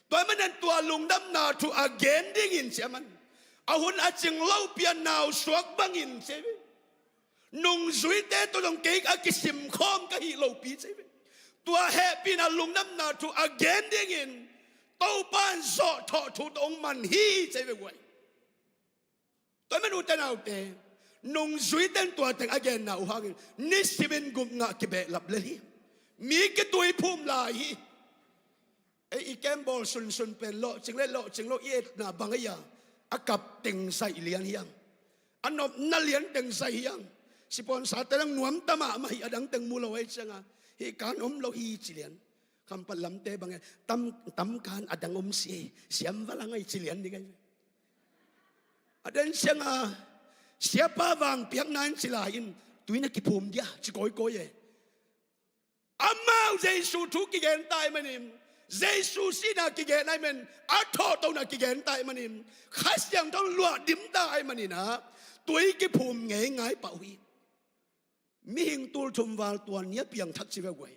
Tua ahih manin tua lungdamna thu a gen dingin ci a man, a hun a cing lopi a nausuak bangin ci ve. Nungzuite tawh zong kei a kisimkhawm ka hih lopi ci ve. Tua hehpihna lungdamna thu a gen dingin Topa in zawhthawh thu tawh hong man hi ci ve guai. Tua ahih manin ute naute, nungzuite in tua teng a genna uh hangin nisimin gupna kibehlap lel hi. Mi kituiphum lai hi. Ei, i camp bawl sunsun pen lawhcing le lawhcing lo i etna bang ei a, a kap teng zaih lian hi hang. A nopna lian teng zaih hi hang. Sipuansate dang nuam ta mahmah hi, a dang teng mu lo ahih ciangin, hih kan om lo hi ci lian. Khampat lamte bang e, tam, tam kan a dang om si ei, siam va lang ei ci lian ding ei. A den ciangin, siapa vangpiakna in ci lai in, tui na kiphum dia ci kawikawi e. Amau Jesu thu kigen ta ahih manin, Jesu sihna kigen ahih manin, a thawhtona kigen ta ahih manin, Kha Siangtho luah dim ta ahih manin ah, tui kiphum ngeingai pah uh hi. Mihing tul thum val tua ni a piangthak ci ve guai.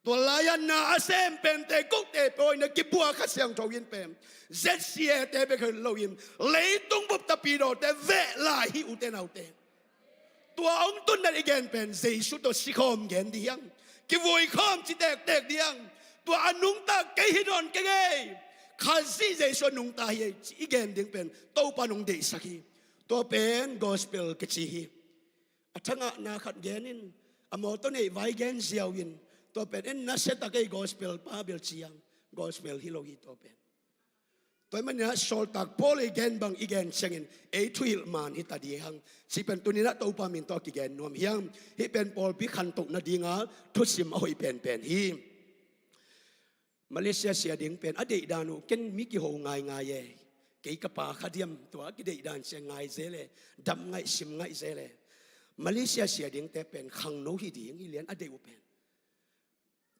Tua lai-ah na a sem pente, kote pawi na kibua Kha Siangtho in pen, Z C A te bek hi loin, leitung bup tapidawte veh lai hi ute naute. Tua hong tunna i gen pen Jesu tawh sikhawm gen ding hi hang. Kivuikhawm ci tektek ding hi hang. Tua a nungta kei hi nawn keng ei. Khazih Jesu a nungta hi ei ci i gen ding pen Topa in hong deihsak hi. Tua pen gospel kici hi. A thangahna khat gen in, a mawtaw neih vai gen ziau in, tua pen en nasia tak ei, gospel pa bel ci hang, gospel hi lo hi tua pen. Tua ahih manin ah Sawltak Paul i gen bang i gen ciangin, ei thuhilh man hi ta ding hang, cih pen tuni-in ah Topa min tawh a kigen nuam hi hang. Hih pen pawlpi khantoh nadinga thusim a hoih penpen hi. Malaysia sia ding pen a deihdan uh, ken mi kiho ngaingai e. Kei ka pa kha diam, tua a kideihdan sia ngai zel e, dam ngaih sim ngaih zel e. Malaysia sia dingte pen khangno hi ding hi lian a deih uh pen.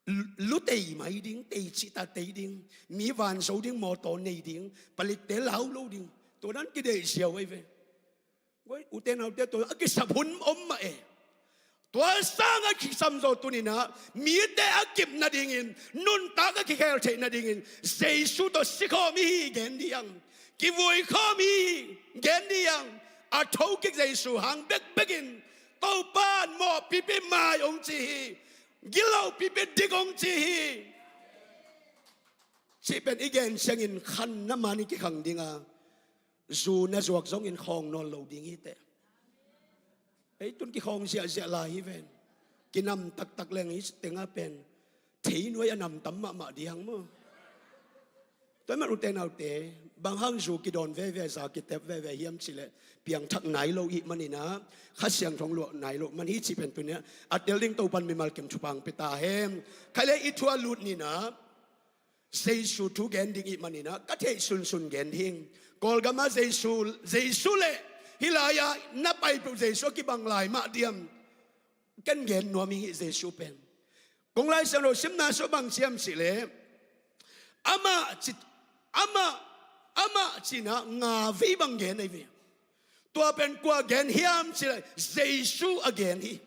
Lu, lu tei mai ding, tei cihta tei ding, mi vanzo ding, mawtaw nei ding, palitte lau lo ding, tua dan kideih ziau ahi ve. Guai, ute naute, tua a kisap hun om mah e. Tua sang a kisam zaw tuni-in ah mite a kip nadingin, nuntak a kikhel theih nadingin, Jesu tawh sikhawm i hi gen ding hang, kivuikhawm i hi gen ding hang. A thokik Jesu hang bekbekin Topa in mawh pipi mai hong ci hi. Gilo pipi dik hong ci hi. Cih pen i gen ciangin khanna man i kikhang ding a, zu na zuak zongin khawng nawn lo ding hi teh. Ei tun kikhawng ziahziah lai hi ven. Kinam taktak leng hi tengah pen thei nuai a nam tam mahmah ding hang maw. Tua ahih man ute naute, bang hang zu kidawn veve, za kitep veve hiam cih leh piangthak nai lo ahih manin ah, Kha Siangtho hong luah nai lo man hi cih pen tuni-ah a tel ding Topa'n mimal kim thupha hong pia ta hen. Khai le i thu a lut ni-in ah, Jesu thu gen ding ahih manin ah ka theih sunsun gen ding. Kawlgam ah Jesu, Jesu leh hih lai-ah na pai peuh Jesu a kibang lai mah diam? Ken gen nuam ing hih Jesu pen. Kong Lai Siangtho simna sung bang ci hiam cih leh, amah ci, amah, amah ci-in ah nga vei bang gen ahi ve. Tua pen kua gen hiam cih leh Jesu a gen hi.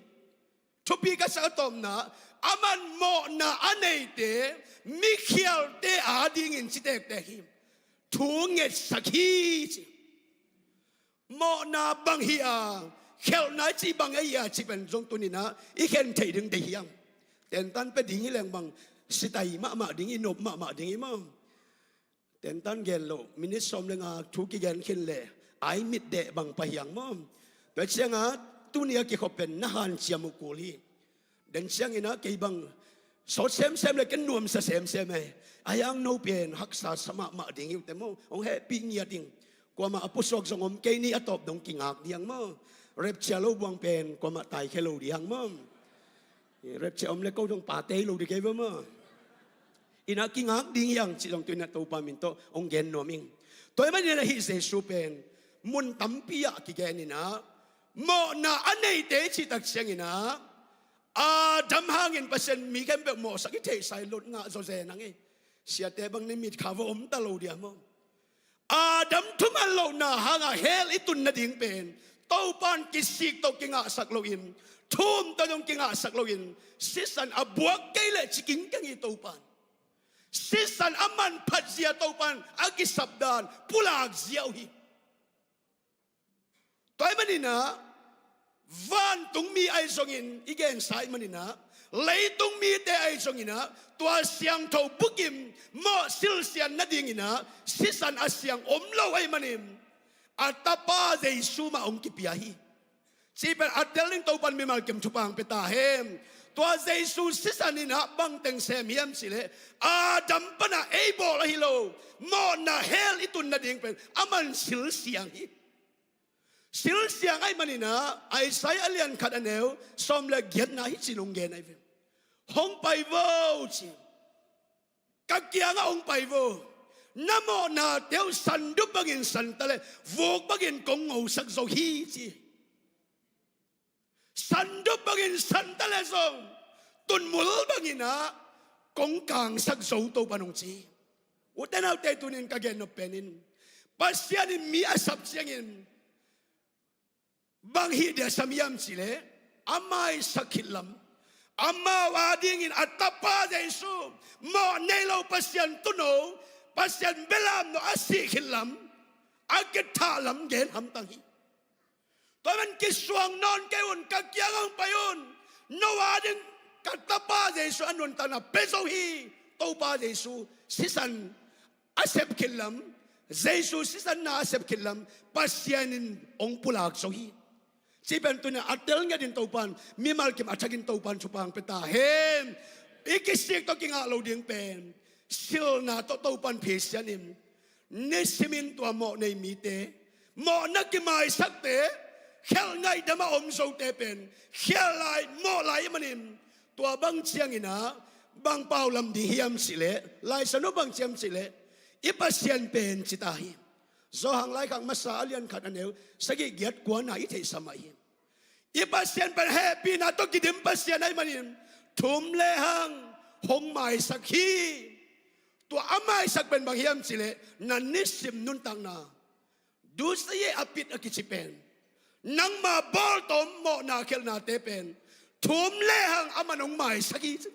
Thupi ka sak a tawpna, aman mawhna a neite, mikhialte adingin ci tektek hi. Thu ngetsak hi ci. Mawhna bang hi a, khelhna i cih bang ahi a cih pen zong tuni-in ah i khen theih ding deih hiam? Tentan pia ding hi leng bang, sitai mahmah ding, i nop mahmah ding hi maw. Tentan gen loh, minit sawm le nga thu kigen khin leh ai mit deh bang pah hi hang maw. Tua ciangah tuni a kikhop pen na hanciam uh kul hi. Den ciangin ah kei bang sawt semsem leh ken nuamsa semsem e. Ahi hang no pen haksa sa mahmah ding hi uh teh maw. Hong hehpih ngiat ing. Kuamah a pusuak zong om kei ni, a tawp dong kingak ding hang maw. Rapture lo buang pen kuamah taikhia lo ding hang maw. Rapture om leh ko dong pate hi lo ding kei ve maw. In ah kingak ding hi hang cih zong tuni-in ah Topa min tawh hong gen nuam ing. Tua ahih manin ah hih Jesu pen mun tampi ah kigen in ah, mawhna a neite cih tak ciangin ah, Adam hangin Pasian mi khempeuh mawhsak i theihsa hi, Lot ngah zawzen hang e. Siate bang ni mitkha va om ta lo ding a maw. Adam thuman lohna hangah hell i tun nading pen Topa'n kisik tawh kingahsak loin, thum tawh dong kingahsak loin, sisan a buak kei leh ci kingkeng hi Topa'n. Sisan a manphat zia Topa'n a kisap dan pulak zia uh hi. Tua ahih manin ah, vantungmi ahi zongin i gensa ahih manin ah, leitungmite ahi zongin ah, tua siangtho bukim mawh silsian nadingin ah sisan a siang om lo ahih manin, a Tapa Jesu mah hong kipia hi. Cih pen a tel ding Topa'n mimal kim thupha hong pia ta hen. Tua Jesu sisan in ah bang teng sem hiam cih leh, Adam pan ah ei bawl ahi lo, mawhna hell i tun nading pen aman silsiang hi. Silsiang ahih manin ah, Isaiah a lian khat a neu sawm le giatna hih ci-in hong gen ahi ve. Hong pai vo ci. Ka kiangah hong pai vo. Na mawhnate uh sandup bangin san ta leh, vuk bangin kong ngosak zo hi ci. Sandup bangin san ta leh zong, tunmul bangin ah kong kangsak zo, Topa'n hong ci. Ute naute, tuni-in ka gen nop pen in, Pasian in mi a sap ciangin bang hih dia sam hiam cih leh, a maisak khit lam, amau adingin a Tapa Jesu, mawh nei lo Pasian Tuuno, Pasian belamno a sih khit lam a kithah lam gen hamtang hi. Tua man kisuang nawn kei un, ka kiangah hong pai un. No ading ka Tapa Jesu a nuntakna pia zo hi. Topa Jesu sisan a sep khit lam, Jesu sisanna a sep khit lam Pasian in hong pulak zo hi. Cih pen tuni-in a tel ngiat in Topa'n, mimal kim a thakin Topa'n thupha hong pia ta hen. I kisik tawh kingah lo ding pen, silna tawh Topa'n phisian in, nisimin tua mawh nei mite, mawhna kimaisakte, khialh ngaihdam a om zote pen khial lai, mawh lai ahih manin, tua bang ciangin ah bang pau lam ding hiam cih leh, Lai Siangtho bang ci hiam cih leh, i Pasian pen ci ta hi. Johan laikhak masa a lian khat a neu sagih, giat, kuana i theihsa mah hi. I Pasian pen hehpihna tawh kidim Pasian ahih manin, thum lehang hong maisak hi. Tua a maisak pen bang hiam cih leh, na nisim nuntakna, dusia a pit a kici pen, nangma bawltawm mawhna khialhnate pen thum lehang aman hong maisak hi ci.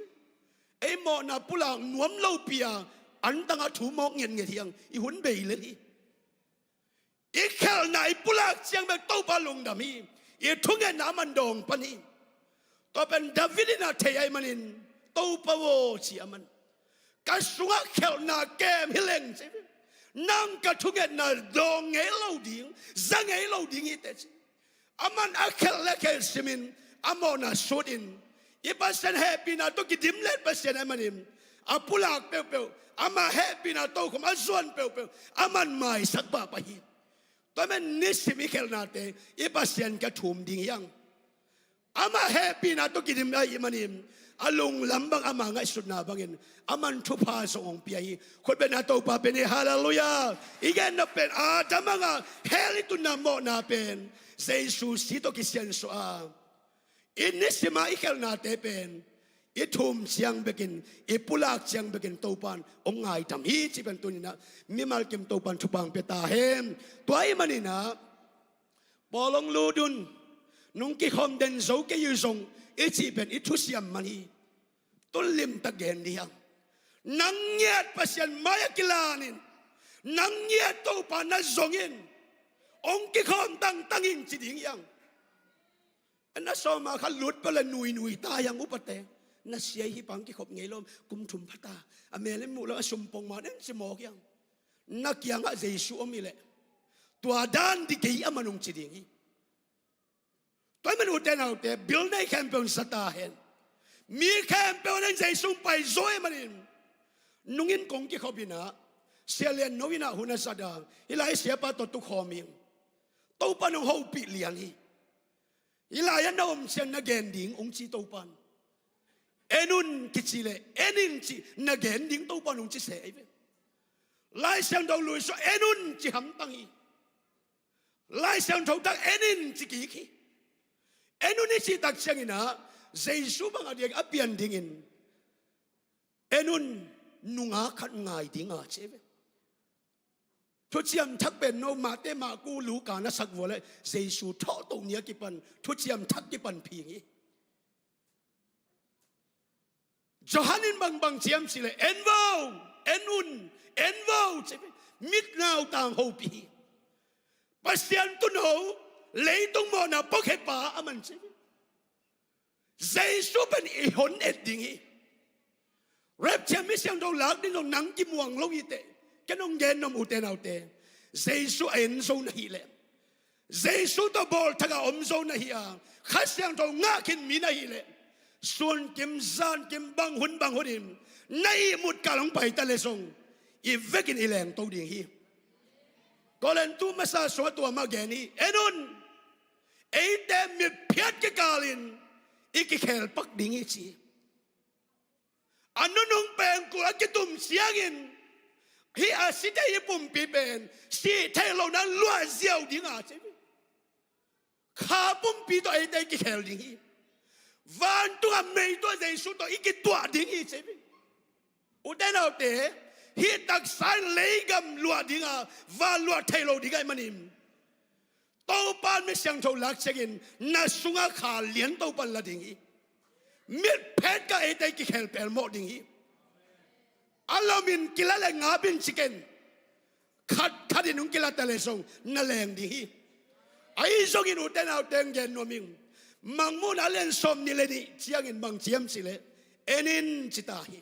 Ei mawhna pulak nuam lopi-a antang a thu mawk ngetnget hi hang, i hun bei lel hi. I khialhna i pulak ciang bek Topa lungdam hi. I thungetna a man dawng pan hi. Tua pen David in a thei ahih manin, Topa aw, ci a man, ka sungah khelhna kem hi leng ci. Nang ka thungetna dawng ngei lo ding, za ngei lo ding hi teh ci. A man a khelh le khelh simin a mawhna sutin, i Pasian hehpihna tawh kidim let Pasian ahih manin, a pulak peuhpeuh, ama hehpihna tokhom a zuan peuhpeuh a man maisak pahpah hi. Tua man nisim i khelhnate i Pasian ka thum ding hi hang. Ama hehpihna tawh kidim ahih manin, a lunglam bang ama ngaihsutna bangin a man thupha zong hong pia hi. Khutbetna Topa pen hi, halleluiah. I genna pen Adam hanga hell i tunna mawhna pen Jesu si tawh kisiansuah a, i nisima i khelhnate pen i thum ciang bekin, i pulak ciang bekin Topan hong ngaidam hi cih pen tuninah mimal kim Topan thupha hong pia ta hen. Tua ahih maninah Paul hong lut un, nong kikhawm den zo kei uh zong i cih pen i thusiam man hi. Tun limtak gen dih hang. Nang ngiat Pasian mai-ah kilanin, nang ngiat Topa na zongin, hong kikhawm tangtang in ci ding hi hang. Na sawma kha lut peuh le nuinui ta hi hang upate. Na sia hi pang kikhop ngei lawm, kum thum phata, a mel in muh lo, a sumpong ma den ci mawk hi hang. Na kiangah Jesu om hi leh, tua dan dih kei a man hong ci ding hi. Tua ahih man ute naute, bil nei khempeuh in sa ta hen. Mi khempeuh in Jesu hong pai zaw ahih manin, nungin kong kikhop inah, Sia Lian No inah hun a zat a, hih lai siapa tawh tukhawm ing. Topa nong hopih lian hi. Hih lai-ah na om ciang na gen ding hong ci Topan. En un kici leh en in ci, na gen ding Topan hong ci seh ahi ve. Lai Siangtho lui sua en un ci hamtang hi. Lai Siangtho tak en in ci kik hi. En un i cih tak cianginah Jesu bang a diak a pian dingin, en un, nungak khat ngai dinga ci ahi ve. Thuciam Thak pen no Mate, Marku, Luka na sak vua leh Jesu thawhto ni a kipan Thuciam Thak kipan phing hi. Johan in bangbang ci hiam cih leh, en vo, en un, en vo ci hi. Mit nau tang hopih hi. Pasian tun ho, leitung mawhna puakhiatpa a man ci hi. Jesu pen i hon et ding hi. Rapture, mi siangtho lak ding zong nang kimuang lo hi teh. Ken hong gen nuam ute naute. Jesu a en zo na hih leh, Jesu tawh bawlthak a om zo na hih a, Kha Siangtho ngah khin mi na hih leh, sun kim zan kim, bang hun bang hun in na ihmut kal hong pai ta leh zong, i vekin i lengto ding hi. Korintu masa sungah tua mah gen hi. En un, eite mitphiat kikal in i kikhel pak ding hi ci hi. A nunung pengkul a kitum ciangin, hih a si thei i pumpi pen sih theih lohna luah ziau ding a ci hi. Kha pumpi tawh eite i kikhel ding hi. Vantung a mei tawh Jesu tawh i kituah ding hi ci hi. Ute naute, hih taksa in leigam luah ding a, van luah theih loh ding ahih manin, Topa in mi siangtho lak ciangin na sungah kha lian Topa in la ding hi. Mitphiat kikal eite i kikhel pelmawh ding hi. A lomin kila leh ngap in ci ken. Khatkhat in hong kila ta leh zong na leng ding hi. Ahi zongin ute naute, hong gen nuam ing. Mangmuhna a lian sawmnih leh nih ciangin bang ci hiam cih leh, en in ci ta hi.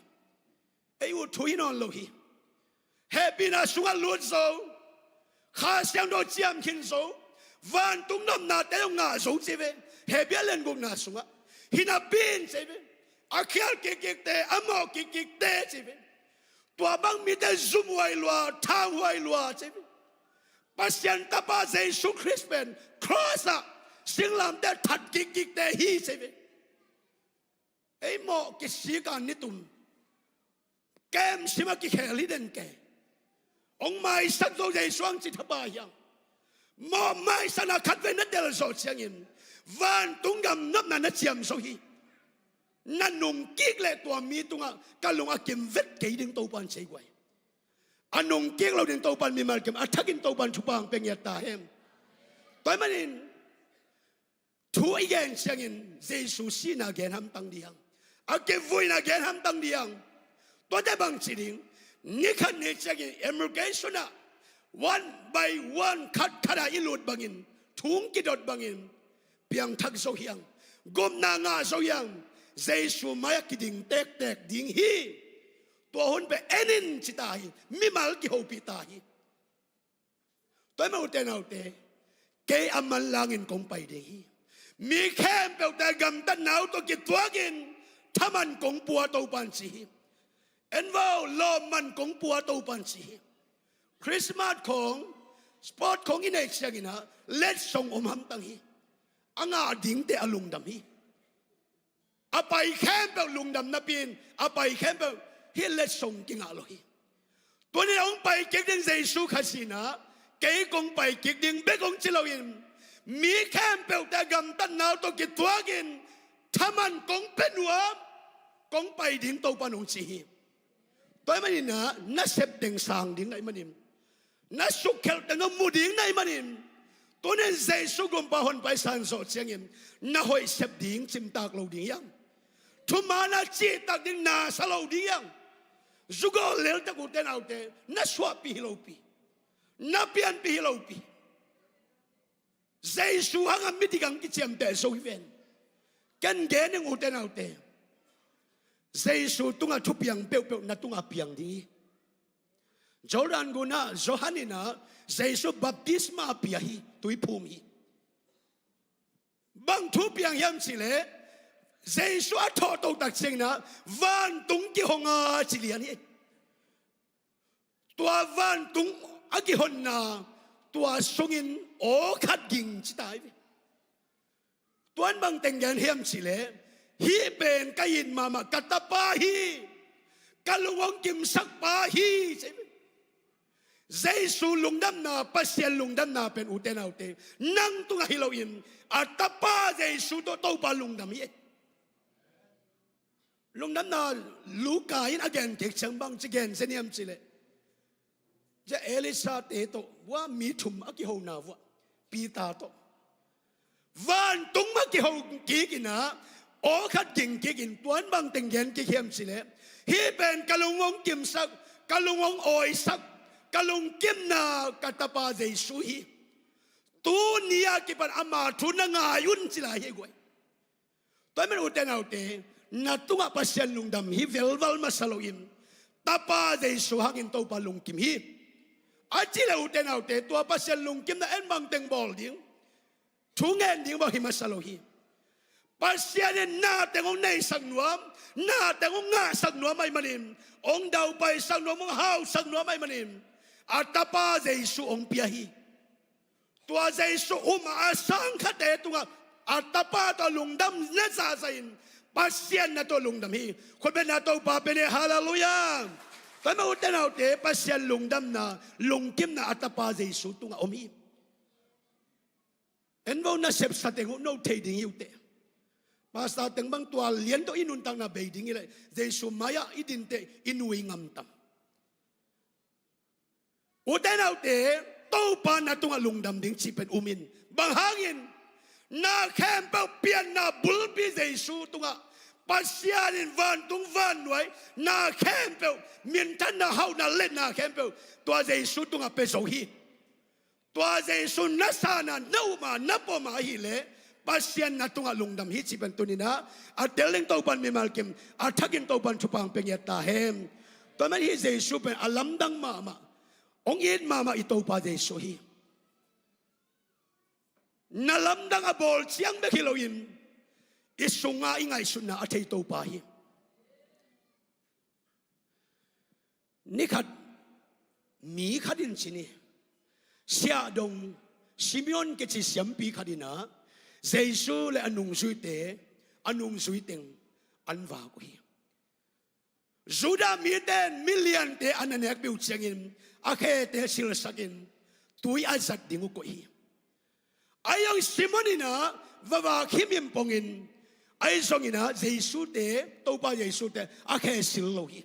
Ei uh thu hi nawn lo hi. Hehpihna sungah lut zo, Kha Siangtho ciam khin zo, vantung nopnate zong ngah zo ci hi ve. Hebru a lian gukna sungah, hi napi in ci hi ve, a khial kikkikte, a mawh kikkikte ci hi ve. Tua bang mite zumhuai lua, thanghuai lua ci hi ve. Pasian Tapa Jesu Khrist pen cross ah singlamteh that kikkikte hi ci hi ve. Ei mawh kisik a nitum, kemsim a kikhel hi den kei. Hong maisak zo Jesu hang ci thapai hiam? Mawh maisakna khatvei na tel zawh ciangin vantung gam nopna na ciam zo hi. Na nungkik leh tua mi tungah ka lung a kim vet kei ding Topan ci hi guai. A nungkik lo ding Topan mimal kim a thakin Topan thupha hong pia ngiat ta hen. Tua ahih manin thu i gen ciangin Jesu sihna gen hamtang dih hang. A kivuina gen hamtang dih hang. Tuate bang ci ding? Ni khat ni ciangin immigration ah one by one, khatkhat a i lut bangin, thu hong kidot bangin, piangthak zo hiang, gupna ngah zo hiang, Jesu mai-ah kiding tektek ding hi. Tua hun pen en in ci ta hi, mimal kihopih ta hi. Tua ahih manin ute naute, kei a manlangin kong pai ding hi. Mi khempeuhte gamtatna uh tawh kituakin thaman kong pua, Topa'n ci hi. En vo, lawmman kong pua, Topa'n ci hi. Christmas khawng, sport khawng i neih ciangin ah letsong om hamtang hi. A ngah dingte a lungdam hi. A pai khempeuh lungdam napi-in, a pai khempeuh hih letsong kingah lo hi. Tuni-in hong pai kik ding Jesu Khazih in ah, kei kong pai kik ding bek hong ci loin, mi khempeuhte a gamtatna uh tawh kituakin thaman kong pia nuam, kong pai ding, Topa'n hong ci hi. Tua ahih manin ah, na sep teng sang ding na hih manin, na sukkhelh teng na mu ding na hih manin, tuni-in Jesu Gumpa Honpa i san zawh ciangin, na hoih sep ding cimtak lo ding hiam? Thuman a cihtak ding na sa lo ding hiam? Zu gawl leltak, ute naute, na suahpih hi lopi, na pianpih hi lopi. Jesu hangah midik hong kiciamteh zo hi ven. Ken gen ing, ute naute, Jesu tungah thupiang peuhpeuh na tungah piang ding hi. Jordan gunah Johan in ah Jesu baptisma pia hi, tuiphum hi. Bang thu piang hiam cih leh, Jesu a thawhtoh tak ciangin ah vantung kihong a ci lian hi. Tua vantung a kihonna, tua sungin aw khat ging ci ta hi ve. Tua in bang teng gen hiam cih leh, hih pen ka it mahmah ka Tapa hi, ka lung hong kimsak pa hi, ci hi ve. Jesu lungdamna, Pasian lungdamna pen, ute naute, nang tungah hi loin, a Tapa Jesu tawh Topa lungdam hi. Lungdamna Luka in a gen kik ciang bang ci gen zen hiam cih leh, zia Elisha-te tawh, vua mi thum a kihona vua, Peter tawh, vantung mah kiho kik in ah, aw khat ging kik in, tua in bang teng gen kik hiam cih leh, hih pen ka lung hong kimsak, ka lung hong awisak, ka lungkimna ka Tapa Jesu hi. Tuni a kipan ama thu na ngai un, ci lai hi guai. Tua ahih manin ute naute, na tungah Pasian lungdam hi velval masa loin, Tapa Jesu hangin Topa lungkim hi. A cih leh ute naute, tua Pasian lungkimna en bang teng bawl ding, thu ngen ding bang hi masa lo hi. Pasian in na teng hong neisak nuam, na teng hong ngahsak nuam ahih manin, hong daupaisak nuam, hong hausak nuam ahih manin, a Tapa Jesu hong pia hi. Tua Jesu um a, a sangkhate tungah a Tapa tawh lungdam na zahzah in, Pasian na tawh lungdam hi. Khutbetna Topa pe ni, halleluiah. Tua ahih manin ute naute, Pasian lungdamna, lungkimna a Tapa Jesu tungah om hi. En vo, na sepsa teng uh no thei ding hi ute. Pastor teng bang tua lian tawh i nuntakna bei ding hi leh, Jesu mai-ah i dinteh i nui ngam tam? Ute naute, Topa na tungah lungdam ding cih pen um in. Bang hangin? Na khempeuh pianna bulpi Jesu tungah, Pasian in vantung vannuai, na khempeuh, minthanna, hauhna, letna khempeuh tua Jesu tungah pia zo hi. Tua Jesu na san a, na um a, na pom a ahih leh, Pasian na tungah lungdam hi cih pen tuni-in ah, a tel ding Topa'n mimal kim, a thakin Topa'n thupha hong pia ngiat ta hen. Tua ahih manin hih Jesu pen a lamdang mahmah, hong it mahmah i Topa Jesu hi. Na lamdang a bawl ciang bek hi loin, i sungah i ngaihsutna a thei Topa hi. Ni khat, mi khat in ci ni, siahdong Simeon kici siampi khat in ah, Jesu leh a nungzuite, a nungzui teng an vak uh hi. Judah mite in miliante a na nekpih uh ciangin, a khete silsakin, tui a zat ding uh koih hi. Ahi zongin Simeon in ah va vak himhim pongin, ahi zongin ah Jesu te, Topa Jesu te a khe sil lo hi.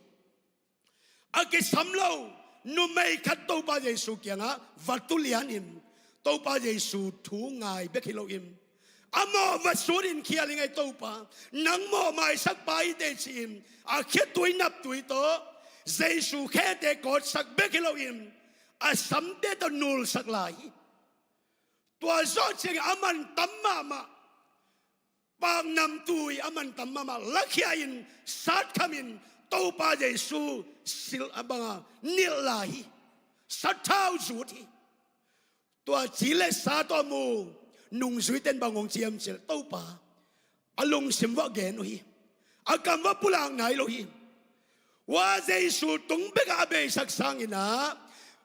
A kisam lo numei khat Topa Jesu kiangah va tu lianin, Topa Jesu thu ngai bek hi loin, a mawh va sutin, khial ing ei Topa, nang mawh maisak pa hi teh ci-in, a khitui naptui tawh Jesu khete kawtsak bek hi loin, a samte tawh nulsak lai hi. Tua zawh ciangin a man tam mahmah, Paknamtui a man tam mahmah lakhia in, satkhamin Topa Jesu silh a banga nilh lai hi. Sathau zut hi. Tua ci le sa tawh mu nungzuite in bang hong ci hiam cih leh, Topa, a lungsim uah gen uh hi. A kam uah pulak nai lo hi. Ua Jesu tung bekah a beisak sangin ah,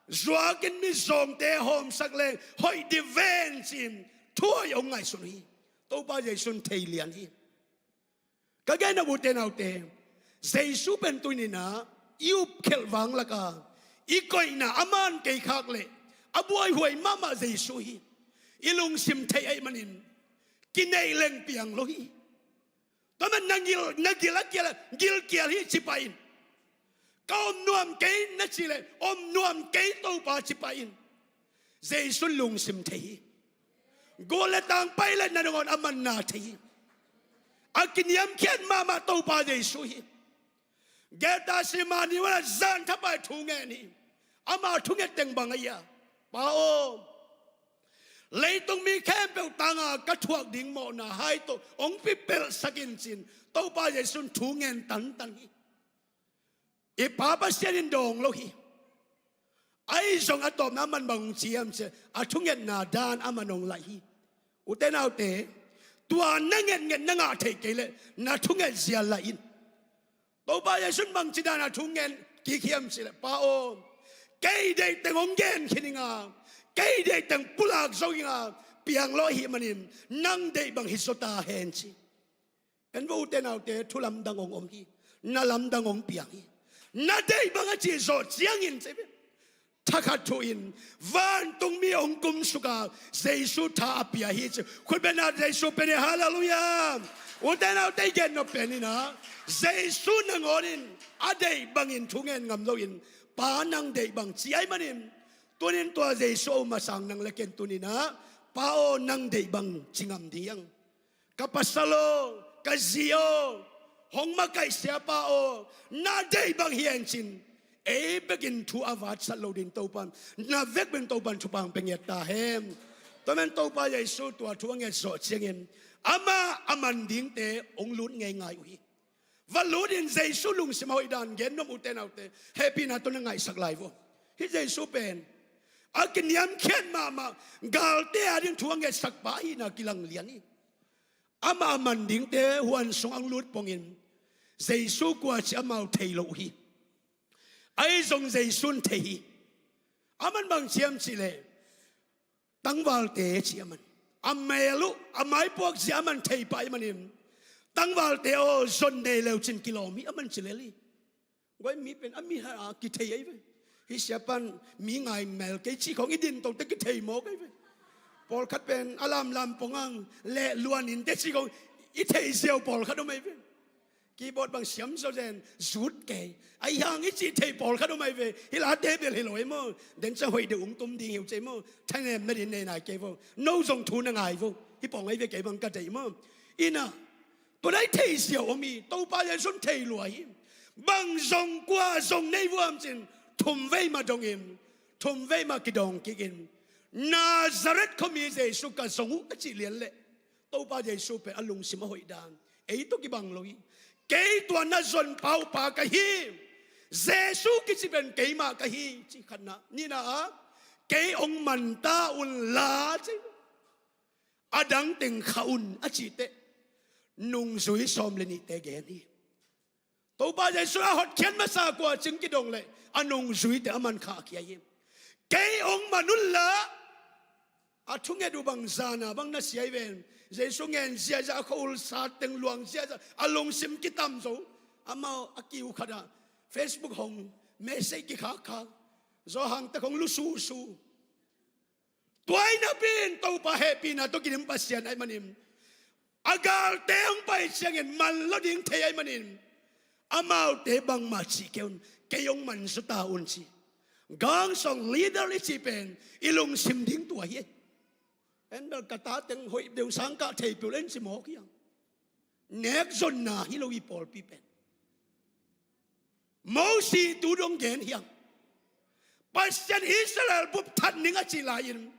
zuakin mizawngte hawmsak leng hoih ding ven ci-in thuhoih hong ngaihsun uh hi. Topa Jesu in thei lian hi. Ka gen a, ute naute, Jesu pen tuni-in ah i upkhelh vang lakah i koihna a man kei khak leh a buaihuai mahmah Jesu hi. I lungsim thei ahih manin kineih leng piang lo hi. Tua man na gil, na gil a kial, gilkial hi ci pah in. Ka om nuam kei na cih leh om nuam kei Topa ci pah in. Jesu lungsim thei hi. Gul le tang pai le na nangawn a man na thei hi. A kiniamkhiat mahmah Topa Jesu hi. Gethsemane huan ah zan thapai thu ngen hi. Ama thunget teng bang ahi a, Pa aw, leitung mi khempeuh tanga ka thuak ding mawhna hai tawh hong pipelhsak in ci-in Topa Jesu in thu ngen tantan hi. I Pa Pasian in dawng lo hi. Ahi zong a tawpna a man bang hong ci hiam cih leh a thungetna dan a man hong laih hi. Ute naute, tua na ngetnget na ngah theih kei leh na thunget zia laih in. Topa Jesu in bangci dan a thu ngen kik hiam cih leh, Pa aw, kei deih teng hong gen khin ing a, kei deih teng pulak zo ing a, piang lo ahih manin nang deih bang hi zaw ta hen ci. En vo ute naute, thu lamdang hong om hi. Na lamdang hong piang hi. Na deih bang a cih zawh ciangin ci ve. Thakhat thuhin vantungmi hong kumsuk a, Jesu tha a pia hi ci. Khutbetna Jesu pen hi. Halleluiah. Ute naute, i gen nop pen in ah, Jesu nangawn in a deih bangin thu ngen ngam loin, Pa nang deih bang ci ahih manin, tuni-in tua Jesu a um a sang nang le ken tuni-in ah, Pa aw, nang deih bang ci ngam ding hi hang. Ka pasal aw, ka zi aw, hong makaih siapa aw, na deih bang hi hen ci-in, ei bekin thu a vatsat lo ding Topa'n, na vek bekin Topa'n thupha hong pia ngiat ta hen. Tua man Topa Jesu tua thu a nget zawh ciangin, amah a man dingte hong lut ngeingai uh hi. Va lut in, Jesu lungsim a hoih dan gen nuam ute naute, hehpihna tawh na ngaihsak lai vo. Hih Jesu pen a kiniamkhiat mahmah, galte ading thu a ngetsak pa ahihna kilang lian hi. Amah a man dingte huan sungah hong lut pongin Jesu kua cih amau thei lo uh hi. Ahi zong Jesu in thei hi. Aman bang ci hiam cih leh, tangvalte ci aman. A mel uh, a maipuak zia aman thei pah ahih manin, tangvalte aw, zon nei leu cin kilawm hi aman ci lel hi. Guai mi pen a mi ha a kithei ahi ve. Hih siapa'n mi ngai mel kei cih khawng i din to teh kithei mawk ahi ve. Pawlkhat pen a lamlam pong ang leh luan in teh cih khawng i thei ziau pawlkhat om ahi ve. Keyboard bang siam zaw zen zut kei. Ahi hang i cih thei pawlkhat om ahi ve. Hih late bel hi lo ahi maw. Den ciang hoih deuh hong tum ding hi uh ci ahi maw. Thanem na din nei nai kei vo. No zong thu na ngai vo. Hih pawng ahi ve kei bang ka deih maw. Ina, tua nai thei ziau om hi. Topa Jesu in thei lua hi. Bang zong kua zong nei vuam cin, thumvei mah dongin, thumvei mah kidawng kikin, Nazareth khuami Jesu ka zong uh a cih lian leh, Topa Jesu pen a lungsim a hoih dan ei tawh kibang lo hi. Kei tua na zon pau pa ka hi. Jesu kici pen keimah ka hi, ci khatna. Nihna ah, kei hong man ta un la ci. A dang teng khah un a cih teh, nungzui sawm le nihte gen hi. Topa Jesu a hotkhiat masa kua cing kidong leh a nungzuite a man khahkhia hi. Kei hong man un la, a thunget uh bang zana bang na sia hi ven. Jesu ngen ziahziah, a khua-ul sat teng luang ziahziah, a lungsim kitam zo. Amau a kiu khatah Facebook hong message kikhakkhak, Johan tek hong lu susu. Tua hi napi-in Topa hehpihna tawh kidim Pasian ahih manin, a galte hong pai ciangin man lo ding thei ahih manin, amaute bangmah cih kei un, kei hong man zaw ta un ci. Gang sawng leader i cih pen i lungsim ding tua hi. En bel ka ta teng hoih deuh sangkah thei peuh le en ci mawk hi hang. Nek zonna hi lo i pawlpi pen. Mosi tu dong gen hi hang. Pasian Israel bup that ning a cih lai-in,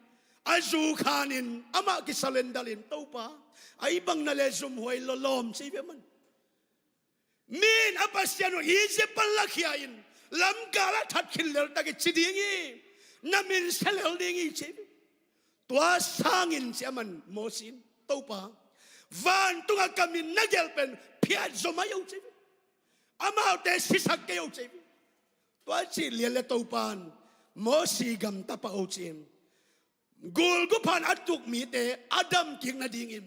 A zu khanin amah kisalendalin, "Topa, ahi bang na le zumhuai lawlawm," ci ve man. Mi in a Pasian uh Egypt pan lakhia in lamgal a that khin lel tak i ci ding hi, na min sia lel ding hi ci ve. Tua sangin ci a man Mosi in, "Topa, vantungah ka min na gelh pen phiat zaw mai o," ci ve. "Amaute sisak kei o," ci ve. Tua cih lian le Topa in Mosi gamta pah o ci in, gul guphan a tuk mite a dam kik nadingin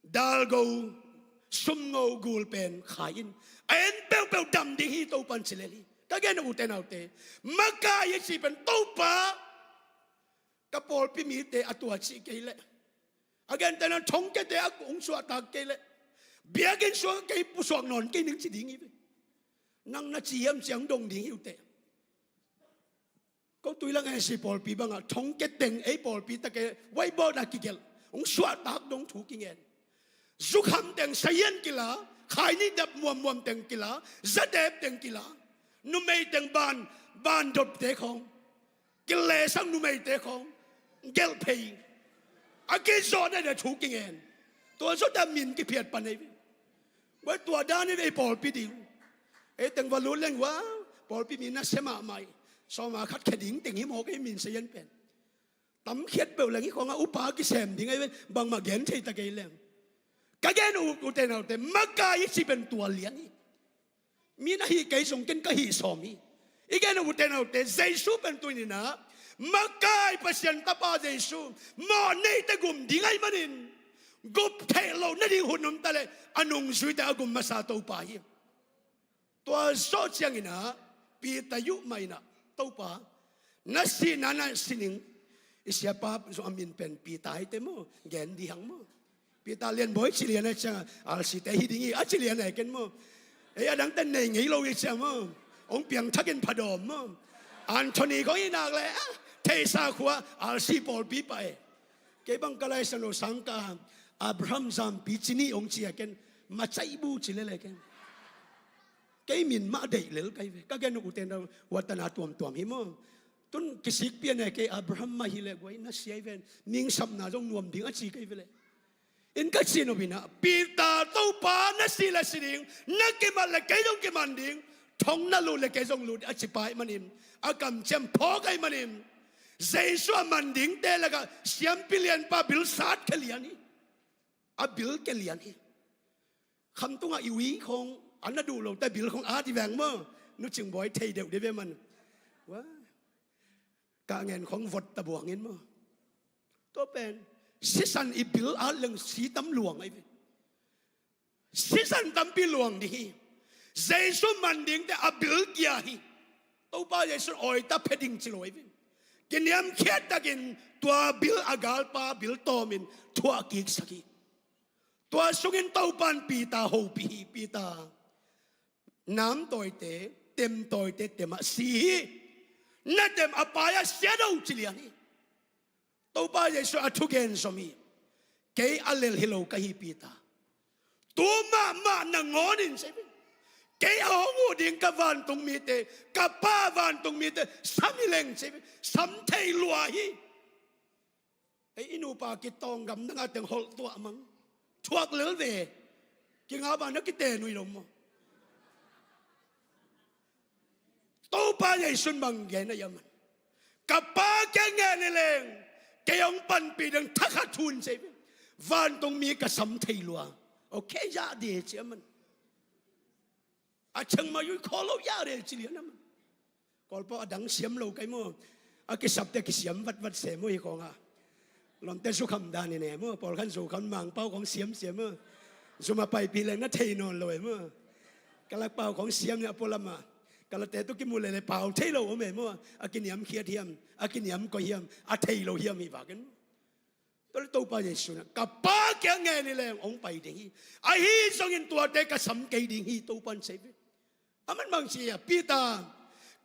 dalgo sumngo gul pen khai in, a en peuhpeuh dam ding hi Topa in ci lel hi. Ka gen uh ute naute, makai i cih pen Topa, ka pawlpi mite a tua cih kei leh, a gentehna thongkiate a kung suahtak kei leh, biakinn sungah kei pusuak nawn kei ning ci ding hi ve. Nang na ci hiam ci a hong dong ding hi uh teh. Ko Tuilang A C pawlpi bangah thongkia teng ei pawlpi tak e, whiteboard ah kigelh, hong suahtak dong thu kingen. Zukham teng sahian kila, khaini dap muammuam teng kila, zadep teng kila. Numei teng ban, ban dopte khawng, kilesang numeite khawng gelh phei. A kizawh na thu kingen. Tua zawh ta min kiphiat pan ei ve. Tua dan hi ve ei pawlpi ding. Ei teng va lut leng ua, pawlpi mi nasia mahmah hi. Sawma khat khia ding teng hi maw, kei min sahian pen. Tamkhiat peuh leng hi khawngah upa kisem ding ei ve, bangmah gen thei ta kei leng. Ka gen uh ute naute, makai i cih pen tua lian hi. Mi na hih kei zong ken ka hih sawm hi. I gen uh ute naute, Jesu pen tuni-in ah makai Pasian Tapa Jesu, mawh neite gum ding ahih manin, gup theih loh nading hun om ta leh a nungzuite a gum masa Topa hi. Tua zawh ciangin ah Peter yuh mah in ah, "Topa, na sihna na si ning." I siapa zong a min pen Peter hi teh maw, gen dih hang maw. Peter Lianbawi ci lian a ciang, R C te hi ding hi a ci lian a ken maw. Ei, a dangte nei ngei lo hi ciang maw. Hong piangthakin phadawm maw. Anthony khawng hi nak leh, ah, theihsa khua R C pawlpi pah e. Kei bang ka Lai Siangtho sang ka, Abraham Zampi Cini hong ci a ken, Macaibu ci lel e ken. Kei min mah deih lel kei ve. Ka gen uh ute naute, ua tana tuamtuam hi maw. Tun kisik pian e kei, Abraham mah hi leh guai na sia hi ven. Ningsapna zong nuam ding a ci kei ve leh. In ka cih nop in ah, Peter, "Topa, na sih leh si ding, na kimat leh kei zong kiman ding, thong na lut leh kei zong lut," a ci pa ahih manin, a kamciam phawk ahih manin, Jesu a man dingte lakah siampi lianpa bil sat kia lian hi. A bil kia lian hi. Khamtungah i ui khawng, a na duh lote bil khawng at i veng maw. Nu Cingbawi thei deuh dih ve man. Ua, kah ngen khawng vot ta buang in maw. Tua pen sisan i bil at leng si tam luang ahi ve. Sisan tampi luang ding hi. Jesu man dingte a bil kia hi. Topa Jesu in awita phe ding ci lo ahi ve. Kiniamkhiat takin tua bil a galpa bil tawmin thuah kiksak hi. Tua sungin Topa in Peter hopih hi. "Peter, nam tawite, tem tawite temah si hi. Na tem a pai-ah sia do," ci lian hi. Topa Jesu a thugen zom hi. "Kei a lel hi lo ka hi, Peter. Tu mahmah nangawn in," ci hi. "Kei a hong huh ding ka vantung mite, ka Pa vantung mite sam hi leng," ci hi. Sam thei lua hi. Ei, i nupa kitawng gamdang a teng holh tuah mang. Thuak lel ve. Kingaba na kite nui lo maw. Topa Jesu in bang gen a hiam man. "Ka Pa kiang ngen hi leng, kei hong panpih ding thakhat thu in," ci hi. "Vantung mi ka sam thei lua. Okay, ya de," ci a man. A cheng ma yui kho lo ya de ci lian a man. Kawlpau a dang siam lo kai maw. A kisapte kisiam vatvat se maw hi khawngah. Lawmte zukham dan hi ne maw. Pawlkhan zukham Mangpau khawng siam siam maw. Zum a paipih leng na thei nawn lo e maw. Kalakpau khawng siam ne a pualamah. Kalate tu kimu lele pau thei lo om e maw. A kiniamkhiat hiam, a kiniam koi hiam, a thei lo hiam hi vakin. Tua leh Topa Jesu in, "Ka Pa kiang ngen hi leng hong pai ding hi. Ahi zongin tuate ka sam kei ding hi," Topa in ci hi. Aman bang ci hiam, "Peter,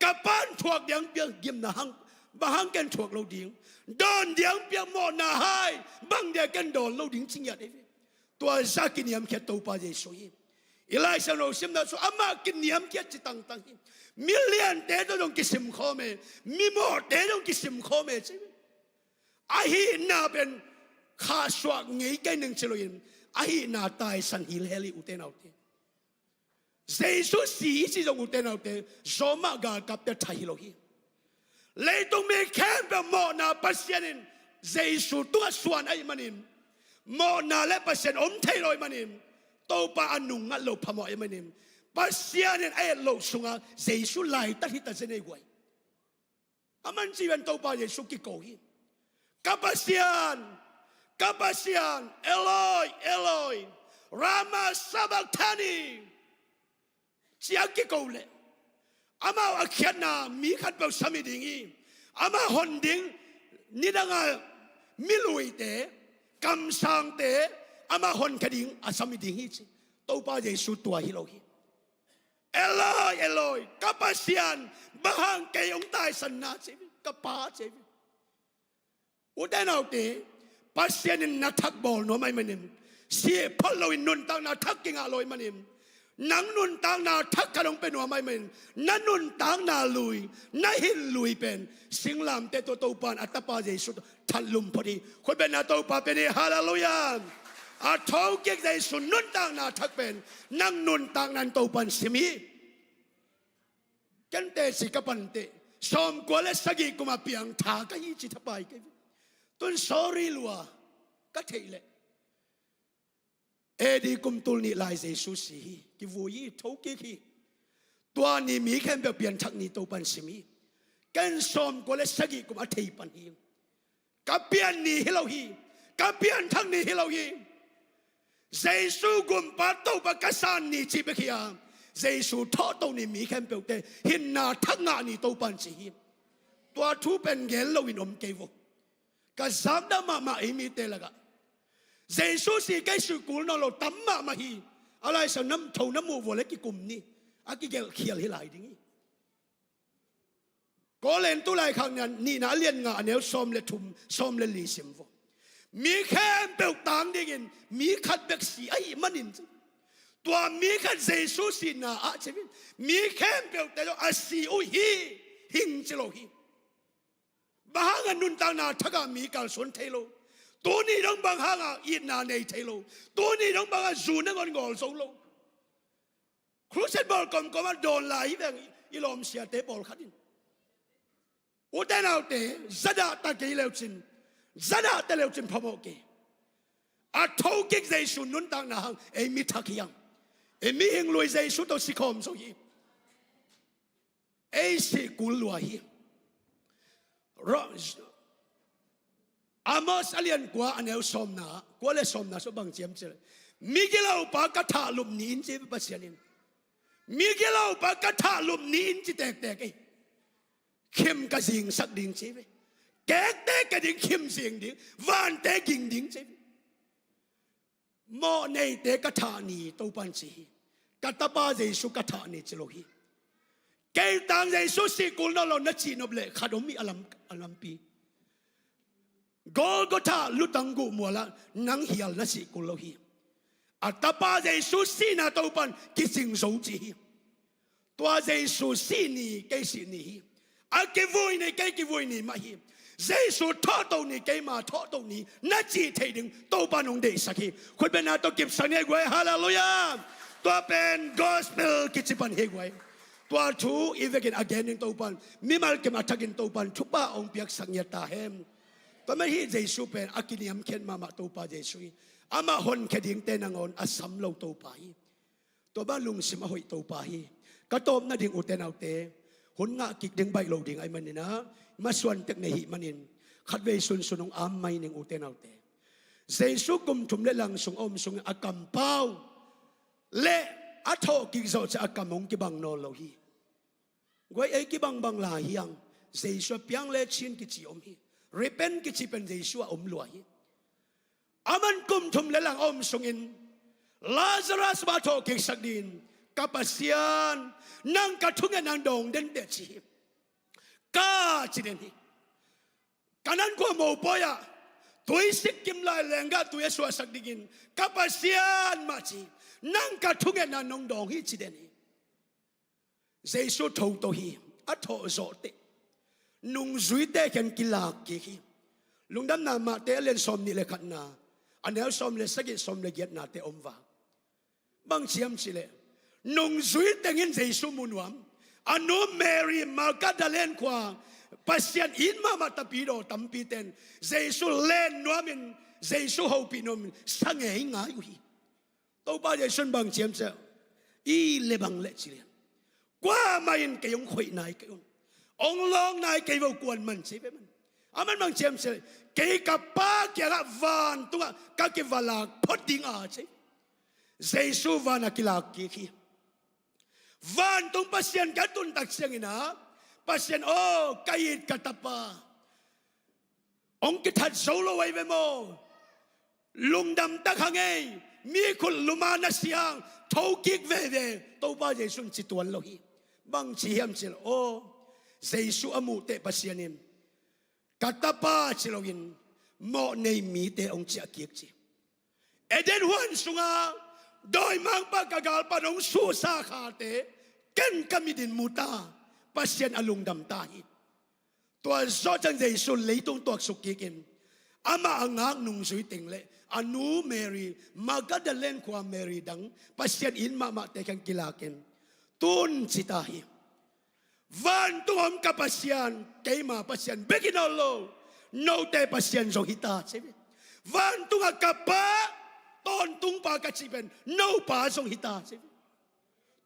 ka Pa'n thuak ding piak gimna hang, bang hang ken thuak lo ding? Dawn ding piak mawhna hai, bang dia ken dawn lo ding?" ci ngiat hi ve. Tua zah kiniamkhiat Topa Jesu hi. I Lai Siangtho simna sung amah kiniamkhiat ci tangtang hi. Mi liante tawh zong kisim khawm e, mi mawhte zong kisim khawm e ci hi. Ahihna pen khahsuah ngei kei ning ci loin, ahihna taisan hilhel hi, ute naute. Jesu si i cih zong, ute naute, Roma galkapte tha hi lo hi. Leitung mi khempeuh mawhna Pasian in Jesu tungah suan ahih manin, mawhna le Pasian om thei lo ahih manin, Topa a nung ngat lo phamawh ahih manin, Pasian in a et loh sungah Jesu laitat hi ta zen ei guai. A man ci ven Topa Jesu kiko hi. Ka Pasian, ka Pasian, Eloi, Eloi, lama sabachthani, ci a kiko leh, amau a khiatna mi khatpeuh sam hi ding hi. Amah hon ding, nidanga miluite, kamsangte, amah honkhia ding a sam hi ding hi ci. Topa Jesu tua hi lo hi. Eloi, Eloi, ka Pasian, bang hang kei hong taisan na ci hi, ka Pa ci hi. Ute naute, Pasian in na thak bawl nuam ahih manin, si phot loin nuntakna thak kingah lo ahih manin, nang nuntakna thak khat hong pia nuam ahih manin, na nuntakna lui, na hin lui pen singlamteh tawh Topa in a Tapa Jesu tawh that lum phot hi. Khutbetna Topa pia ni, halleluiah. A thokik Jesu nuntakna thak pen nang nuntakna in Topa in sim hi. Ken teci ka panteh, sawmkua le sagih kum a piangtha ka hi ci thapai kei. Tun sorry lua ka theih leh, A D kum tul nih lai Jesu si hi, kivui hi, thokik hi. Tua ni mi khempeuh pianthak ni Topa in sim hi. Ken sawmkua le sagih kum a thei pan hi. Ka pian ni hi lo hi. Ka pianthak ni hi lo hi. Jesu gumpa Topa ka san ni cih bek hi a, Jesu thawhto ni mi khempeuhte hinna thak ngah ni Topa in ci hi. Tua thu pen gen loin om kei vo. Ka zakdah mahmah ei mite lakah Jesu si kei si kul nawn lo tam mahmah hi. A laisang nam tho na muh vua le kikum ni, a kigelh khial hi lai ding hi. Korin tu laikhak nihna a lian nga a neu sawm le thum, sawm le li sim vo. Mi khempeuh tang dingin mi khat bek si ahih manin ci. Tua mi khat Jesu sihna ah ci, mi khempeuhte zong a si uh hi, hing ci lo hi. Bang hangin nuntakna thakah mi kalsuan thei lo? Tuni dong bang hangah itna nei thei lo? Tuni dong bangah zu na ngawngawl zo lo? Crusade bawl kawmkawm ah dawn lai hi veng, i lawmsiate pawlkhat in. Ute naute, zadah ta kei leucin, zadah ta leucin phamawh kei. A thokik Jesu nuntakna hang ei mi thak hi hang. Ei mihing lui Jesu tawh sikhawm zo hi. Ei sih kul lua hi. Ro-, Amos a lian kua a neu sawmna, kua le sawmna sua bang ciam cil. Migilopa ka thahlup ni in ci Pasian in. Migilopa ka thahlup ni in ci tektek ei. Khim ka zingsak ding ci ve. Kekte ka ding khim zing ding. Vante ging ding ci ve. Mawh neite ka thah ni, Topa in ci hi. Ka tapa Jesu ka thah ni ci lo hi. Kei tang Jesu sih kul nawn lo na cih nop leh khat om hi a lam, a lampi. Golgotha lutang guh mualah nang hial na sih kul lo hi. A tapa Jesu sihna Topa in kicing zo ci hi. Tua Jesu sih ni kei sih ni hi. A kivui ni kei kivui ni mah hi. Jesu thawhto ni keima thawhto ni na cih theih ding Topa in hong deihsak hi. Khutbetna tawh kipsak ni ei guai, halleluiah. Tua pen gospel kici pan hi ei guai. Tua thu i vekin a gen ding Topa in, mimal kim a thakin Topa in thupha hong piaksak ngiat ta hen. Tua mah hi. Jesu pen a kiniamkhiat mahmah Topa Jesu hi. Amah honkhia dingte nangawn a sam lo Topa hi. Tua bang lungsim a hoih Topa hi. Ka tawp nading ute naute, hun ngah kik ding baih lo ding ahih manin ah, masuan tek nei hih manin, khatvei sunsun hong am mai ning ute naute. Jesu kum thum le lang sung a om sungin a kampau le a thawh kik zawh ciang a kam hong kibang nawn lo hi. Guai, ei kibangbang lai hi hang. Jesu a piang le chin kici om hi. Repent kici pen Jesu a om lua hi. Aman kum thum le lang a om sungin Lazarus bang a thawh kiksak dingin, ka Pasian, nang ka thungetna hong dawng den teh ci hi. Ka ci den hi. Kanan khua mopawi ah tuisik kim lai lenggah tui a suahsak dingin, ka Pasian mah ci, nang ka thungetna hong dawng hi ci den hi. Jesu tho to hi. A thawh zawh teh nungzuite khen kilak kik hi. Lungdamna Mate a lian sawm nih le khatna, a neu sawm le sagih, sawm le giatnate om vak. Bang ci hiam cih leh, nungzui teng in Jesu mu nuam, a nu Mary Magdalene khua, Pasian it mahmah tapidaw tampite in Jesu len nuamin, Jesu hopih nuamin sa ngeingai uh hi. Topa Jesu in bang ci hiam cih leh, i le bang leh ci lian, kuamah in kei hong khoih nai kei un, hong lawng nai kei vo, kuaman ci ve man. Aman bang ci hiam cih leh, kei ka Pa kiangah vantungah ka kivalak phot ding a ci. Jesu vanah kilak kik hi. Vantung Pasian ka tun tak ciangin ah, Pasian aw, ka it ka tapa hong kithat zo lo ahi ve maw? Lungdam tak hang ei, mi khut lum a na siang, thokik veve, Topa Jesu in ci tuan lo hi. Bang ci hiam cih leh, aw, Jesu a muh teh Pasian in, ka tapa ci loin, mawhnei mite hong ciah kik ci. Eden huan sungah dawimangpa ka galpa in hong suhsa khate ken ka mit in mu ta, Pasian a lungdam ta hi. Tua zawh ciang Jesu leitung tuaksuk kikin, amah a ngak nungzui teng le a nu Mary, Magdalene khua Mary dang, Pasian it mahmahte khang kilakin, tun ci ta hi. Vantung om ka Pasian, keima Pasian bek in awl lo, note Pasian zong hi ta ci ve. Vantungah ka Pa, tawntungpa ka cih pen no Pa zong hi ta ci ve.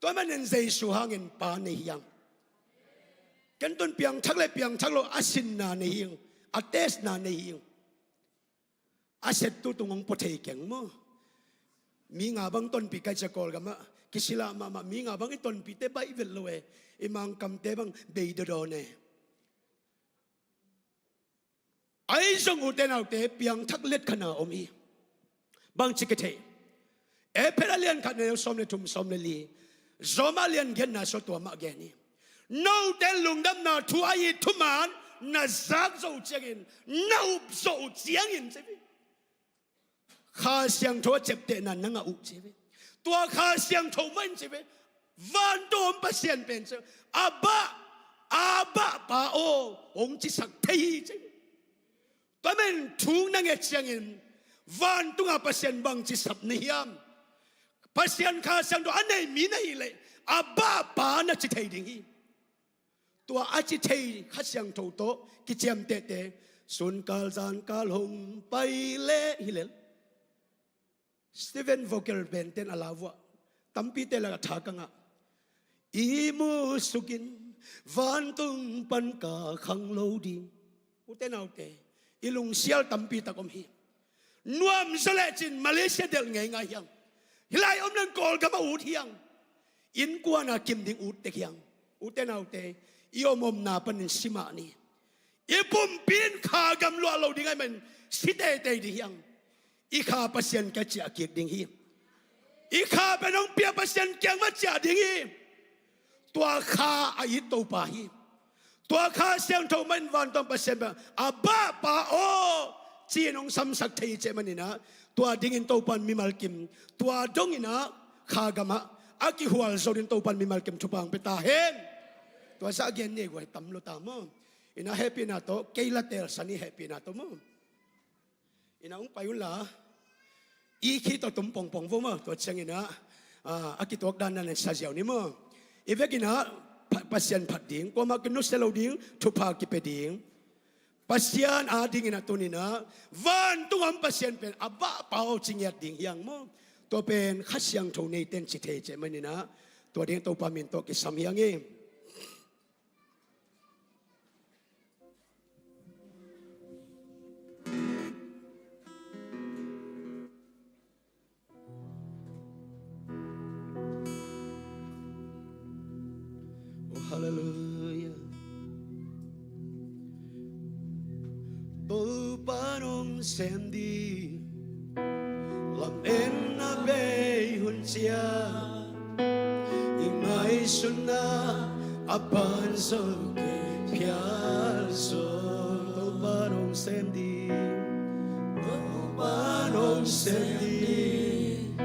Tua manin Jesu hangin Pa nei hi hang. Ken tun piangthak le piangthak lo a sinna nei hi hang, a testna nei hi hang. A settu tung hong pua thei keng maw? Mi nga bang tonpih kai cia Kawlgamah kisila mahmah, mi nga bang i tonpihte baih vet lo e. I Mangkamte bang bei dawdawn e. Ahi zong ute naute, piangthak let khat na om hi. Bang ci kithei? Efesa lian khat neu sawm le thum, sawm le li, Roma lian giatna sua tua mah gen hi. Note lungdamna thu ahi thuman na zak zo uh ciangin, na up zo uh ciangin ci ve. Kha Siangtho a ciaptehna na ngah uh ci ve. Tua Kha Siangtho mah in ci ve, vantung om Pasian pen ci ve, Abba, Abba Pa aw, hong cisak thei hi ci ve. Tua manin thu na nget ciangin, vantunga Pasian bangci sap na hiam? Pasian Kha Siangtho a nei mi na hih leh, Abba Pa na ci thei ding hi. Tua a ci thei Kha Siangtho tawh kiciamtehte, sunkal zankal hong pai leh hi lel. Stephen Vocal band ten a lau uh ah, tampite lakah tha ka ngah. I musukin vantung pan ka khang lo ding. Ute naute, i lungsial tampi tak om hi. Nuam zaw lecin Malaysia delh ngeingai hi hang. Hih lai om leng Kawlgam ah ut hi hang. Innkuan a kim ding ut tek hi hang. Ute naute, i omomna panin si mah ni. I pumpi in kha gam luah lo ding ahih manin si teitei ding hi hang. I kha Pasian kiang ciah kik ding hi. I kha pen hong pia Pasian kiang mah ciah ding hi. Tua kha a it Topa hi. Tua Kha Siangtho mah in vantung Pasian pen, Abba Pa aw, ci-in hong samsak thei hi cih manin ah, tua dingin Topa in mimal kim, tua dongin ah kha gamah a kihual zo dingin Topa in mimal kim thupha hong pia ta hen. Tua zah gen ni ei guai, tam lo ta maw? Ina hehpihna tawh kei la telsa ni, hehpihna tawh maw? Ina hong pai unla, i khi tawh tum pongpong vo maw? Tua ciangin ah, ah, a kituak dan dan in sa ziau ni maw? I vekin ah, Pa-, Pasian phat ding, kuamah kinusia lo ding, thupha kipia ding. Pasian a dingin ah tunin ah, vantung om Pasian pen, Abba Pa aw ci ngiat ding hi hang maw? Tua pen Kha Siangtho neite in ci thei hi cih manin ah, tua ding Topa min tawh kisam hi hang hi. Oh, hallelujah. Topa in hong sem ding, lametna bei hun ciang, i ngaihsutna a pan zo kei phial zaw. Topa in hong sem ding, Topa in hong sem ding,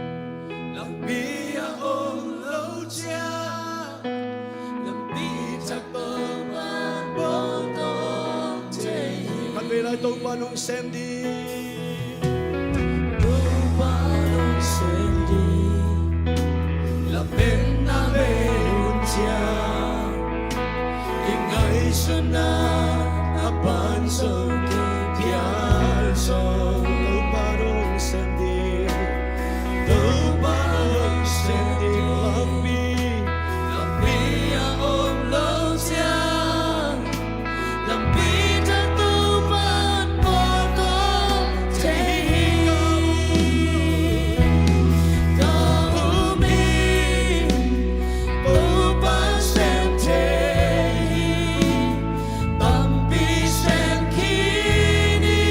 lampi a om lo ciang, lampi thak Topa in hong tawng thei hi. Khatvei Topa nong sem ding. Topa nong sem ding. Lametna vei hun ciang i ngaihsutna a pan zo kei phial zo. Topa nong sem ding. Topa nong sem ding. Lampi, lampi a om lo ciang, lampi tawh Topa'n bawl kawm thei hi. Ka um hi, Topa sem thei hi. Tampi sem khin hi.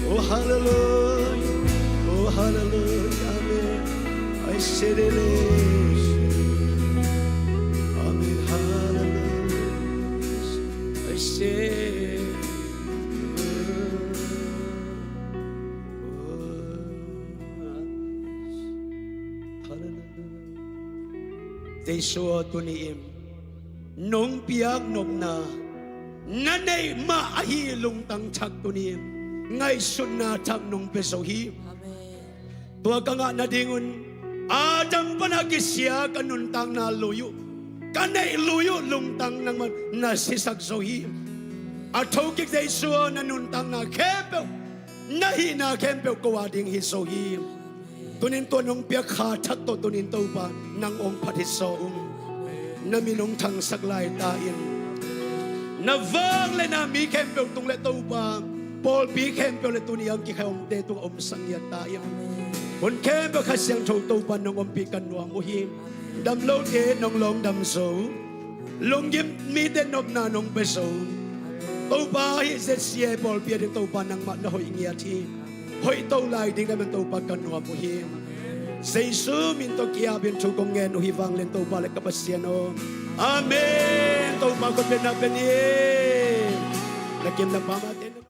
Oh, hallelujah. Oh, hallelujah. Amen. Amen. Hallelujah. Hallelujah. Jesu aw, tuni in nong piak nopna na neih mah ahi lungtang thak tuni in ngaihsutna thak nong pia zo hi. Amen. Tua ka ngah nadingun Adam pana kisia ka nuntakna lui uh, ka neih lui uh lungtang nangman na sisak zo hi. A thokik Jesu aw, na nuntakna khempeuh, na hihna khempeuh ko a ding hi zo hi. Tunin tua nong piak kha thak tawh tunin Topa nang ong phat hi zaw ung. Na min ong thangsak lai ta in, na vangliatna mi khempeuh tung le Topa, pawlpi khempeuh le tuni a ong kikhai omte tungah omsak ngiat ta in. Hun khempeuh Kha Siangtho Topa nong ompih ka nuam uh hi. Damlote nong lawng dam zo, lunggim mite nopna nong pia zo. Topa, hih Z C A pawlpi a ding Topa nangmah na hoih ngiat hi. Hoih to lai ding na man Topa ka nuam uh hi. Jesu min tawh ki-apin thu kong ngen uh hi, vanglian Topa le ka Pasian aw. Amen. Topa kong pia na pia ni. Na kim na pam a ten